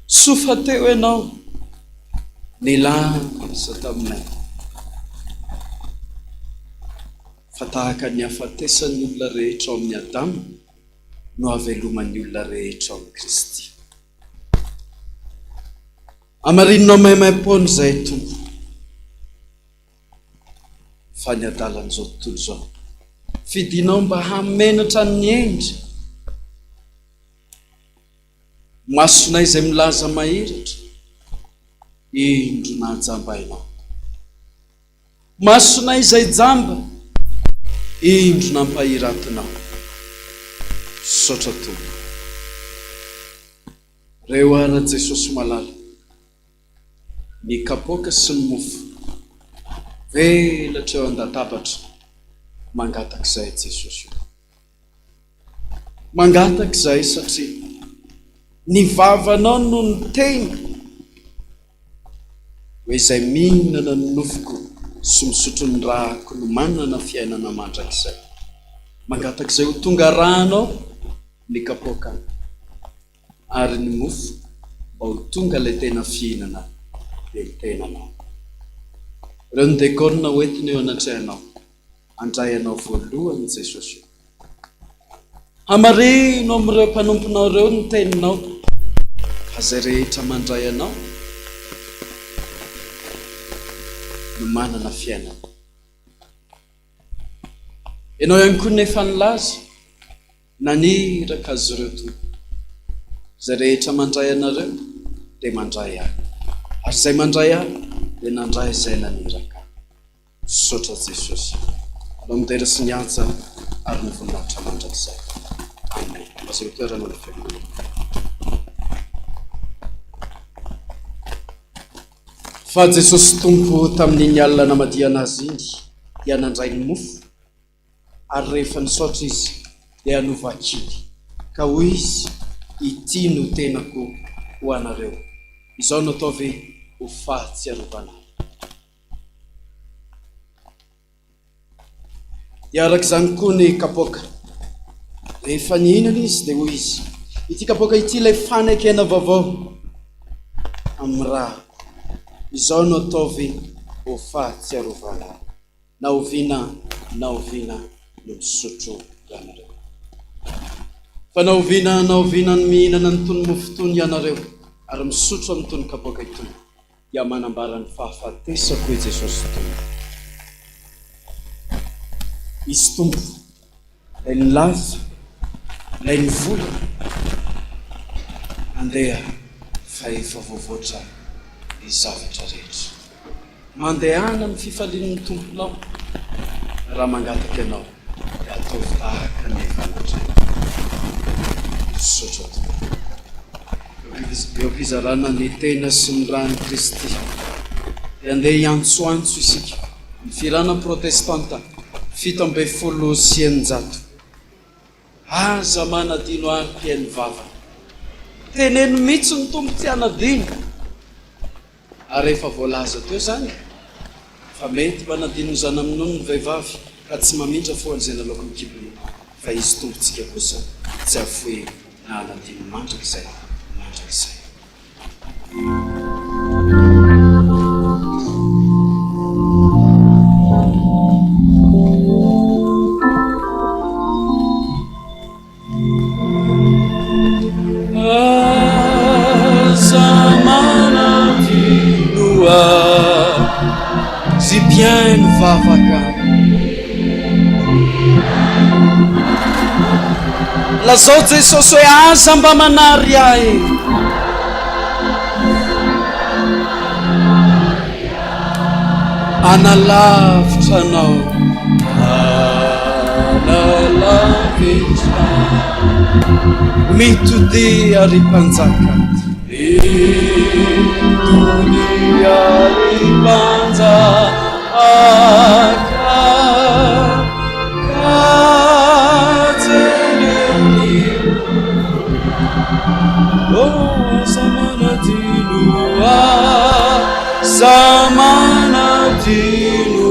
Soa fa teo ianao nilaza taminay fa tahaka ny hahafatesan'ny olona rehetra ao amin'i Adama no hahaveloman'ny olona rehetra ao amin'i Kristy. Hamarininao maimaimpoana izahay Tompo fa ny adalan'izao tontolo izao fidinao mba hamenatra ny hendry. Masonay izay milaza mahiratra, indro nahajambainao. Masonay izay jamba, indro nampahiratinao. Misaotra Tompo. Reo ara Jesosy malala, ny kapoaka sy ny mofo, velatra eo an-databatra, mangataka izay Jesosy o. Mangataka izahay satria ny vavanao no niteny hoe izay mihinana ny nofoko sy misotro ny rako no manana fiainana mandrakizay. Mangataka izay ho tonga rànao ny kapoaka ary ny mofo mba ho tonga ilay tena fihinana dia ny tenanao. Ireo ny dekôna hoentina eo anatrehanao. Handray anao voalohany Jesosy o. Hamarino amin'ireo mpanomponao ireo ny teninao, fa izay rehetra mandray anao no manana fiainana. Ianao ihany koa nefa nilaza, naniraka azy ireo Tompo. Izay rehetra mandray anareo dia mandray ahy, ary izay mandray ahy dia nandray izay naniraka ahy. Misaotra Jesosy. Anao midera sy miantsa ary ny voninahitra mandrakizay. Amen. Azo itoerana ny fiangonana. Fa Jesosy Tompo tamin'iny alina namadihana azy iny dia nandray ny mofo ary rehefa nisaotra izy dia novakiny ka hoy izy, Ity no tenako ho anareo. Izao no ataovy ho fahatsiarovana ahy. Dia araka izany koa ny kapoaka. Rehefa nihinana izy dia hoy izy, Ity kapoaka ity ilay fanekena vaovao amin'ny rà. Izao no ataovy ho fahatsiarovana ahy. Na oviana na oviana no misotro ianareo. Fa na oviana na oviana no mihinana an'itony mofo itony ianareo ary misotro amin'itony kapoaka itony, dia manambara ny fahafatesako i Jesosy Tompo. Izy Tompo, ilay nilaza, ilay nivolana, Andeha fa efa voavoatra ny zavatra rehetra. Mandehana amin'ny fifalian'ny Tomponao, raha mangataka ianao dia ataovy tahaka ny efa nandray. Misaotra Tompo. Eo am-pizarana ny tena sy ny ran'i Kristy, dia andeha hiantsoantso isika ny Fihirana Protestanta 617. Aza manadino ahy mpihaino vavaka. Teneno mihitsy ny Tompo tsy hanadino. Ary efa voalaza teo izany fa mety manadino ny zana-minono ny vehivavy ka tsy mamindra fo an'izay naloaky ny kibony fa Izy Tompontsika kosa tsy hahafoy na hanadino mandrakizay mandrakizay. Aza manadino ahy ry mpihaino vavaka. Lazao Jesosy hoe aza mba manary ahy. Analavitra anao, analavitra. Mitodia ry mpanjaka. Mitodia ry mpanjaka. Ka jereo ny Oh, aza manadino. Aza manadino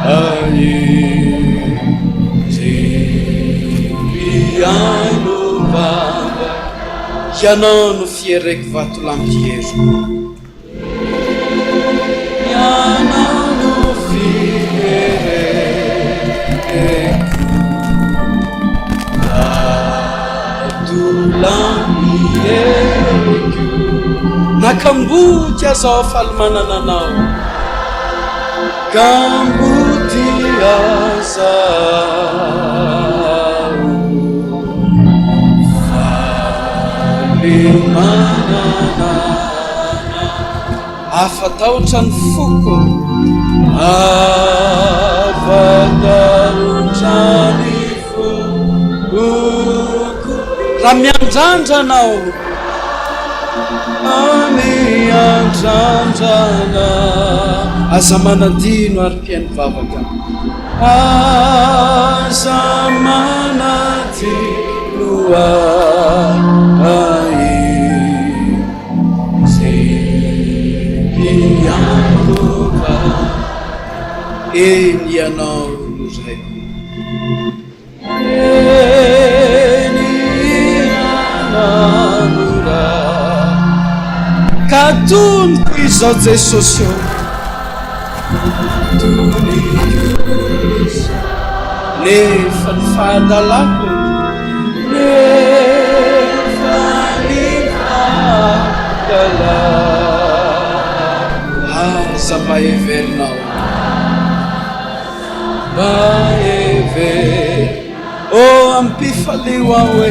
ahy Zay mpihaino vava Ianao no fiereko vatolampy heriko Ianao no fiereko Vatolampy heriko Na kamboty aza aho faly manana anao Kamboty aza aho Faly manana Afa-tahotra ny foko Afa-tahotra ny foko Raha miandrandra anao Miandrandra anao Aza manadino ary mpihaino vavaka Aza manadino ahy Zay mpiantoka Eny ianao no Raiko Eny ianao no Raiko Ka toniko izao Jesosy ô Toniko izao Nefa ny fahadalako Nefa ny fahadalako Aza mba heverinao Mba hever Oh ampifalio aho e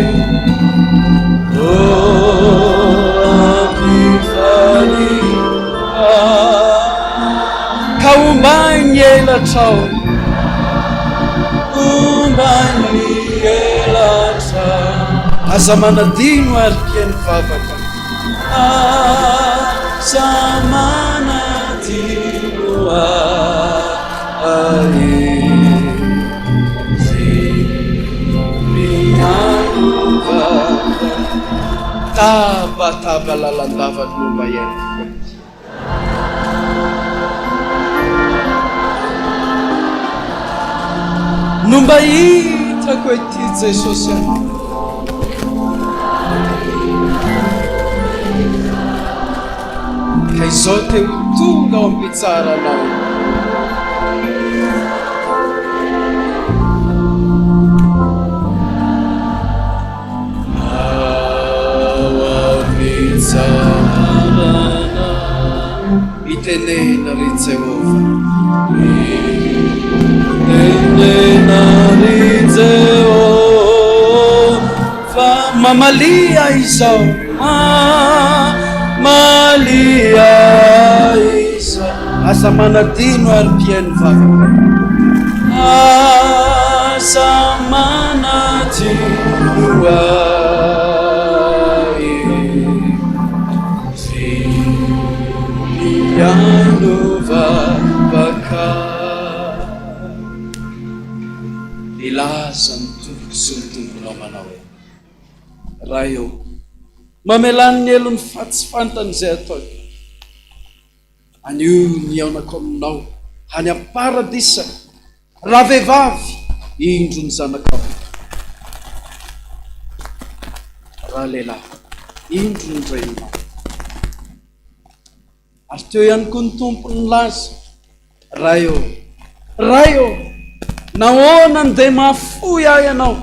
Oh ampifalio aho Ka ombay ny elatrao Ombay ny elatrao Aza manadino ary tia ny vavaka Aza manadino ahy Tabataba lalandava ny momba ihany koa. No mba hitako ety Jesosy aho. Ka izao te ho tonga ao am-pitsaharanao. Ao am-pitsaharana. Mitenena ry Jehovah. Mitenena ry Jehovah. Mamalia izao. Mamalia izao. Aza manadino ary mpihaino vavaka. Aza manadino ahy. Tsy mihaino vavaka. Nilaza ny Tompoko sy ny Tomponao manao hoe, Ray ô, mamelà ny helony fa tsy fantany izay ataony. Anio ny hihaonako aminao any am-paradisa, ravehivavy, indro ny zanakao. Ralehilahy, indro ny reninao. Ary teo ihany koa ny Tompo nilaza, Ray ô, Ray ô, nahoana no dia mahafoy ahy Ianao?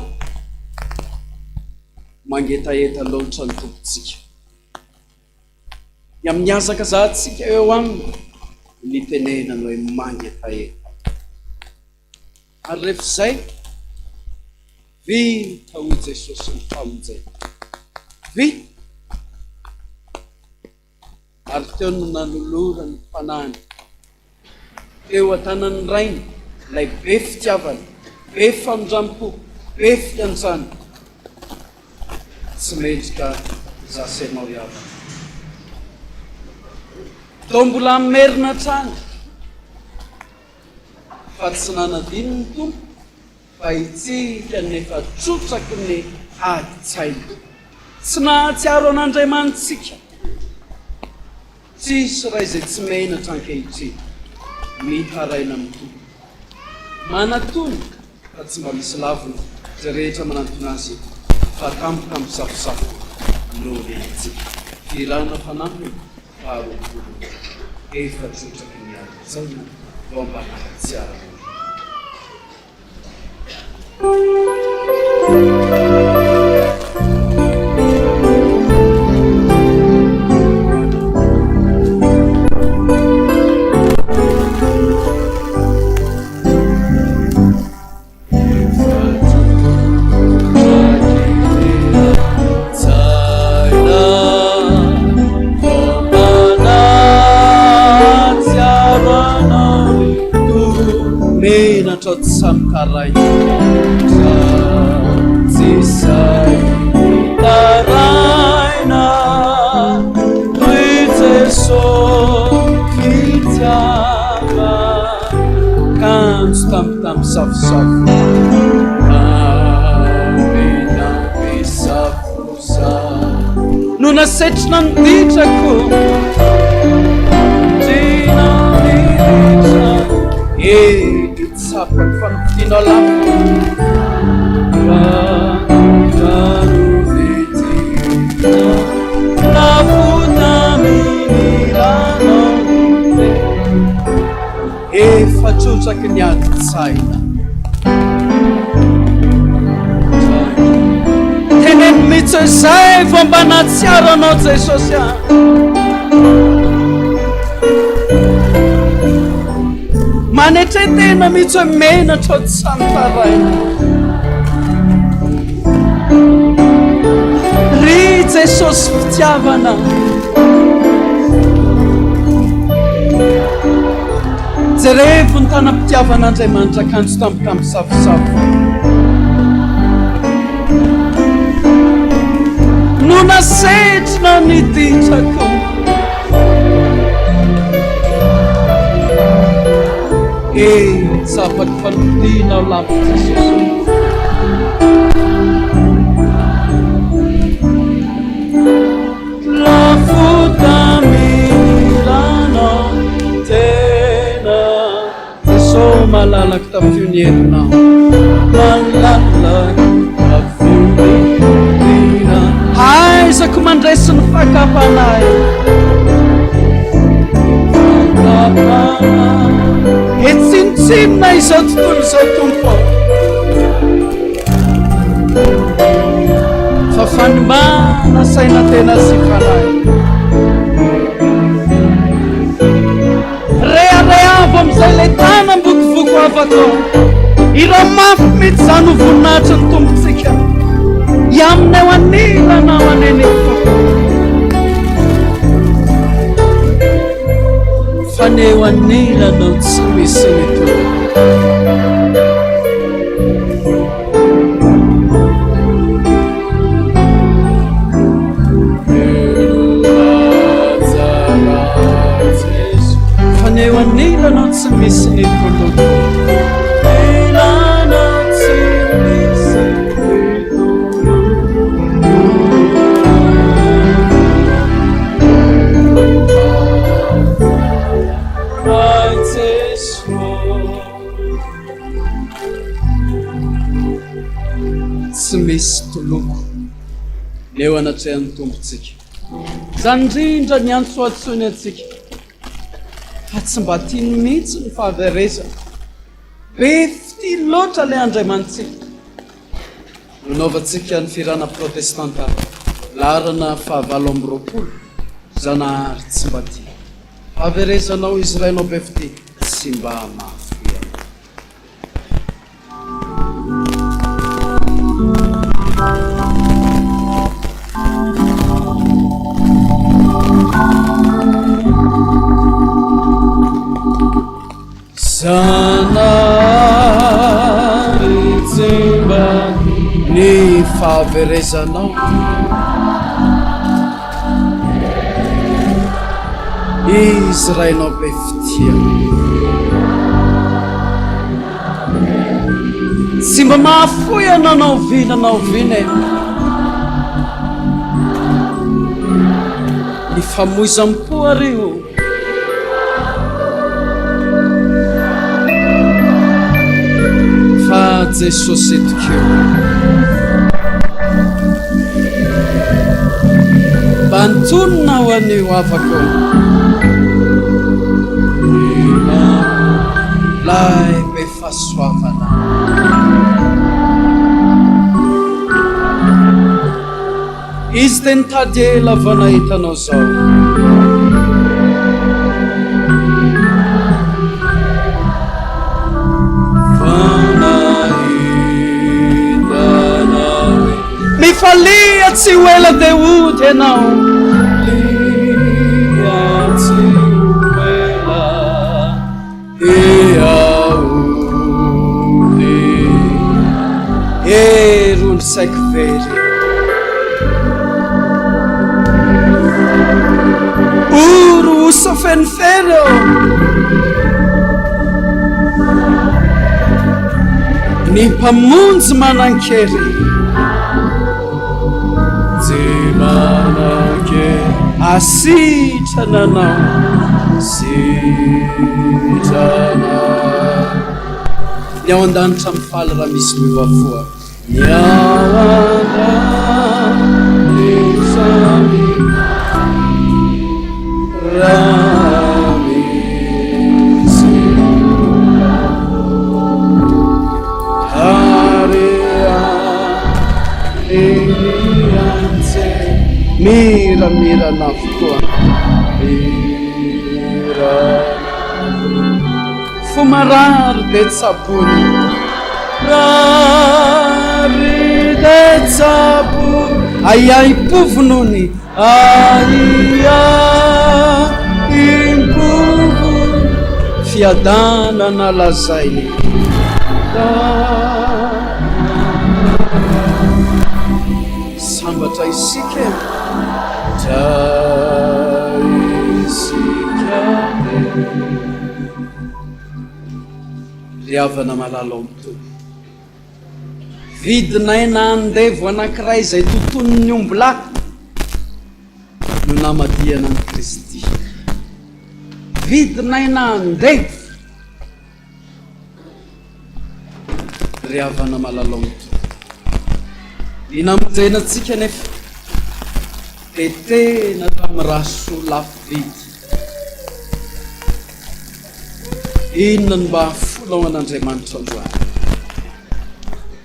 Mangetaheta loatra ny Tompontsika. Ny amin'ny hazakazahantsika eo Aminy no nitenenany hoe mangetaheta. Ary rehefa izay, vita hoy Jesosy ny famonjena. Vita. Ary teo no nanolorany ny fanahiny. Teo an-tanan'ny Rainy, ilay be fitiavana, be famindram-po, be fiantrana. Tsy mendrika izaho sy ianao ry havana. Toa mbola hamerina hatrany fa tsy nanadino ny Tompo fa itsika no efa trotraky ny adin-tsaina. Tsy nahatsiaro an'Andriamanitsika. Tsisy iray izay tsy menatra ankehitriny. Miharaina amin'ny Tompo. Manatona fa tsy mba misy lavina izay rehetra manantona Azy fa tampoka misafosafo no renintsika. Fihirana fanampiny faharoapolo efa trotraky ny adin-tsaina vao mba nahatsiaro anao. Menatra tsy samy taraina Tsy sahy mitaraina Ry Jeso fitiavana Kanjo tambitamby safosafo Tambitamby safosafo No nasetrina ny ditrako Trina ny ditrako Eny tsapako fa nofidinao lafo Fa fa nofidinao Lafo tamin'ny ranao Efa trotraky ny adin-tsaina. Teneno mihitsy hoe zay vao mba nahatsiaro anao Jesosy ah. Manetre tena mihitsy hoe menatra aho tsy sahy mitaraina. Ry Jesosy fitiavana. Jerevo ny tanam-pitiavan'Andriamanitra kanjo tampotampo safosafo. No nasetrina ny ditrako. Eh, tsapako fa nodianao lavitra Jesosy. Lafo tamin'ny ranao tena Jeso malalako tafio ny herinao Malalako tafio ny tena Haizako mandresy ny fakam-panahy Fakam-panahy E tsinontsinona izao tontolo izao Tompo Fa fanimbana saina tena sy fanahy. Rehareha avo amin'izay ilay tanam-bokovoko havako. Ireo mafy mihitsy izany ho voninahitry ny Tompontsika. Hiamina eo anilanao anie ny foko. Fa ny eo anilanao tsy misy ny Tompo. Fa ny eo anilanao tsy misy ny toloko. Ilanao tsy misy ny toloko. Ray Jesoa. Tsy misy toloko ny eo anatrehan'ny Tompontsika. Izany indrindra ny antsoantsoiny antsika fa tsy mba tiany mihitsy ny fahaverezana. Be fitia loatra ilay Andriamanitsika. Nanaovantsika ny firana protestanta laharana fahavalo amby 20, Zanahary tsy mba tia. Fahaverezanao izy Rainao be fitia tsy mba mahafoy anao. Zanahary tsy mba ny fahaverezanao. Izy Rainao be fitia. Tsy mba mahafoy anao na oviana na oviana e. Ny famoizam-po ary o. Fa Jesosy eto koa. Mba antonona ho an'io havako. Ilay be fahasoavana. Izy dia nitady ela vao nahita anao zao. Vao nahita anao e. Mifalia tsy ho ela dia hody ianao. Mifalia tsy ho ela. Hery ondry saiko very. Oro osa feno fery ô. Ny Mpamonjy manan-kery. Tsy manan-kery. Asitrana anao. Sitrana. Ny ao an-danitra mifaly raha misy miova fo. Ny ao an-danitra mifaly raha misy miova fo. Ary any anjely miramirana avokoa. Mirana Fo marary dia tsaboina. Rary dia tsaboina. Ahiahim-po vonoiny. Ahiahim-po vonoiny. Fiadanana lazainy. Sambatra isika e. Sambatra isika e. Ry havana malala ao amin'ny Tompo, vidin'aina andevo anankiray izay totonin'ny ombilahy no namadihana an'i Kristy. Vidin'aina andevo. Ry havana malala ao amin'ny Tompo, ny namonjena antsika anefa dia tena tamin'ny rà soa lafo vidy. Inona no mba hahafoanao an'Andriamanitra androany?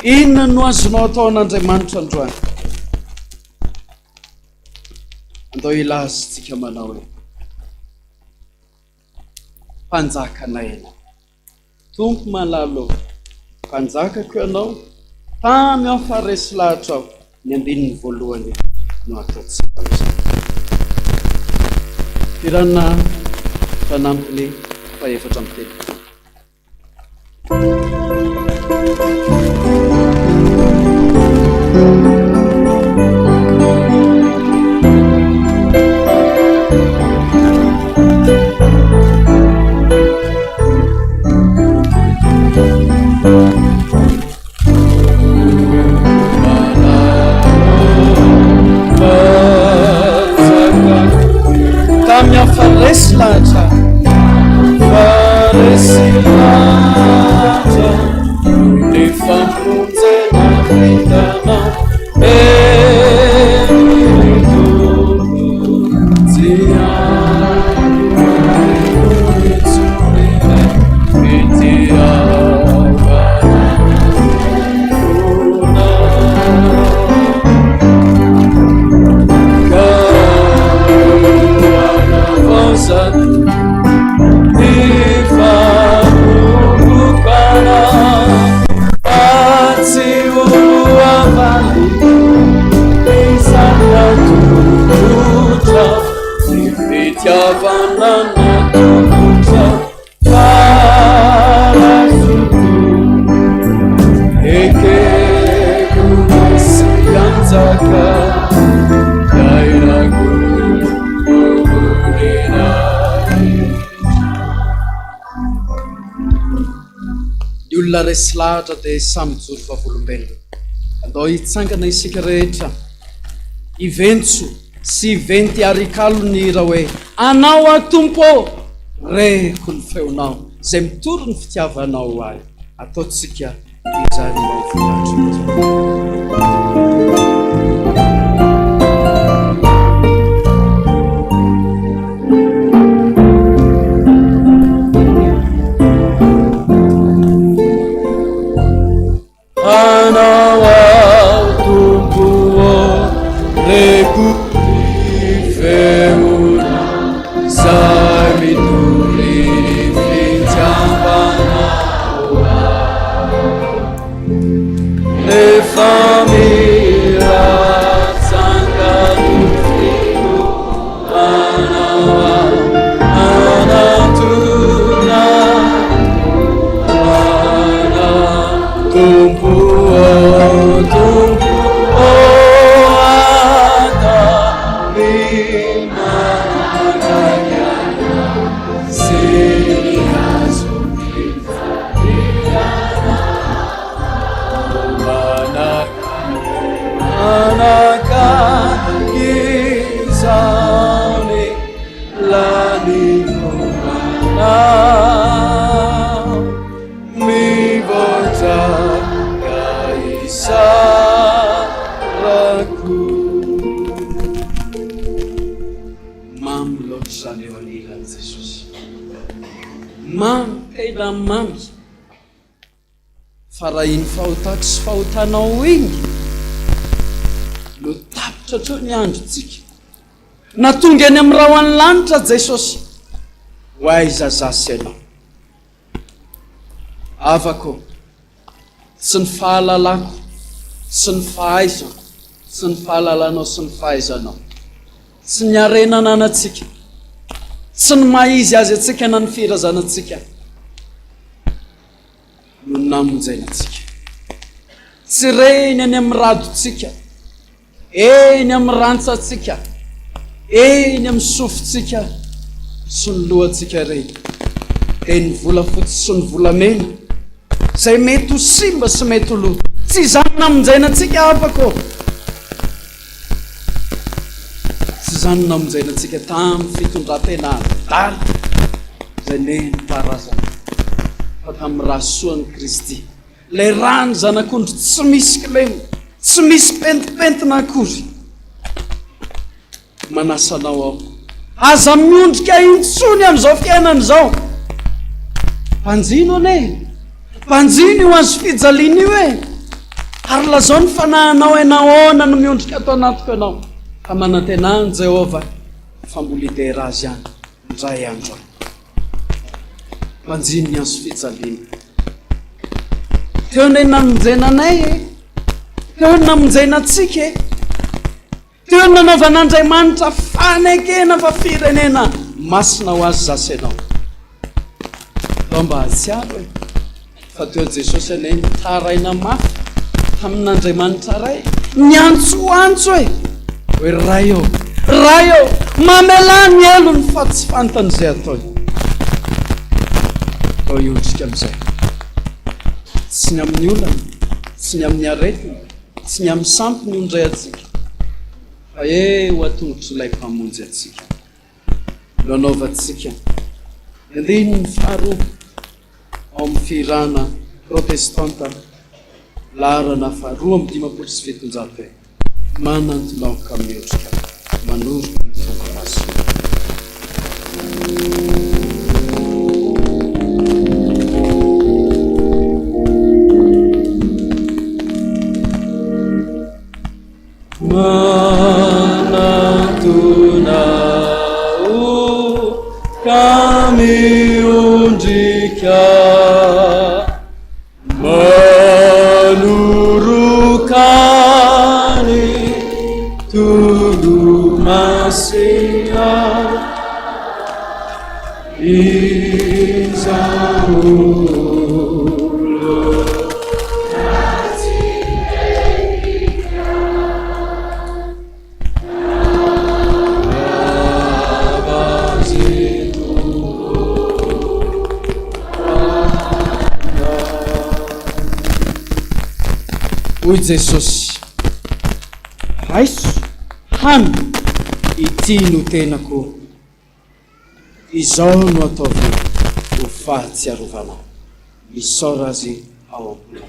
Inona no azonao atao an'Andriamanitra androany? Andao hilaza isika manao hoe, Mpanjakanay ianao. Tompo malala ô, Mpanjakako Ianao, tamy aho fa resy lahatra aho, ny andininy voalohany no ataontsika amin'izao. Fihirana fanampiny fahefatra amby telopolo. Tamy aho fa resy lahatra fa resy lahatra ny famonjena vitanao Ry Tompo tsy Fitiavana natolotra Ekeko sy hanjaka Iainako Ny olona resy lahatra dia samy mijoro vavolombelona. Andao hitsangana isika rehetra. Hiventso. Sy venty arikalo ny hira hoe Anao aho Tompo ô, reko ny feonao izay mitory ny fitiavanao ho ahy. Ataontsika izany mba ho voninahitry ny Tompo. Anao aho Tompo ô, reko ny feonao izay mitory ny fitiavanao ahy. Nefa mila tsangano finoana aho hanatona Tompo ô, Tompo ô, ataovy manakaiky anao sy ny hazo fifaliana. Manakaiky izany lany fombanao. Mivoatra ka isarako. Mamy loatra izany eo anilan'i Jesosy. Mamy, tena mamy. Fa raha iny fahotako sy fahotanao iny no tapitra hatreo ny androntsika, na tonga eny amin'ny rahon'ny lanitra Jesosy, ho aiza za sy ianao? Havako, tsy ny fahalalako sy ny fahaizako, tsy ny fahalalanao sy ny fahaizanao, tsy ny harena ananantsika, tsy ny maha izy azy antsika na ny firazanantsika no namonjena antsika. Tsy reny any amin'ny radontsika. Eny amin'ny rantsantsika, eny amin'ny sofintsika sy ny lohantsika ireny, dia ny volafotsy sy ny volamena, izay mety ho simba sy mety ho lo. Tsy izany namonjena antsika havako ô! Tsy izany namonjena antsika tamin'ny fitondran-tena adala izay nentim-paharazana, fa tamin'ny ra soan'i Kristy. Ilay ràn'ny zanak'ondry tsy misy kilema, tsy misy pentimpentina akory. Manasa anao aho, aza miondrika intsony amin'izao fiainana izao. Banjino anie e! Banjino io hazo fijaliana io e! Ary lazao ny fanahinao hoe nahoana no miondrika ato anatiko ianao, fa manantena an'i Jehovah fa mbola hidera azy ihany indray andro any. Banjino ny hazo fijaliana. Teo ny namonjena anay e. Teo ny namonjena antsika e. Teo ny nanaovan'Andriamanitra fanekena fa firenena masina ho azy za sy ianao. Ndao mba hahatsiaro e. Fa teo Jesosy anie nitaraina mafy tamin'Andriamanitra Ray, niantsoantso e! Hoe Ray ô, Ray ô, mamelà ny helony fa tsy fantany izay ataony. Atao hiondrika amin'izay. Tsy ny amin'ny olana, tsy ny amin'ny aretina, tsy ny amin'ny sampy no indray antsika, fa eo an-tongotr'ilay Mpamonjy antsika no anaovantsika ny andininy faharoa. ao amin'ny fihirana protestanta laharana faha 752 hoe, Manantonao ka miondrika manoroka ny fomba masina. Manatona o ka miondrika Manoroka ny tolomasina Izaho Hoy Jesosy, Raiso, hano. Ity no tenako, izao no ataovy ho fahatsiarovana ahy. Misaora Azy ao am-ponao.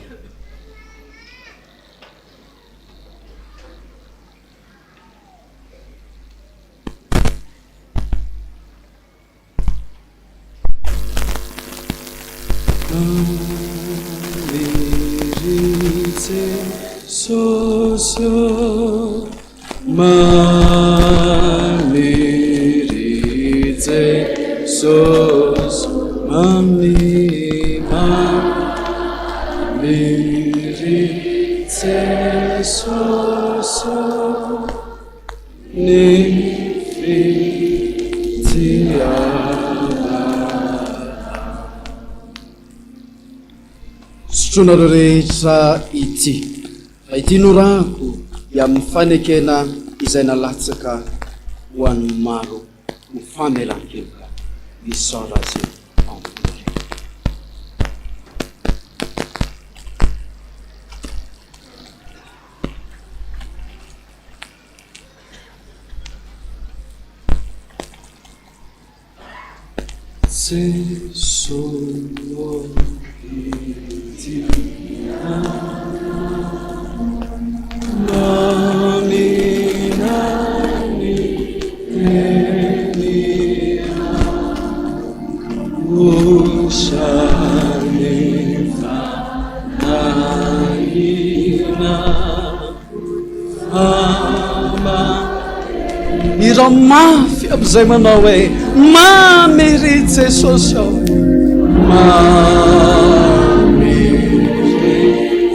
Ny fitiavana. Sotroinareo rehetra ity, fa ity no rako dia amin'ny fanekena izay nalatsaka ho an'ny maro ho famelan-keloka. Misaora Azy ao am-ponareo. Hirao mafy amin'izay manao hoe mamy ry Jesosy ô. Mamy ry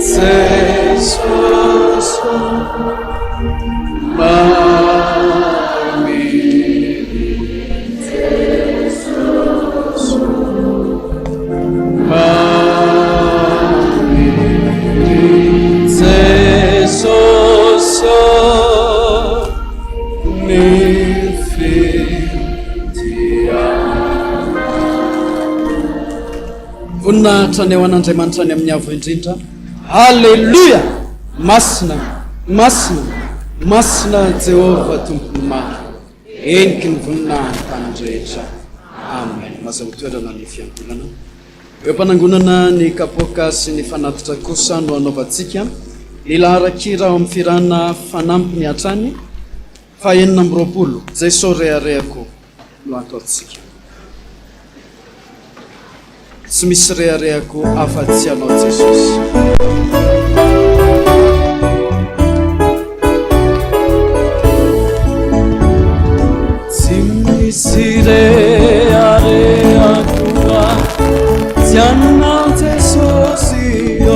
Jesosy ô. Mamy ry Jesosy ô. Mamy ry Jesosy ô. Ny fitiavana. Voninahitra ny ho an'Andriamanitra any amin'ny avo indrindra. Haleloia! Masina, masina, masina Jehovah Tompon'ny maro. Heniky ny voninahiny tany rehetra. Amen. Mazahoa toerana ny fiangonana. Eo am-panangonana ny kapoaka sy ny fanatitra kosa no hanaovantsika ny laharan-kira ao amin'ny fihirana fanampiny hatrany faha 26, Jeso reharehako no ataontsika. Tsy misy reharehako afa-tsy Ianao Jesosy. Tsy misy reharehako afa-tsy Anao Jesosy ô.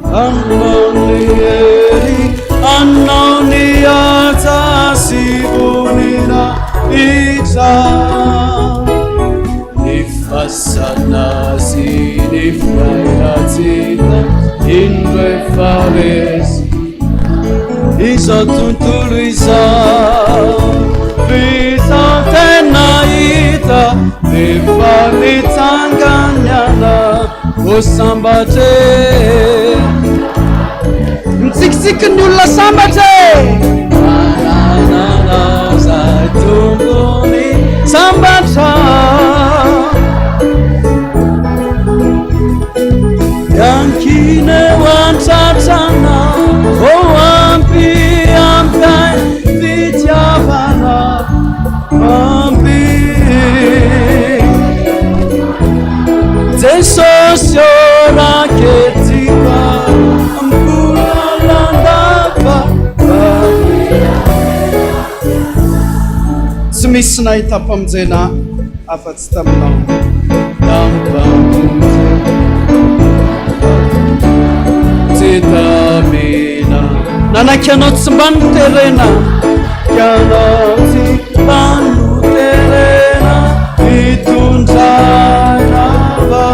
Anao ny hery, Anao ny haja sy voninahitra. Ny fasana sy ny fiainantsika indro efa resy izao tontolo izao vita tena hita efa nitsanganana ho sambatra e. Mitsikitsiky ny olona sambatra e! Manananao zay tompony sambatra. Miankina eo an-tratranao, oh ampy ampy ahy fitiavana ampy. Jesosy ô raketiko amiko lalandava. Tsy misy nahitam-pamonjena afa-tsy taminao. Tsy tamina. Nanaiky anao tsy mba noterena. Ianao tsy mba noterena hitondra lava.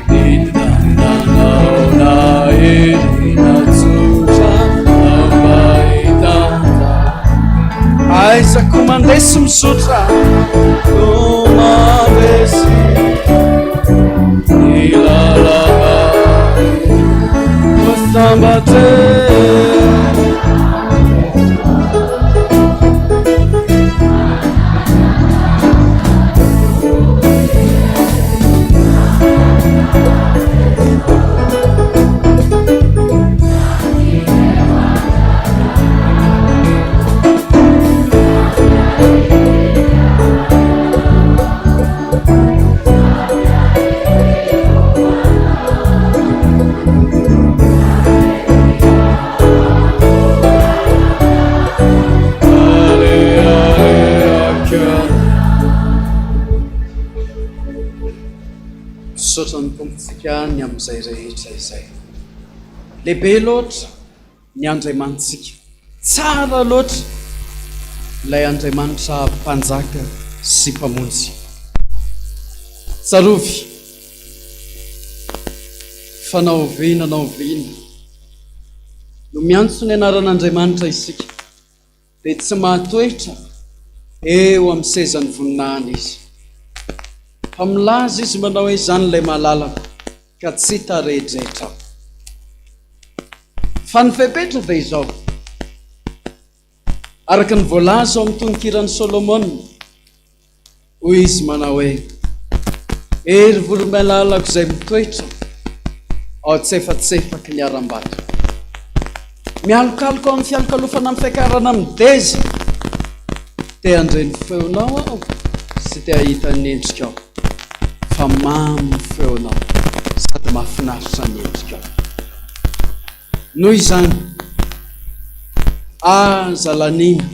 Ny tananao nahery natsotra mba hitantana. Aiza ko mandeha sy mizotra. Ko mandeha sy ny lalana. Sambatra e. Isika ny amin'izay rehetra izay. Lehibe loatra ny Andriamanitsika. Tsara loatra ilay Andriamanitra Mpanjaka sy Mpamonjy. Tsarovy fa na oviana na oviana no miantso ny anaran'Andriamanitra isika dia tsy mahatoetra eo amin'ny sezan'ny voninahiny izy. Fa milaza izy manao hoe izany ilay malalako ka tsy taredretra aho. Fa ny fepetra dia izao, araka ny voalaza ao amin'ny tononkiran'i Solomona, Hoy izy manao hoe, Hery voromalalako izay mitoetra ao an-tsefatsefaky ny harambato. Mialokaloka ao amin'ny fialokalofana amin'ny fiakarana amin'ny deza. Te handre ny feonao aho sy te hahita ny endrikao, fa mamy ny feonao sady mahafinaritra ny endrikao. Noho izany, aza laniana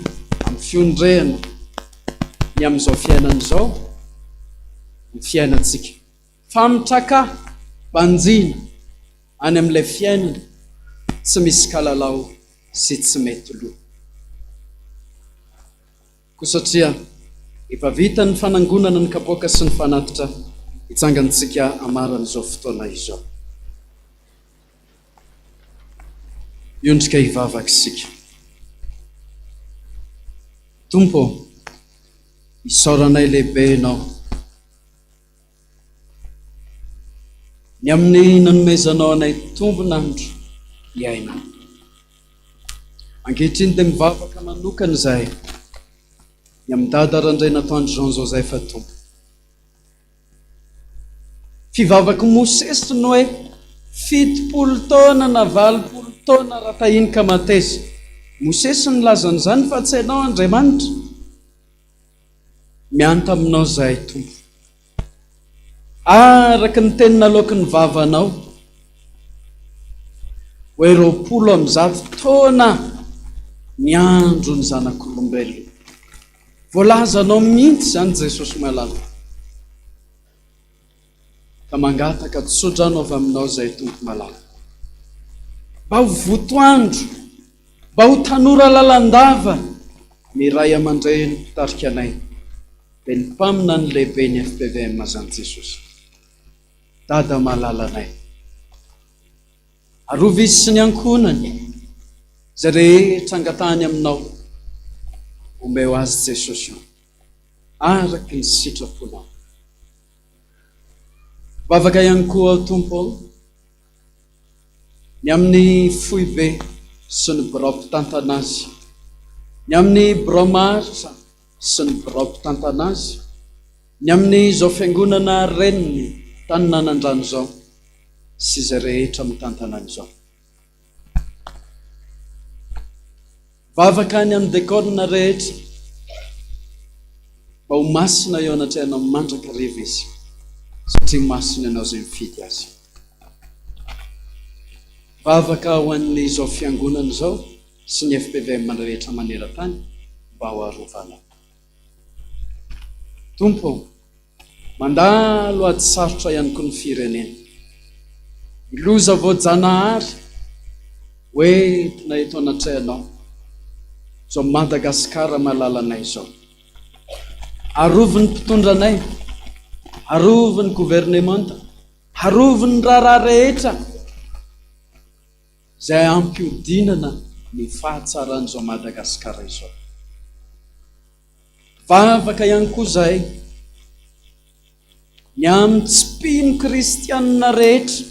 amin'ny fiondrehana ny amin'izao fiainana izao ny fiainantsika, fa mitraka banjina any amin'ilay fiainana tsy misy kalalao sy tsy mety lo. Koa satria efa vita ny fanangonana ny kapoaka sy ny fanatitra, hitsangantsika hamaran'izao fotoana izao. Hiondrika hivavaka isika. Tompo ô, isaoranay lehibe Ianao ny amin'ny nanomezanao anay tombon'andro hiainana. Ankehitriny dia mivavaka manokana izahay ny amin'i Dada Randrianatoandro Jean Joseph Tompo. Fivavak'i Mosesy ny hoe 70 taona na 80 taona raha tahiny ka mateza. Mosesy nilaza an'izany fa tsy ianao Andriamanitra. Mianta aminao izahay Tompo. Araka ny teny naloaky ny vavanao hoe 120 taona ny andron'ny zanak'olombelona. Voalazanao mihitsy izany Jesosy malala. Ka mangataka tsodrano avy aminao izay Tompo malala. Mba ho votoandro, mba ho tanora lalandava ny ray aman-dreny mpitarika anay, dia ny mpaminany lehibe ny FPVM izany Jesosy. Dada malalanay. Arovy izy sy ny ankohonany, izay rehetra angatahany aminao, omeo azy Jesosy ô, araka ny sitraponao. Vavaka ihany koa aho Tompo ô, ny amin'ny foibe sy ny birao mpitantana azy, ny amin'ny birao maharitra sy ny birao mpitantana azy, ny amin'izao fiangonana reniny tanin'Anandrano izao. sy izay rehetra mitantana an'izao. Vavaka any amin'ny dekôna rehetra mba ho masina eo anatrehanao mandrakariva izy, satria masina ianao izay mifidy azy. Vavaka ho an'izao fiangonana izao sy ny FPVM rehetra maneran-tany mba ho arovanao. Tompo ô, Mandalo ady sarotra ihany koa ny firenena. Ny loza voajanahary ho entina eto anatrehanao izao Madagasikara malalanay izao. Arovy ny mpitondra anay, arovy ny governemanta, arovy ny raharaha rehetra izay hampiodinana ny fahatsaran'izao Madagasikara izao. Vavaka ihany koa izahay ny amin'ny tsy mpino kristianina rehetra.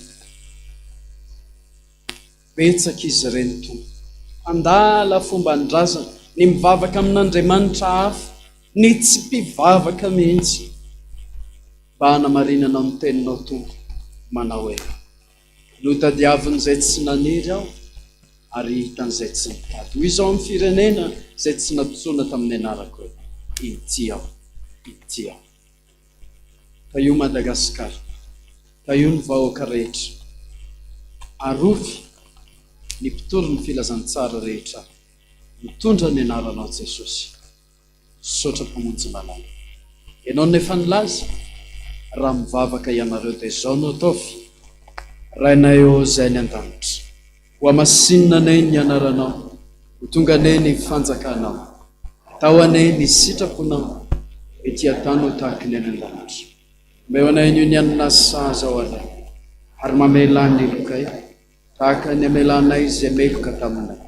Betsaka izy ireny Tompo. Mpandala fomban-drazana, ny mivavaka amin'Andriamanitra hafa, ny tsy mpivavaka mihitsy. Mba hanamarinanao ny teninao Tompo manao hoe. Notadiavin'izay tsy naniry aho, ary hitan'izay tsy nitady. Hoy izy ao amin'ny firenena izay tsy nantsoina tamin'ny anarako hoe, Ity aho, ity aho. Tahio Madagasikara, tahio ny vahoaka rehetra. Arovy ny mpitory ny filazantsara rehetra mitondra ny anaranao Jesosy. Misaotra Mpamonjy malala. Ianao no efa nilaza, raha mivavaka ianareo dia izao no ataovy. Rainay ô izay any an-danitra, hohamasinina anie ny anaranao, ho tonga anie ny fanjakanao, atao anie ny sitraponao ety an-tany ho tahaky ny any an-danitra. Omeo anay anio ny hanina sahaza ho anay, ary mamelà ny helokay, tahaka ny amelanay izay meloka taminay.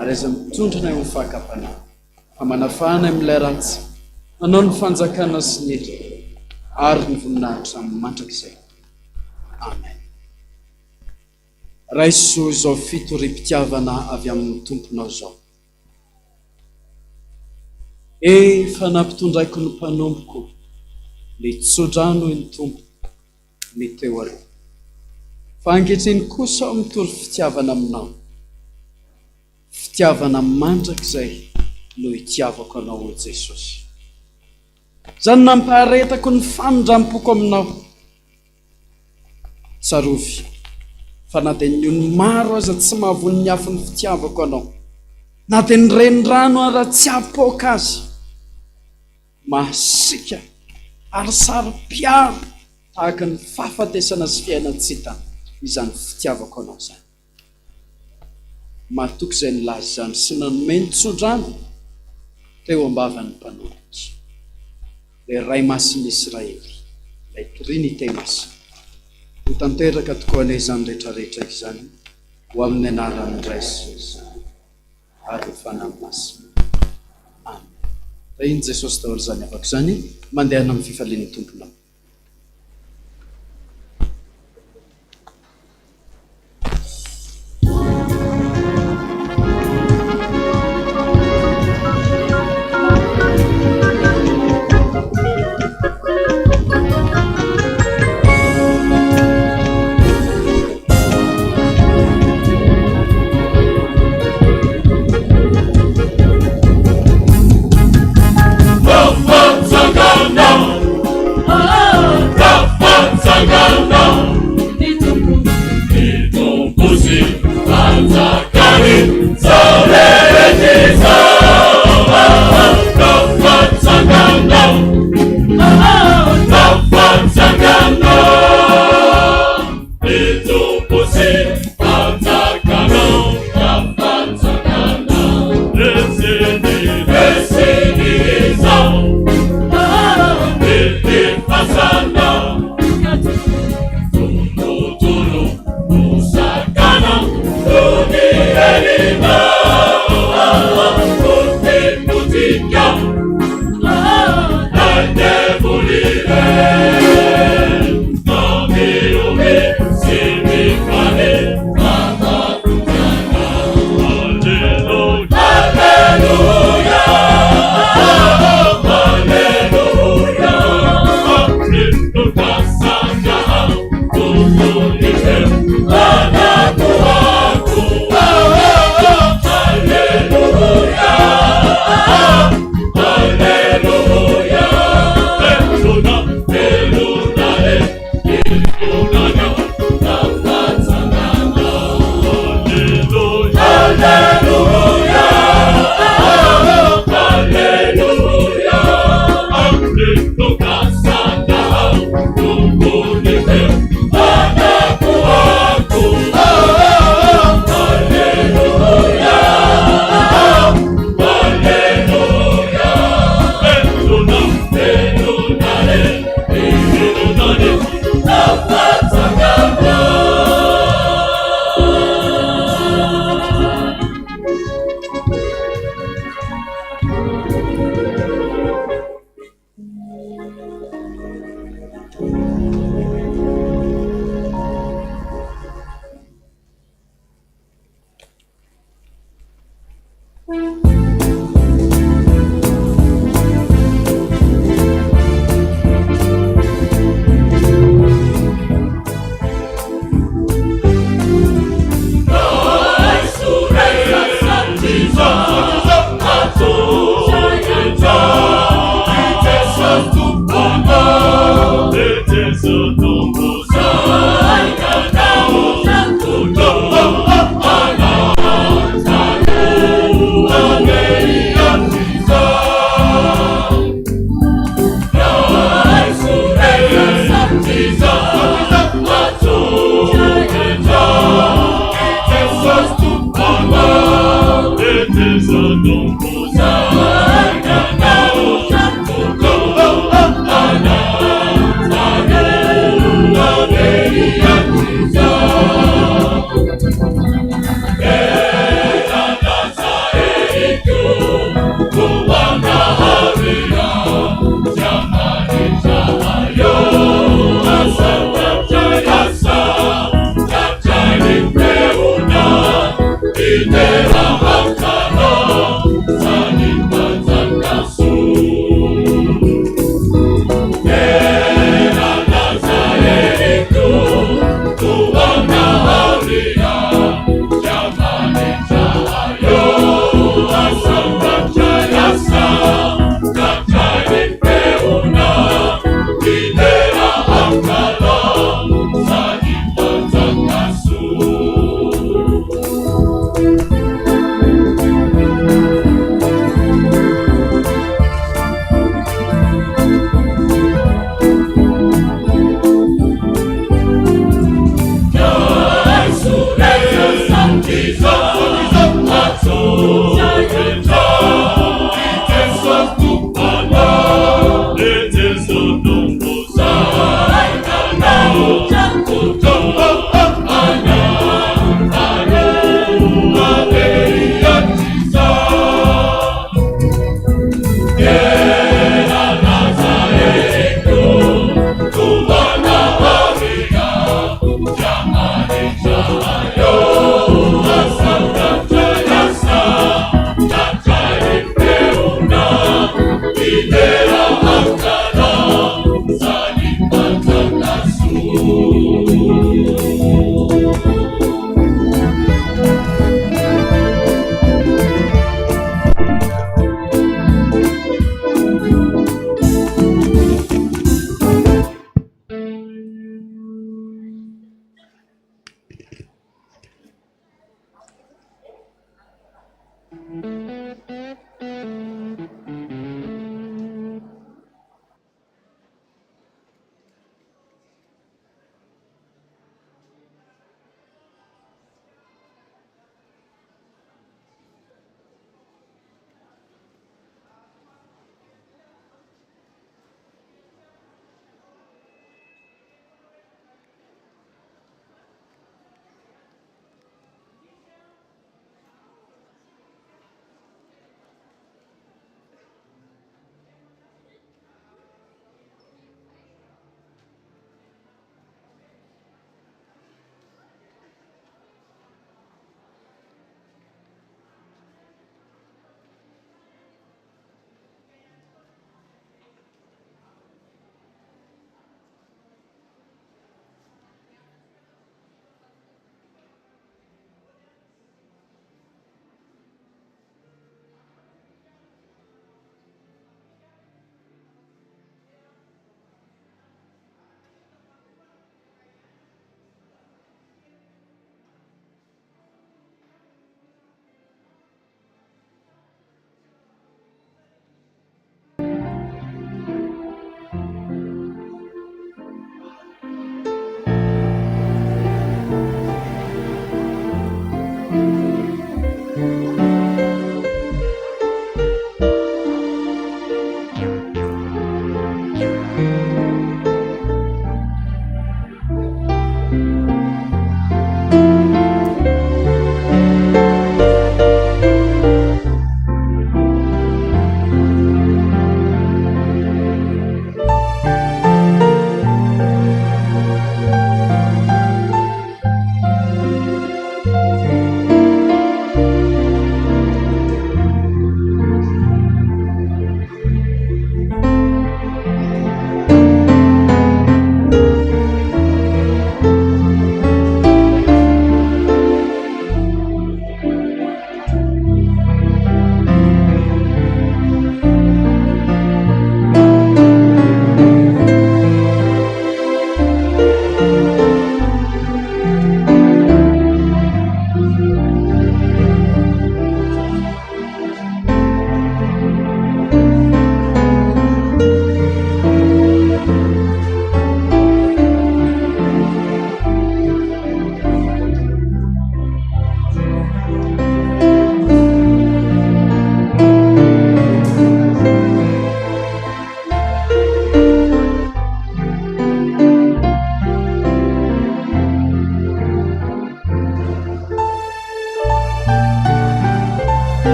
Ary aza mitondra anay ho fakam-panahy, fa manafaha anay amin'ilay ratsy, hanao ny fanjakana sy ny hery ary ny voninahitra mandrakizay. Amen. Raiso izao fitoriam-pitiavana avy amin'ny Tomponao izao. Efa nampitondraiko ny mpanompoko ny tsodrano, hoy ny Tompo, ny teo aloha. Fa ankehitriny kosa aho mitory fitiavana aminao. Fitiavana mandrakizay no itiavako anao, O Jesosy. Izany nampaharetako ny famindram-poko aminao. Tsarovy fa na dia ny ony maro aza tsy mahavono ny afon'ny fitiavako anao, na dia ny renirano ara tsy hapoaka azy, masiaka ary saro-piaro tahaka ny fahafatesana sy fiainan-tsy hita izany fitiavako anao izany. Matoky izay nilaza izany sy nanome ny tsodrano teo am-bavan'ny mpanompoky, ilay Ray Masin'ny Isiraely, ilay Trinite Masina. Ho tanteraka tokoa anie izany rehetra rehetra izany ho amin'ny anaran'ny Ray sy ny Zanaka ary ny Fanahy Masina. Amen. Tahin'i Jesosy daholo izany havako izany. Mandehana amin'ny fifalian'ny Tomponao.